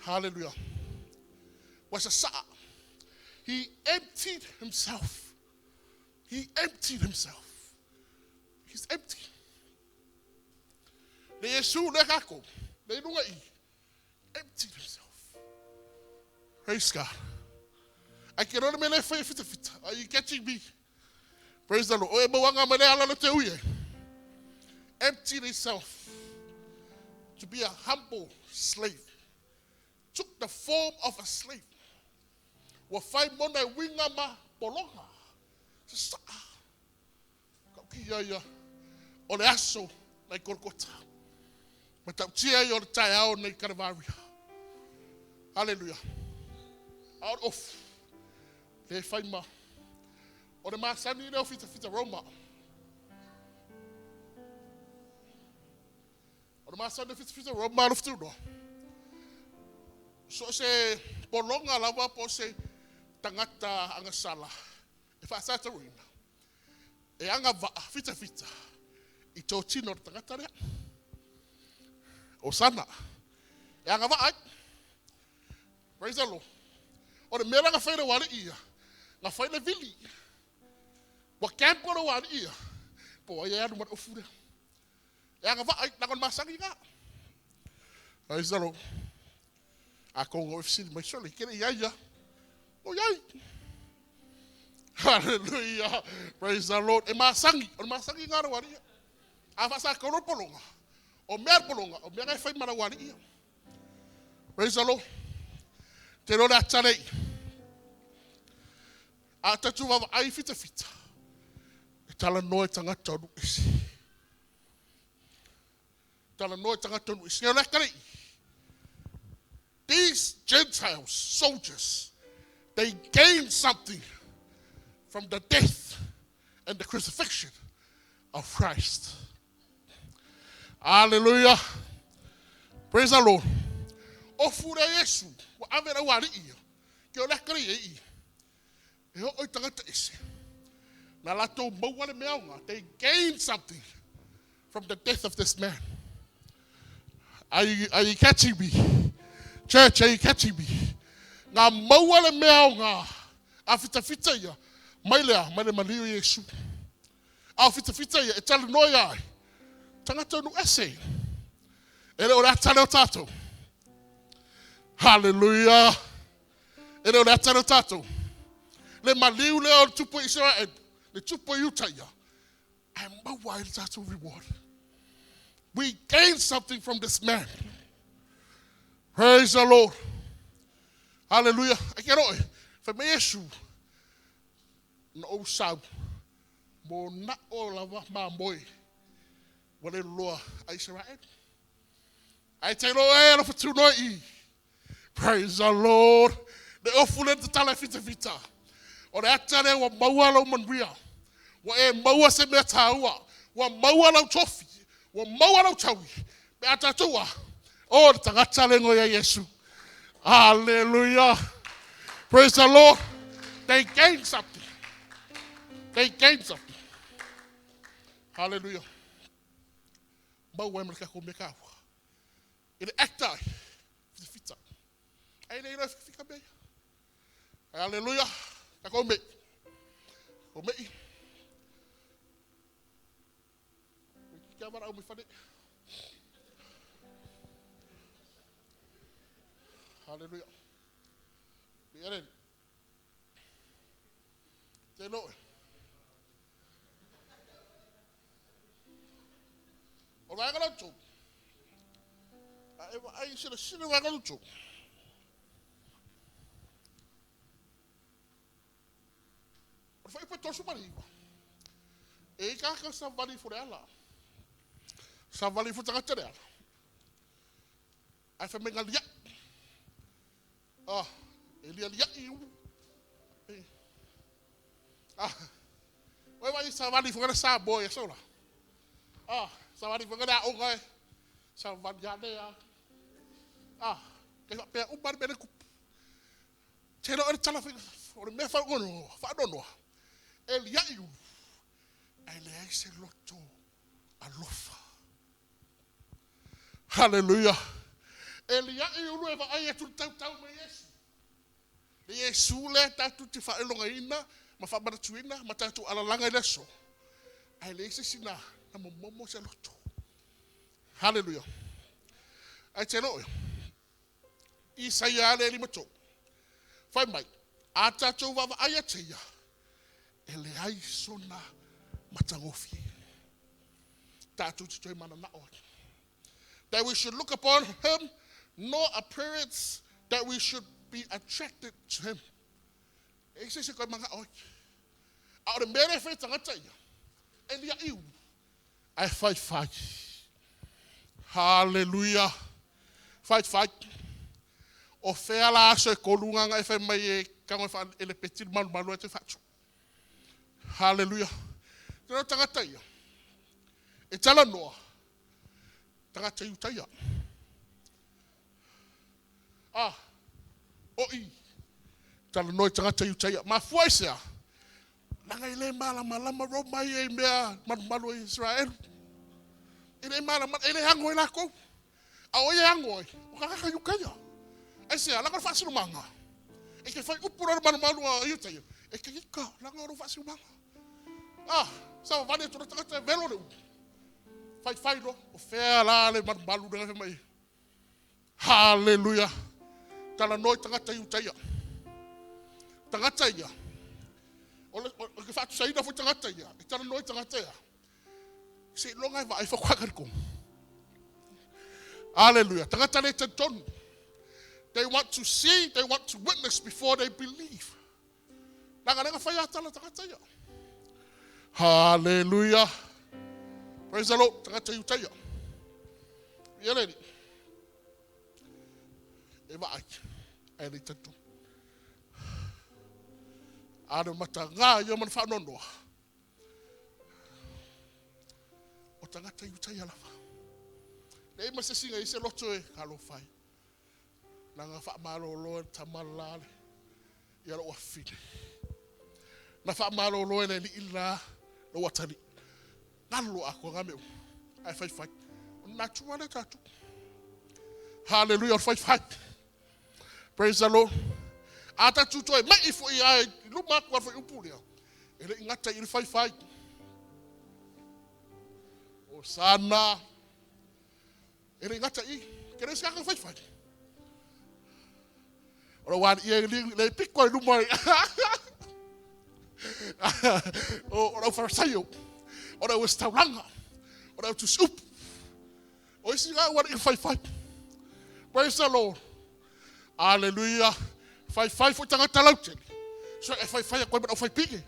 Hallelujah. Ua sa sa. He emptied himself. He emptied himself. He's empty. Le Yesu le kako. Le lunga i. Emptied himself. Praise God. I can only me le fai fita fita. Are you catching me? Praise the Lord. Oe mawanga mele ala lo te uye. Emptied himself to be a humble slave. Took the form of a slave. Wa fai mona e winga ma polonga. Sa. Kau ki ia ia. O le aso nei Golgotha. Ma tau tia i o le tai ao nei Calvaria. Hallelujah. Out of le fai ma. O le masani leo fita fita Roma. O le masani fita fita Roma lo fitu no. So se polonga lava po se tangata angasala. E whaasata ruina. E anga waa fita fita. I tō tino o tangata rea. O sana. E anga waa. Praise the Lord. O le mea nga whaira wale ia. Nga whaira vili. Wa kampo ro wale ia. Po ai anu mat ofu rea. E anga waa. Nanga masangi ngā. Praise the Lord. A kongo FC mai sole. Kere ia ia. O iai. Hallelujah. Praise the Lord. E masangi. O masangi ngā ro wale ia. A whasa koro polonga. O mea polonga. O mea ngai whai mara wale ia. Praise the Lord. Te rore atarei. A tatu wawa ai fita fita. E tala noe tangata onu isi. Tala noe tangata onu isi. These Gentiles, soldiers, they gained something from the death and the crucifixion of Christ. Hallelujah. Praise the Lord. O fure Yesu, wa avera wari ia. Ke o lekari e i. E ho oi tangata ese. Na lato maua le meaunga. They gained something from the death of this man. Are you catching me? Church, are you catching me? Ngā maua le meaunga. A fita fita ia. Mai lea, mai le malio Yesu. A fita fita ia, e tale noa ai. Tangata nu ese. E le ora tale o tātou. Hallelujah. E le ora tale o tātou. Le maliu le o tupu Israel. Le tupu Utah ia. E maua i le tātou reward. We gained something from this man. Praise the Lord. Hallelujah. E ke roe. Whai me Yesu. Na o sau. Mo na o lava mā moe. Wa le loa a Israel. Ai te roe e lo whatu i. Praise the Lord. Le ofu le te tala fita fita. O le atare wa maua lau manuia. Wa e maua se mea tāua. Wa maua lau tofi. Wa maua lau taui. Me atatua. O le tangata lengo ia Yesu. Hallelujah. Praise the Lord. They gained something. They gained something. Hallelujah. Mau ai ma le kako mea kaua. I le acta ai. Fita. Ai le ira fika mea. Hallelujah. Kako me. O me. Kia mara au me whane. Hallelujah. Ia le. Te loe. O vaega la tū. A e wa ai sila sila vaega la tū. O le whaipa tosu mariwa. E i kaka sa vali fure ala. Sa vali fu tangata le ala. Ai wha menga lia. Ah, e lia lia i u. Ah, oi vai sa vali fu sa boy e sola. Ah, sa vali fu ngana o ngai. Sa vali ya le ya. Ah, ke fa pe u bar bele ku. Te lo ere tala o le mea fa ngono, fa nono. E lia i u. Ai le ai se loto alofa. Hallelujah. E lia i ulu e va ai e tu tau tau me Yesu. Le Yesu le tatu te fa elonga ina, ma fa maratuina, ma tatu alalanga i leso. Ai le se sina na momomo se loto. Hallelujah. Ai te loe. Isaia le lima tō. Whai mai. A tātou wawa ai a te ia. E le ai sona matangofi. Tātou te toi mana na oe. That we should look upon him, nor appearance, that we should be attracted to him. E se se koe manga oe. A ore mere whai tangata ia. E lia iu. Ai whai whai. Hallelujah. Whai whai. O whea la aso e kolunga ngai whai mai e kango wha ele peti malu malu e te whatu. Hallelujah. Te reo tangata ia. E tala noa. Tangata i utaia. Ah. O i. Tala noa i tangata i utaia. Ma fua i sea. Nanga i le mala malama ro mai e mea malu malu e Israel. E le mala e le hango e lako. A o e hango e. O kakaka i ukaia. Ai sea, langa o whaasinu manga. E ke whai upura malu malu a i utaia. E ke ika, langa o whaasinu manga. Ah, sa vane tōna tangata e velo le u. Whai whai no, o whea la le malu malu nga mai. Hallelujah. Tala noi tangata i utaia. Tangata ia. O le ke whaatu saina fo tangata ia. E tala noi tangata ia. Se longa e wa ai whakuakariko. Hallelujah. Tangata le te tonu. They want to see, they want to witness before they believe. Nanga lenga whai atala tangata ia. Hallelujah. Praise the Lord. Tangata i utaia. Ia leni. E vaai. Ai le tatu. Ana mata ngā ia mana whaanonoa. O tangata i utaia lava. Le ima se singa i se loto e kalo whai. Nanga wha malolo e tamalale. Ia lo wafine. Na wha malolo e le li ila lo watali. Ngalo ako ngā meu. Ai whai whai. O nā tua le tatu. Hallelujah. Whai whai. Praise the Lord. A tatu toi mai i fo i ai. Luma aku whai upu lea. E le ingata i le whai whai. O sana. E le ingata i. Kere se kaka whai whai. O wā ia le piko i luma i. O rau wharasaio. O rau estauranga. O rau tusupu. O isi ngā wara i whai whai. Praise the Lord. Hallelujah. Whai whai fo tangata lautele. So e whai whai a koe mana o whai pige.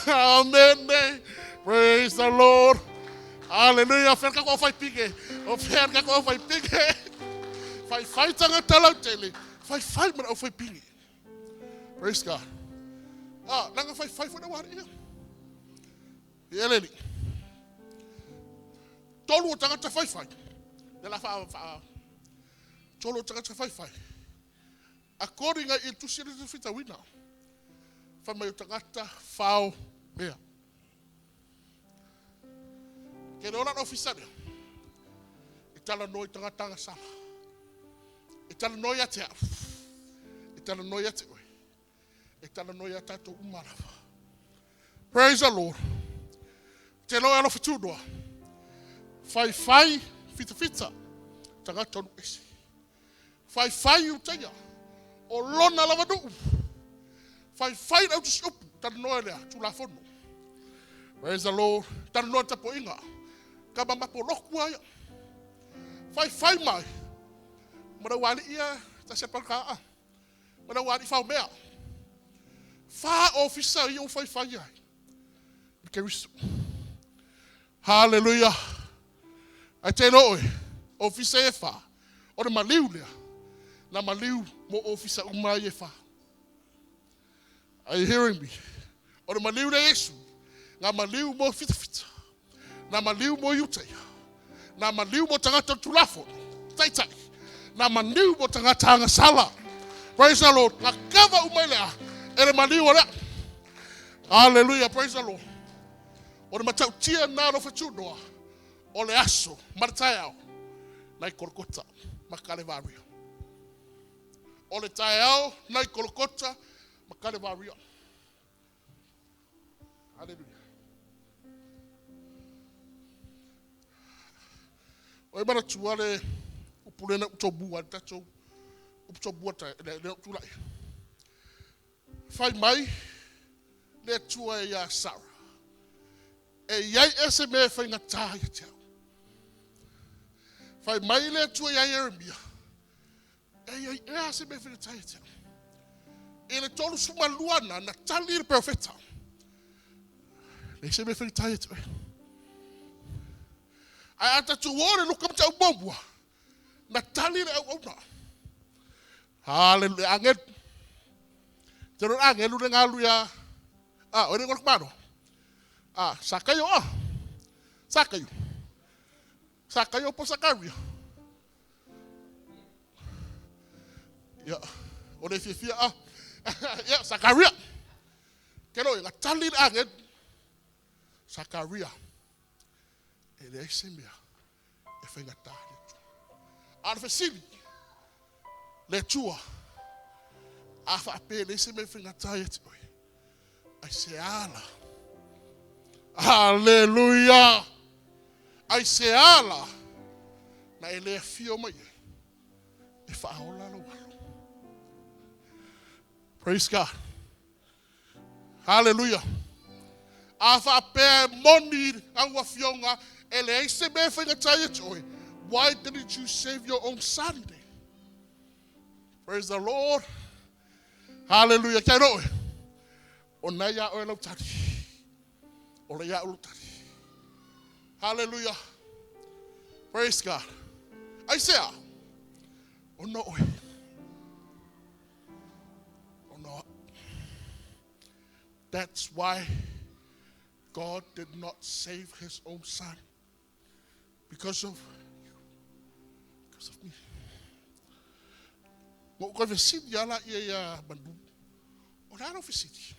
Amen. Praise the Lord. Hallelujah. Whenka ko whai pige. O whenka ko whai pige. Whai whai tangata lautele. Whai whai mana o whai pige. Praise God. Ah, nanga whai whai fo na wahari ia. Ia leli. Tolu o tangata whai whai. Le la wha wha. Tolu o tangata whai whai. According ai i tusi le fitawina. Fa mai o tagata fao mea. Ke le ola ofisa lea. E tala noi tagata sala. E tala noi ate au. E tala noi ate oe. E tala noi a tātou uma lava. Praise the Lord. Te loe alo fitunua. Fai fai fita fita. Tagata onu ese. Fai fai utaia. O lona lava nuu. Fai fai au tusi upu. Tala noa lea. Tulafono. Praise the Lord. Tala noa tapo inga. Kama mapo loku aia. Fai fai mai. Mara wali ia. Ta se palka a. Mara wali fau mea. Fa ofisa ia o fai fai ai. Keristo. Hallelujah. Ai te loe. Ofisa e fa. O le maliu lea. Na maliu mo ofisa uma e fa. Are you hearing me? O le maliu le Yesu. Ngā maliu mo fita fita. Nā maliu mo iuteia. Nā maliu mo tangata tulafono. Tai tai. Nā maliu mo tangata anga sala. Praise the Lord. Ngā kava umai lea. E le maliu o lea. Hallelujah. Praise the Lord. O le matautia nā lo whatunoa. O le aso. Mara Nai korokota. Makale varia. O le taeao. Nai korokota. Makale varia. Hallelujah. O e mara tua le upulena utobua tatou utobua ta le le tulai. Fai mai le tua ia Sarah. E iai ese me fai ngata ia te au. Fai mai le tua ia Jeremia. E iai e ase me fai ngata ia te au. E le tolu suma luana na tali le profeta. Le se me fai ngata ia te au. Ai ata tu ore luka mta umomua. Na tali le au auna. Hallelujah. Angel. Te ro angelu le ngalu ya. Ah, ore ngol kumano. Ah, sakayo ah. Sakayo. Sakayo po sakario. Ya. Ore fia ah. Ya, sakaria. Kero nga tali le angel. Sakaria. E le ese mea. E whainga tā le tua. A le fesili. Le tua. A whaape le ese mea whainga tā ia te oe. Ai se ala. Hallelujah. Ai se ala. Na e lea fio mai e. E whaola lo walo. Praise God. Hallelujah. A whaapea moni au fionga e le eise me whainga tai e te. Why didn't you save your own son then? Praise the Lord. Hallelujah. Kia roe. O nei a oe lau tari. O le ia ulu tari. Hallelujah. Praise God. Ai sea. O no oe. O no. That's why God did not save his own son. Because of you. Because of me. Mo ko vesidi ala ia ia bandu. O la no vesidi.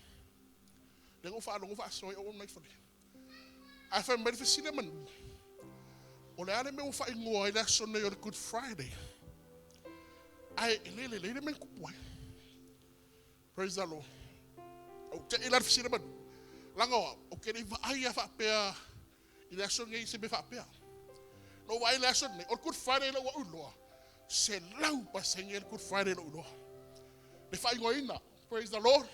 Le go fa lo fa so o mai fole. A fa mai vesidi manu. O le ale me o fa ingoa i le aso nei o le Good Friday. Ai le le le me kupu ai. Praise the Lord. O te ila vesidi manu. Langa o ke ni ai a fa pea i le aso nei se me fa pea. No vai le aso nei o Good Friday le ua uloa. Se lau pa senge le Good Friday le uloa. Le fa ingoa Praise the Lord.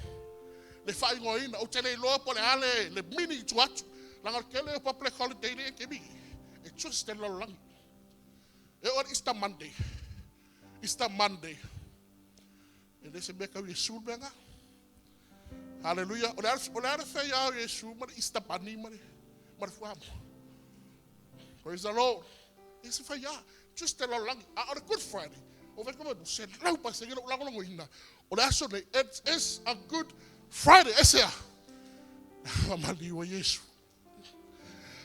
Le fa ingoa o te le loa po le ale le mini tu atu. Langa kele o public holiday le ke mi. E trust te lololangi. E o Easter Monday. Easter Monday. E le se mea kau Yesu menga. Hallelujah. O le ale whai au Yesu ma le Easter Bunny ma le fuamo. Praise the Lord. E se whai a. Just te lololangi. A o le Good Friday. O veka manu se lau pa se ngelo lango lango ina. O le aso nei. It is a Good Friday. E sea. Mamaliwa Yesu.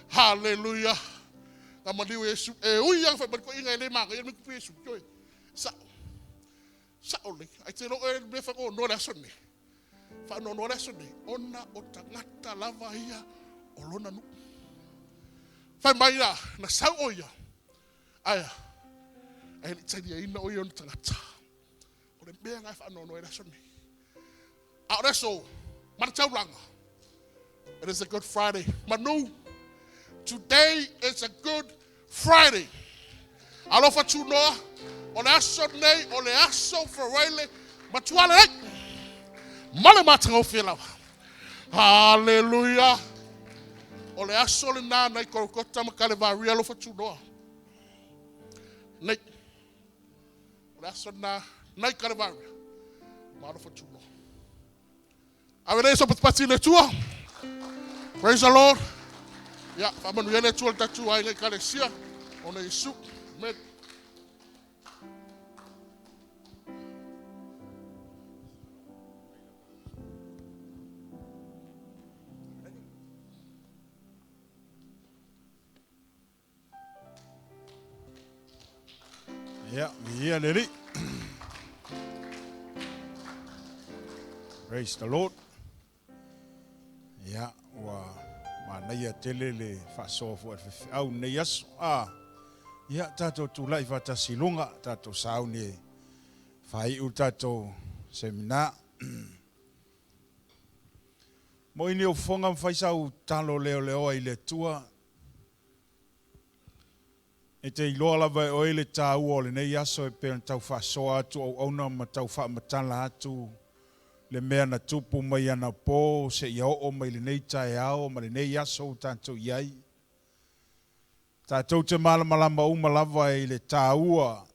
Hallelujah. Nga maliwa Yesu. E ui ang whai mariko inga e le manga. Ia miku Yesu. Koi. Sa. Sa'o lelei. Ae te iloa oe le mea e faanoanoa i le aso lenei? Faanoanoa le aso lenei, ona o tagata lava ia o lona nuu. Fai mai la, na sau o ia, ae a? Ae le i taliaina o ia e ona tagata. O le mea lena e faanoanoa ai le aso lenei. A o le aso ma le taulaga, it is a good Friday. Manu, today is a good Friday. Alofa tunoa, o le aso lenei, o le aso Faraile, matua lelei. Ma le matagofie lava. Hallelujah. O le aso lena nai Kolokota ma Kalevaria alofa tunoa. Nei. O le aso lena nai Kalevaria ma alofa tunoa. Ave lea so patipati i le Atua. Praise the Lord. Ia, faamanuia le Atua i le tatou aiga Ekalesia, ona Iesu. Amen. Ia, viia le Alii. Praise the Lord. Ia, ua manaia tele le faasoa foi a le faifeau i lenei aso. A, ia, tatou tulai faatasi i luga, tatou sauni e faaiu le tatou seminar. Mo ini o fofoga ma fai sau talo leoleoa i le Atua. E te iloa lava e oe le taua o lenei aso e pei ona tau faasoa atu auauna ma tau faamatala atu le mea na tupu mai anapo seia oo mai lenei taeao ma lenei aso ua tatou i ai. Tatou te malamalama uma lava i le taua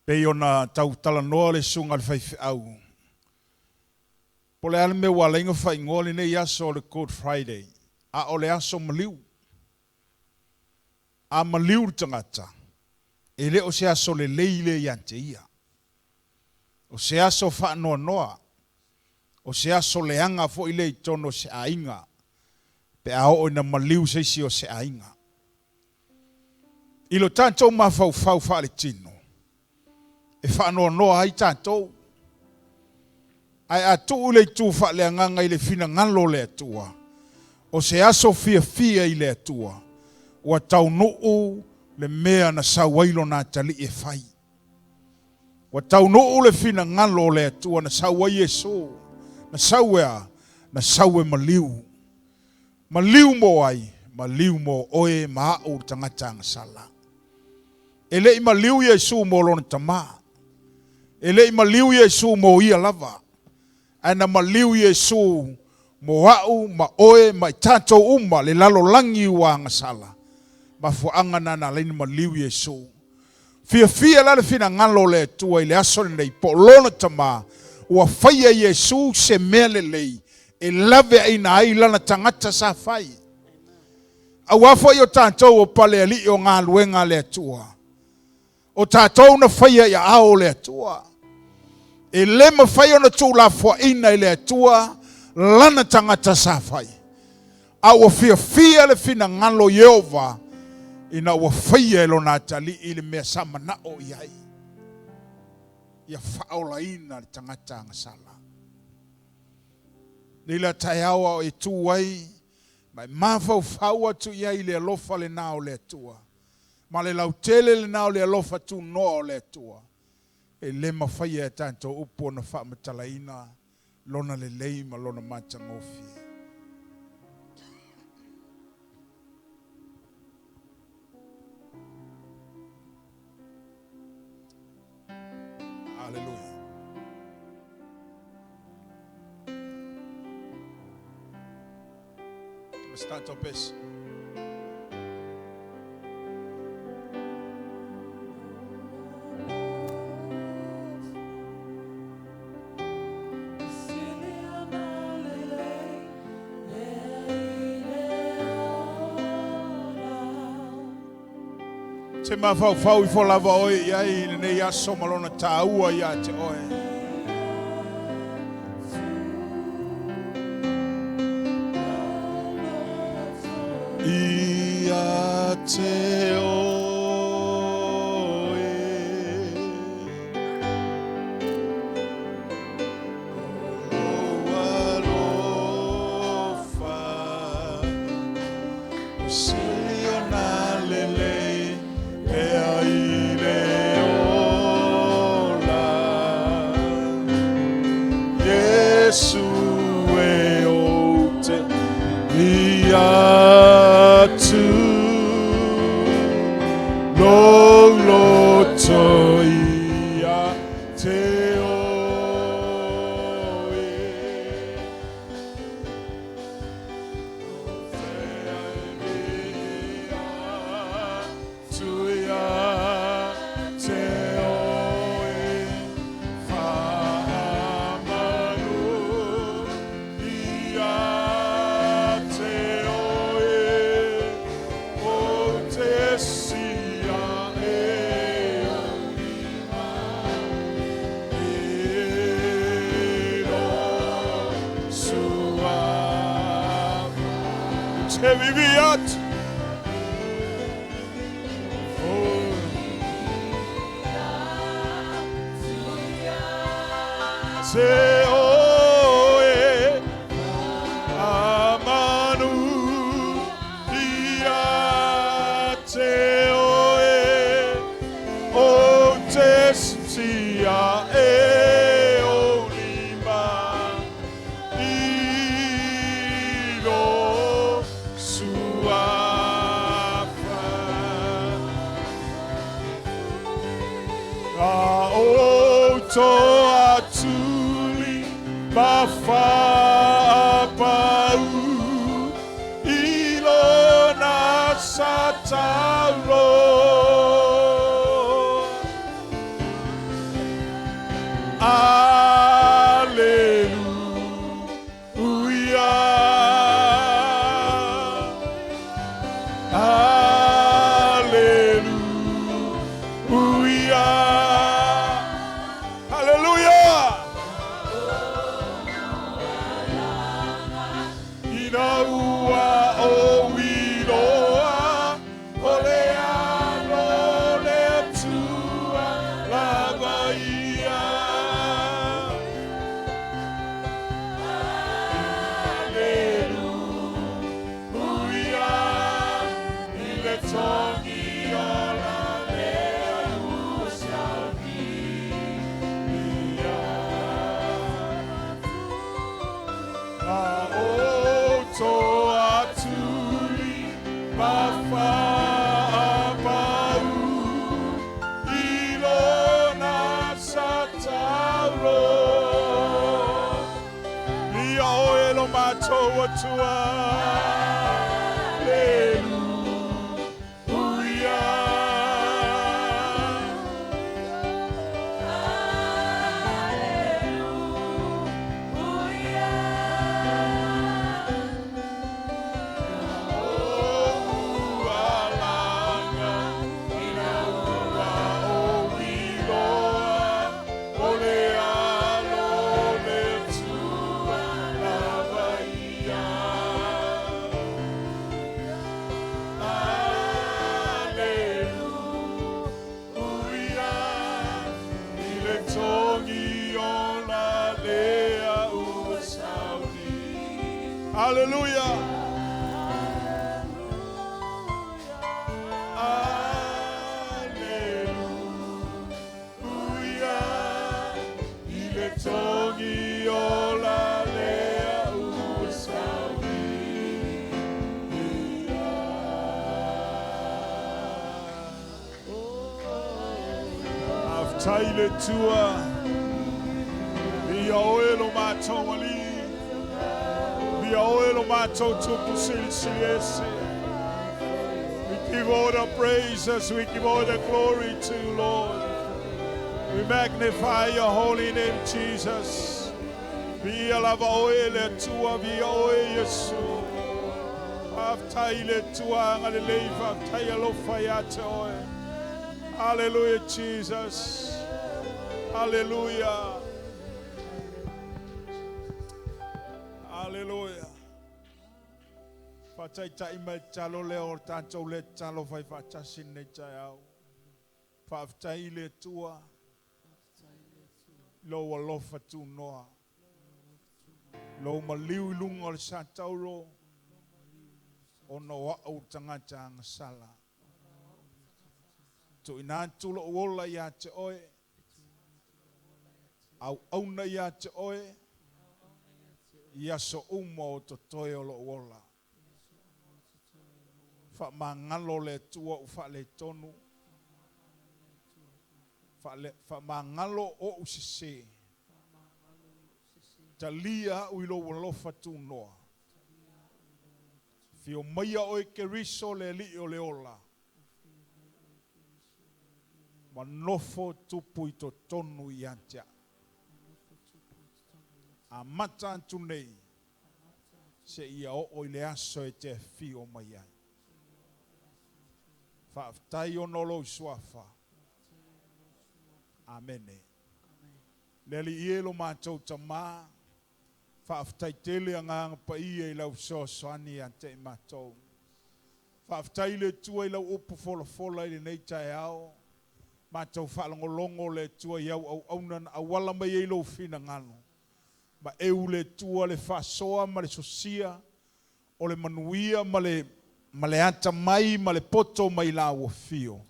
pei ona tau talanoa le susuga i le faifeau. Po o le a le mea ua ala ai ona faaigoa lenei aso o le Good Friday, a o le aso maliu. A maliu le tagata, e le o se aso lelei lea ia te ia. O se aso faanoanoa, o se aso leaga foi lea i totonu o se aiga, pe a oo ina maliu se isi o se aiga. I lo tatou mafaufau faaletino, e faanoanoa ai tatou. Ae a tuu i le itu faaleagaga i le finagalo o le Atua, o se aso fiafia i le Atua, ua taunuu le mea na sau ai Lona atalii e fai. Ua taunuu le finagalo o le Atua na sau ai Iesu. Na sau e a? Na sau e maliu. Maliu mo ai? Maliu mo oe ma a'u le tagata agasala. E le i maliu Iesu mo lona Tama. E le i maliu Iesu mo ia lava. Ae na maliu Iesu mo a'u ma oe ma i tatou uma le lalolagi ua agasala. Mafuaaga na na ala ai ona maliu Iesu. Fiafia la le finagalo o le Atua i le aso lenei po o Lona Tama ua faia Iesu se mea lelei e laveaina ai lana tagata sa fai. Auā foi o tatou o palealii o galuega a le Atua. O tatou na faia i aao o le Atua. E le mafai ona tuulafoaina e le Atua lana tagata sa fai. A ua fiafia le finagalo o Ieova ina ua faia e lona atalii le mea sa manao i ai, ia faaolaina le tagata agasala. Nei la taeao a o e tu ai ma e mafaufau atu i ai i le alofa lena o le Atua, ma le lautele lena o le alofa tunoa o le Atua, e le mafai e a tatou upu ona faamatalaina Lona lelei ma Lona matagofie. Hallelujah. Let's start our best. Te mafaufau ifo lava oe i ai i lenei aso ma lona taua ia te oe. Ia te oe. Iesu e ou te ia atu lou loto ia te oe. Te viviat. Te oe amanu ia te oe o te sia e o lima i lo suafa. A o toa tuli mawhapau i lona satalo. Alleluia. Alleluia. Hallelujah. Ina ua o iloa o le alo le Atua lava ia. Alleluia. I le togi o la lea ua saunia. A o toa tuli mawhapau i lona satalo. Ia oe lo matou Atua. Alleluia. Hallelujah. Alleluia. I le togi o la lea ua saunia. Aftai le tua. Ia oe lo matou ali. Ia oe lo matou tupu silisili ese. We give all the praises, we give all the glory to you, Lord. We magnify your holy name, Jesus. Via lava oe le Atua, via oe Yesu. Aftai le Atua, agalelei, faafetai alofa ia te oe. Hallelujah, Jesus. Hallelujah. Hallelujah. Faataitai mai talo lea o tatou le talo fai faatasi nei taeao. Faafetai le Atua lou alofa tunoa. Lou maliu i luga o le satauro ona o au tagata agasala. Tuuina atu lou ola ia te oe. Auauna ia te oe. I aso uma o totoe o lou ola. Faamagalo le Atua ou faaletonu. Faamagalo ou sesē. Talia a'u i lou alofa tunoa. Afio maia oe Keriso le Alii o le ola. Ma nofo tupu i totonu ia te a'u. Amata atu nei seia oo i le aso e te afio mai ai. Faafetai ona o lou suafa. Amene. Le Alii e lo matou Tamā, faafetai tele Agaga Paia i lau fesoasoani ia te i matou. Faafetai le Atua i lau upu folafola i lenei taeao. Matou faalogologo le Atua i au auauna na auala mai ai lou finagalo. Ma eu le Atua le faasoa ma le sosia o le manuia ma le ma le atamai ma le poto mai lau afio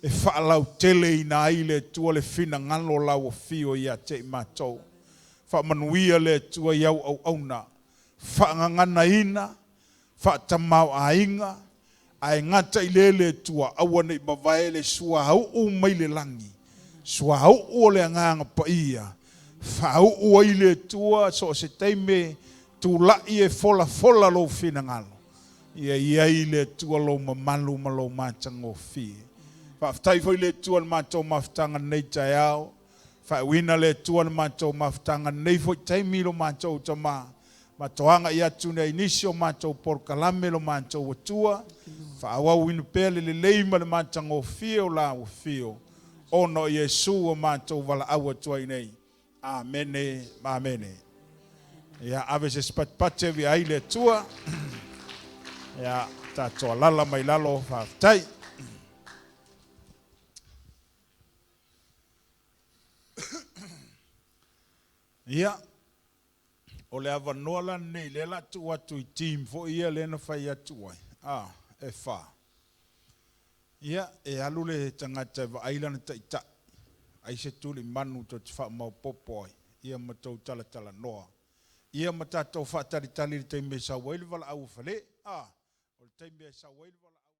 e faalauteleina ai le Atua le finagalo o lau afio ia te i matou. Faamanuia le Atua i au auauna, faagaganaina, faatamaoaiga, ae gata i lea le Atua, aua ne i mavae le suauu mai le lagi, suauu o le Agaga Paia, faauu ai le Atua so o se taimi e tulai e folafola lou finagalo. Ia i ai le Atua lou mamalu ma lou matagofie. Faafetai foi le Atua i le matou mafutaga i lenei taeao. Faauuina le Atua le matou mafutaga i lenei foi taimi i lo matou Tama. Matou agai atu nei i nisi o matou polokalame lo matou Atua. Faaauauina pea le lelei ma le matagofie o lau afio, ona o Iesu ua matou valaau atu ai nei. Amene ma amene. Ia, ave se isi patipati e avea ai le Atua. Ia, tatou alala mai lalo, faafetai. Ia, o le avanoa la lenei, lea la tuu atu i team foi ia lea na fai atu ai, a, e fa. Ia, e alu le tagata e vaai lana taitai, ai se tulimanu tou te faamaopoopo ai, ia ma tou talatalanoa. Ia ma tatou faatalitali i le taimi e sau ai le valaau a Fale. A, o le taimi e sau ai le valaau.